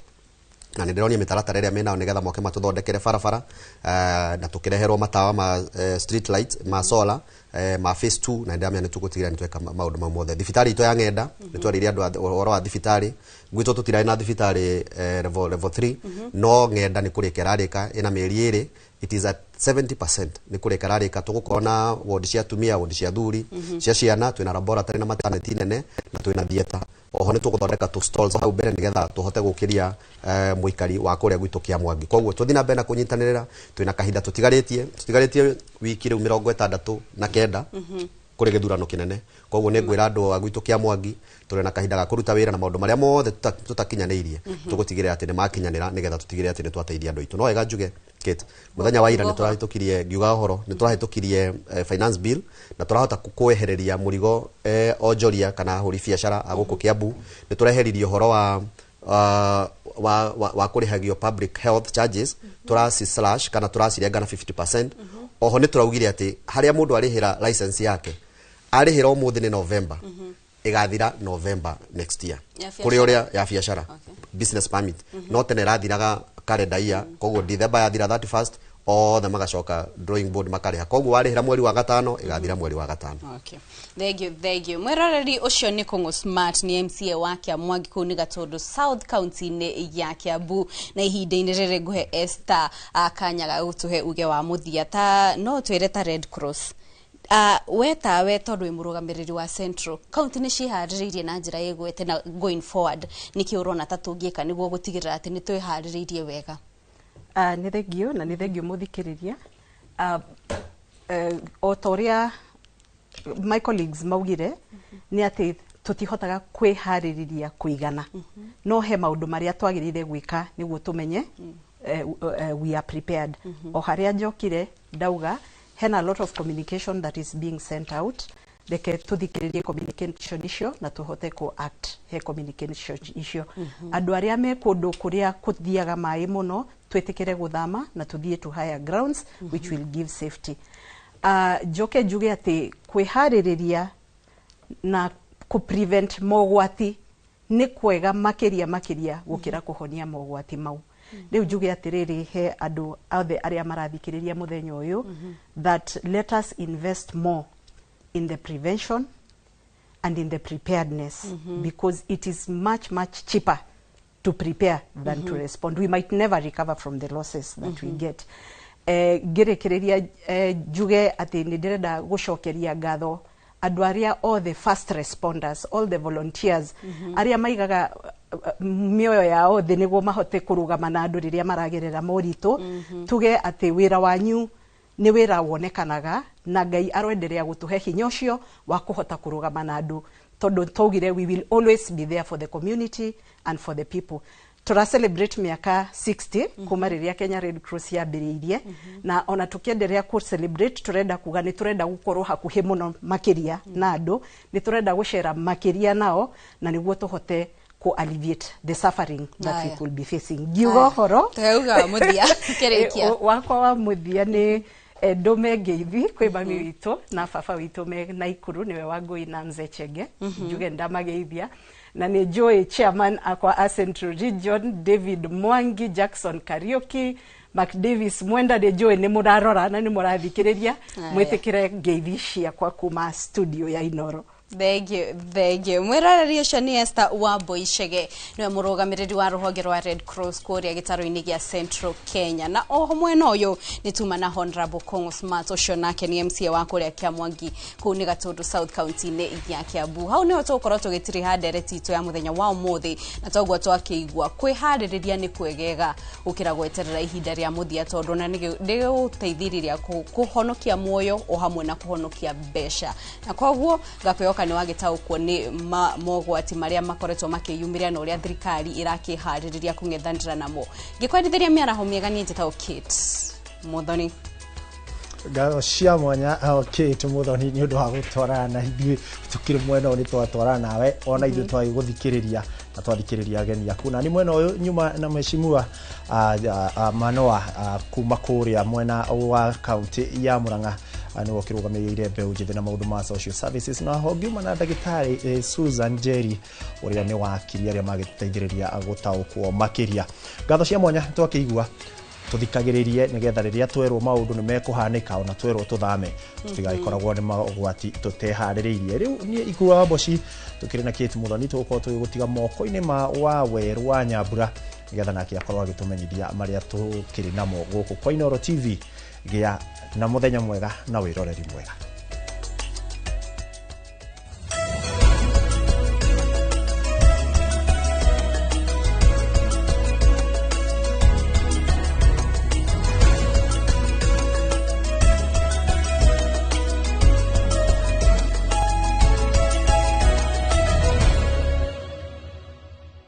Speaker 11: na nĩ ndĩronio mĩtaratara ĩrĩa menao nĩgetha moke matũthondekere barabara, na tũkĩreherwo matawa ma street lights ma solar, ma phase 2, na ndĩramenya nĩ tũgũtigĩrĩra nĩ tweka maũndũ mau mothe. Thibitarĩ itũ ya Ng'enda nĩ twarĩirie andũ ũhoro wa thibitarĩ, gwitũ tũtirarĩ na thibitarĩ level 3, no Ng'enda nĩ kũrĩka ĩrarĩka, ĩna mĩeri 2, it is at 70% nĩ kũrĩka ĩrarĩka. Tũgũkorwo na ward cia atumia, ward cia athuri, cia ciana, twĩna laboratory na maternity nene, na twĩna theatre. Oho nĩ tũgũthondeka tũ stalls hau mbere nĩgetha tũhote gũkĩria mũikari wa kũrĩa gwitũ Kĩamwangi. Koguo tũthiĩ na mbere na kũnyitanĩrĩra, twĩna kahinda tũtigarĩtie wiki rĩu 69 kũrĩ gĩthurano kĩnene. Koguo nĩ ngwĩra andũ a gwitũ Kĩamwangi tũrĩ na kahinda ga kũruta wĩra na maũndũ marĩa mothe tũtakinyanĩirie tũgũtigĩrĩra atĩ nĩ makinyanĩra nĩgetha tũtigĩrĩre atĩ nĩ twateithia andũ aitũ. No wega njuge Kate, mũthenya wa ira nĩ tũrahĩtũkirie, ngiuga ũhoro, nĩ tũrahĩtũkirie finance bill, na tũrahota kwehereria mũrigo onjoria kana ahũri biacara a gũkũ Kiambu. Nĩ tũreheririe ũhoro wa wa kũrĩhagio public health charges tũraci slash kana tũracirenga na 50%. Oho nĩ tũraugire atĩ harĩa mũndũ arĩhĩra license yake, arĩhĩra ũmũthĩ nĩ November, ĩgathira November next year.
Speaker 5: Ya
Speaker 11: kũrĩ ũrĩa ya biacara, business permit, no tene ĩrathiraga calendar year. Koguo December yathira 31st, othe magacoka drawing board makarĩha. Koguo warĩhĩra mweri wa gatano, ĩgathira mweri wa gatano.
Speaker 5: Okay. Thank you, thank you. Mwĩroreri, ũcio nĩ Kũng'ũ Smart, nĩ MCA wa Kĩamwangi kũu nĩ Gatũndũ South, kaunti-inĩ ya Kiambu. Na ihinda-inĩ rĩrĩ ngũhe Esther kanya ga gũtũhe uge wa mũthia. Ta no twĩre ta Red Cross, we tawe tondũ wĩ mũrũgamĩrĩri wa Central County, nĩ ciĩharĩrĩirie na njĩra ĩgwete, na going forward nĩkĩ ũrona ta tũngĩka nĩguo gũtigĩrĩra atĩ nĩ twĩharĩrĩirie wega?
Speaker 12: Nĩ thengio, na nĩ thengio mũthikĩrĩria. O ta ũrĩa my colleagues maugire, nĩ atĩ tũtihotaga kwĩharĩrĩria kũigana, no he maũndũ marĩa twagĩrĩire gwĩka nĩguo tũmenye we are prepared. O harĩa njokire ndauga, hena a lot of communication that is being sent out. Reke tũthikĩrĩrie communication icio na tũhote ku act he communication icio. Andũ arĩa me kũndũ kũrĩa kũthiaga maĩ mũno, twĩtĩkĩre gũthama na tũthiĩ to higher grounds, which will give safety. Njoke njuge atĩ kwĩharĩrĩria na kũ prevent mogwati nĩ kwega makĩria makĩria gũkĩra kũhonia mogwati mau. Rĩu njuge atĩrĩrĩ, he andũ othe arĩa marathikĩrĩria mũthenya ũyũ, that let us invest more in the prevention and in the preparedness, because it is much much cheaper to prepare than to respond. We might never recover from the losses that we get. Ngĩrĩkĩrĩria, njuge atĩ nĩ ndĩrenda gũcokeria ngatho andũ arĩa othe first responders, all the volunteers arĩa maigaga mĩoyo yao thĩ nĩguo mahote kũrũgama na andũ rĩrĩa maragerera moritũ. Tuge atĩ wĩra wanyu nĩ wĩra wonekanaga, na Ngai aroenderea gũtũhe hinya ũcio wa kũhota kũrũgama na andũ, tondũ twaugire we will always be there for the community and for the people. Tũra celebrate mĩaka 60 kuma rĩrĩa Kenya Red Cross yambĩrĩirie, na ona tũkĩenderea kũ celebrate, tũrenda kuga nĩ tũrenda gũkorwo hakuhĩ mũno makĩria na andũ, nĩ tũrenda gũcera makĩria nao, na nĩguo tũhote ku alleviate the suffering that we could be facing. Ngiuga ũhoro
Speaker 5: Tũhe uga wa mũthia ũkĩrĩkia.
Speaker 12: Wakwa wa mũthia nĩ ndũme ngeithi kwĩ mami witũ na baba witũ me Naikuru, nĩwe Wangũi na Mzee Chege. Njuge ndamageithia, na nĩ njũĩ chairman akwa a Central Region, David Mwangi, Jackson Kariuki, Mark Davis Mwenda. Nĩ njũĩ nĩ mũrarora na nĩ mũrathikĩrĩria. Mwĩtĩkĩre ngeithi ciakwa kuma studio ya Inoro.
Speaker 5: Thank you, thank you. Mwĩroreri, ũcio nĩ Esther wa Mboicege, nĩwe mũrũgamĩrĩri wa rũhonge rwa Red Cross kũrĩa gĩtarũ-inĩ gĩa Central Kenya. Na oho mwena ũyũ nĩ tuma na Honorable Kong'o Smart, ũcio nake nĩ MCA wa kũrĩa Kĩamwangi kũu nĩ Gatũndũ South, kaunti-inĩ ya Kiambu. Hau nĩho tũgũkorwo tũgĩtiriha ndereti itũ ya mũthenya wa ũmũthĩ, na toguo twakĩigua, kwĩharĩrĩria nĩ kwegega gũkĩra gweterera ihinda rĩa mũthia, tondũ na nĩgũteithĩrĩria kũhonokia muoyo o hamwe na kũhonokia mbeca. Na koguo ngakwĩhoka nĩ wagĩtaũkwo nĩ mogwati marĩa makoretwo makĩyumĩria na ũrĩa thirikari ĩrakĩharĩrĩria kũng'ethanĩra namo. Ngĩkwendithĩria mĩaraho mĩega, niĩ njĩtagwo Kate Muthoni.
Speaker 6: Ngatho cia mwanya, Kate Muthoni, nĩ ũndũ wa gũtwarana na ithuĩ. Tũkĩrĩ mwena ũyũ nĩ twatwarana nawe, ona ithuĩ twagĩgũthikĩrĩria na twathikĩrĩria ageni aku. Na nĩ mwena ũyũ nyuma na mheshimiwa Manoa kuma kũrĩa mwena wa kaunti ya Murang'a, nĩwe ũkĩrũgamĩrĩire mbeũ njĩthĩ na maũndũ ma social services, na ho ngiuma na ndagĩtarĩ Susan Njeri, ũrĩa nĩ wakiri, arĩa magĩteithĩrĩria gũtaũkwo makĩria. Ngatho cia mwanya. Twakĩigua tũthikagĩrĩrie nĩgetha rĩrĩa twerwo maũndũ nĩ mekũhanĩka, ona twerwo tũthame, tũtigagĩkoragwo nĩ mogwati tũteharĩrĩirie. Rĩu niĩ Ikua wa Mboci, tũkĩrĩ na Kate Muthoni, tũgũkorwo tũgĩgũtiga moko-inĩ ma wa Werũ wa Nyambura nĩgetha nake akorwo agĩtũmenyithia marĩa tũkĩrĩ namo gũkũ kwa Inooro TV. Gĩa na mũthenya mwega na wĩroreri mwega.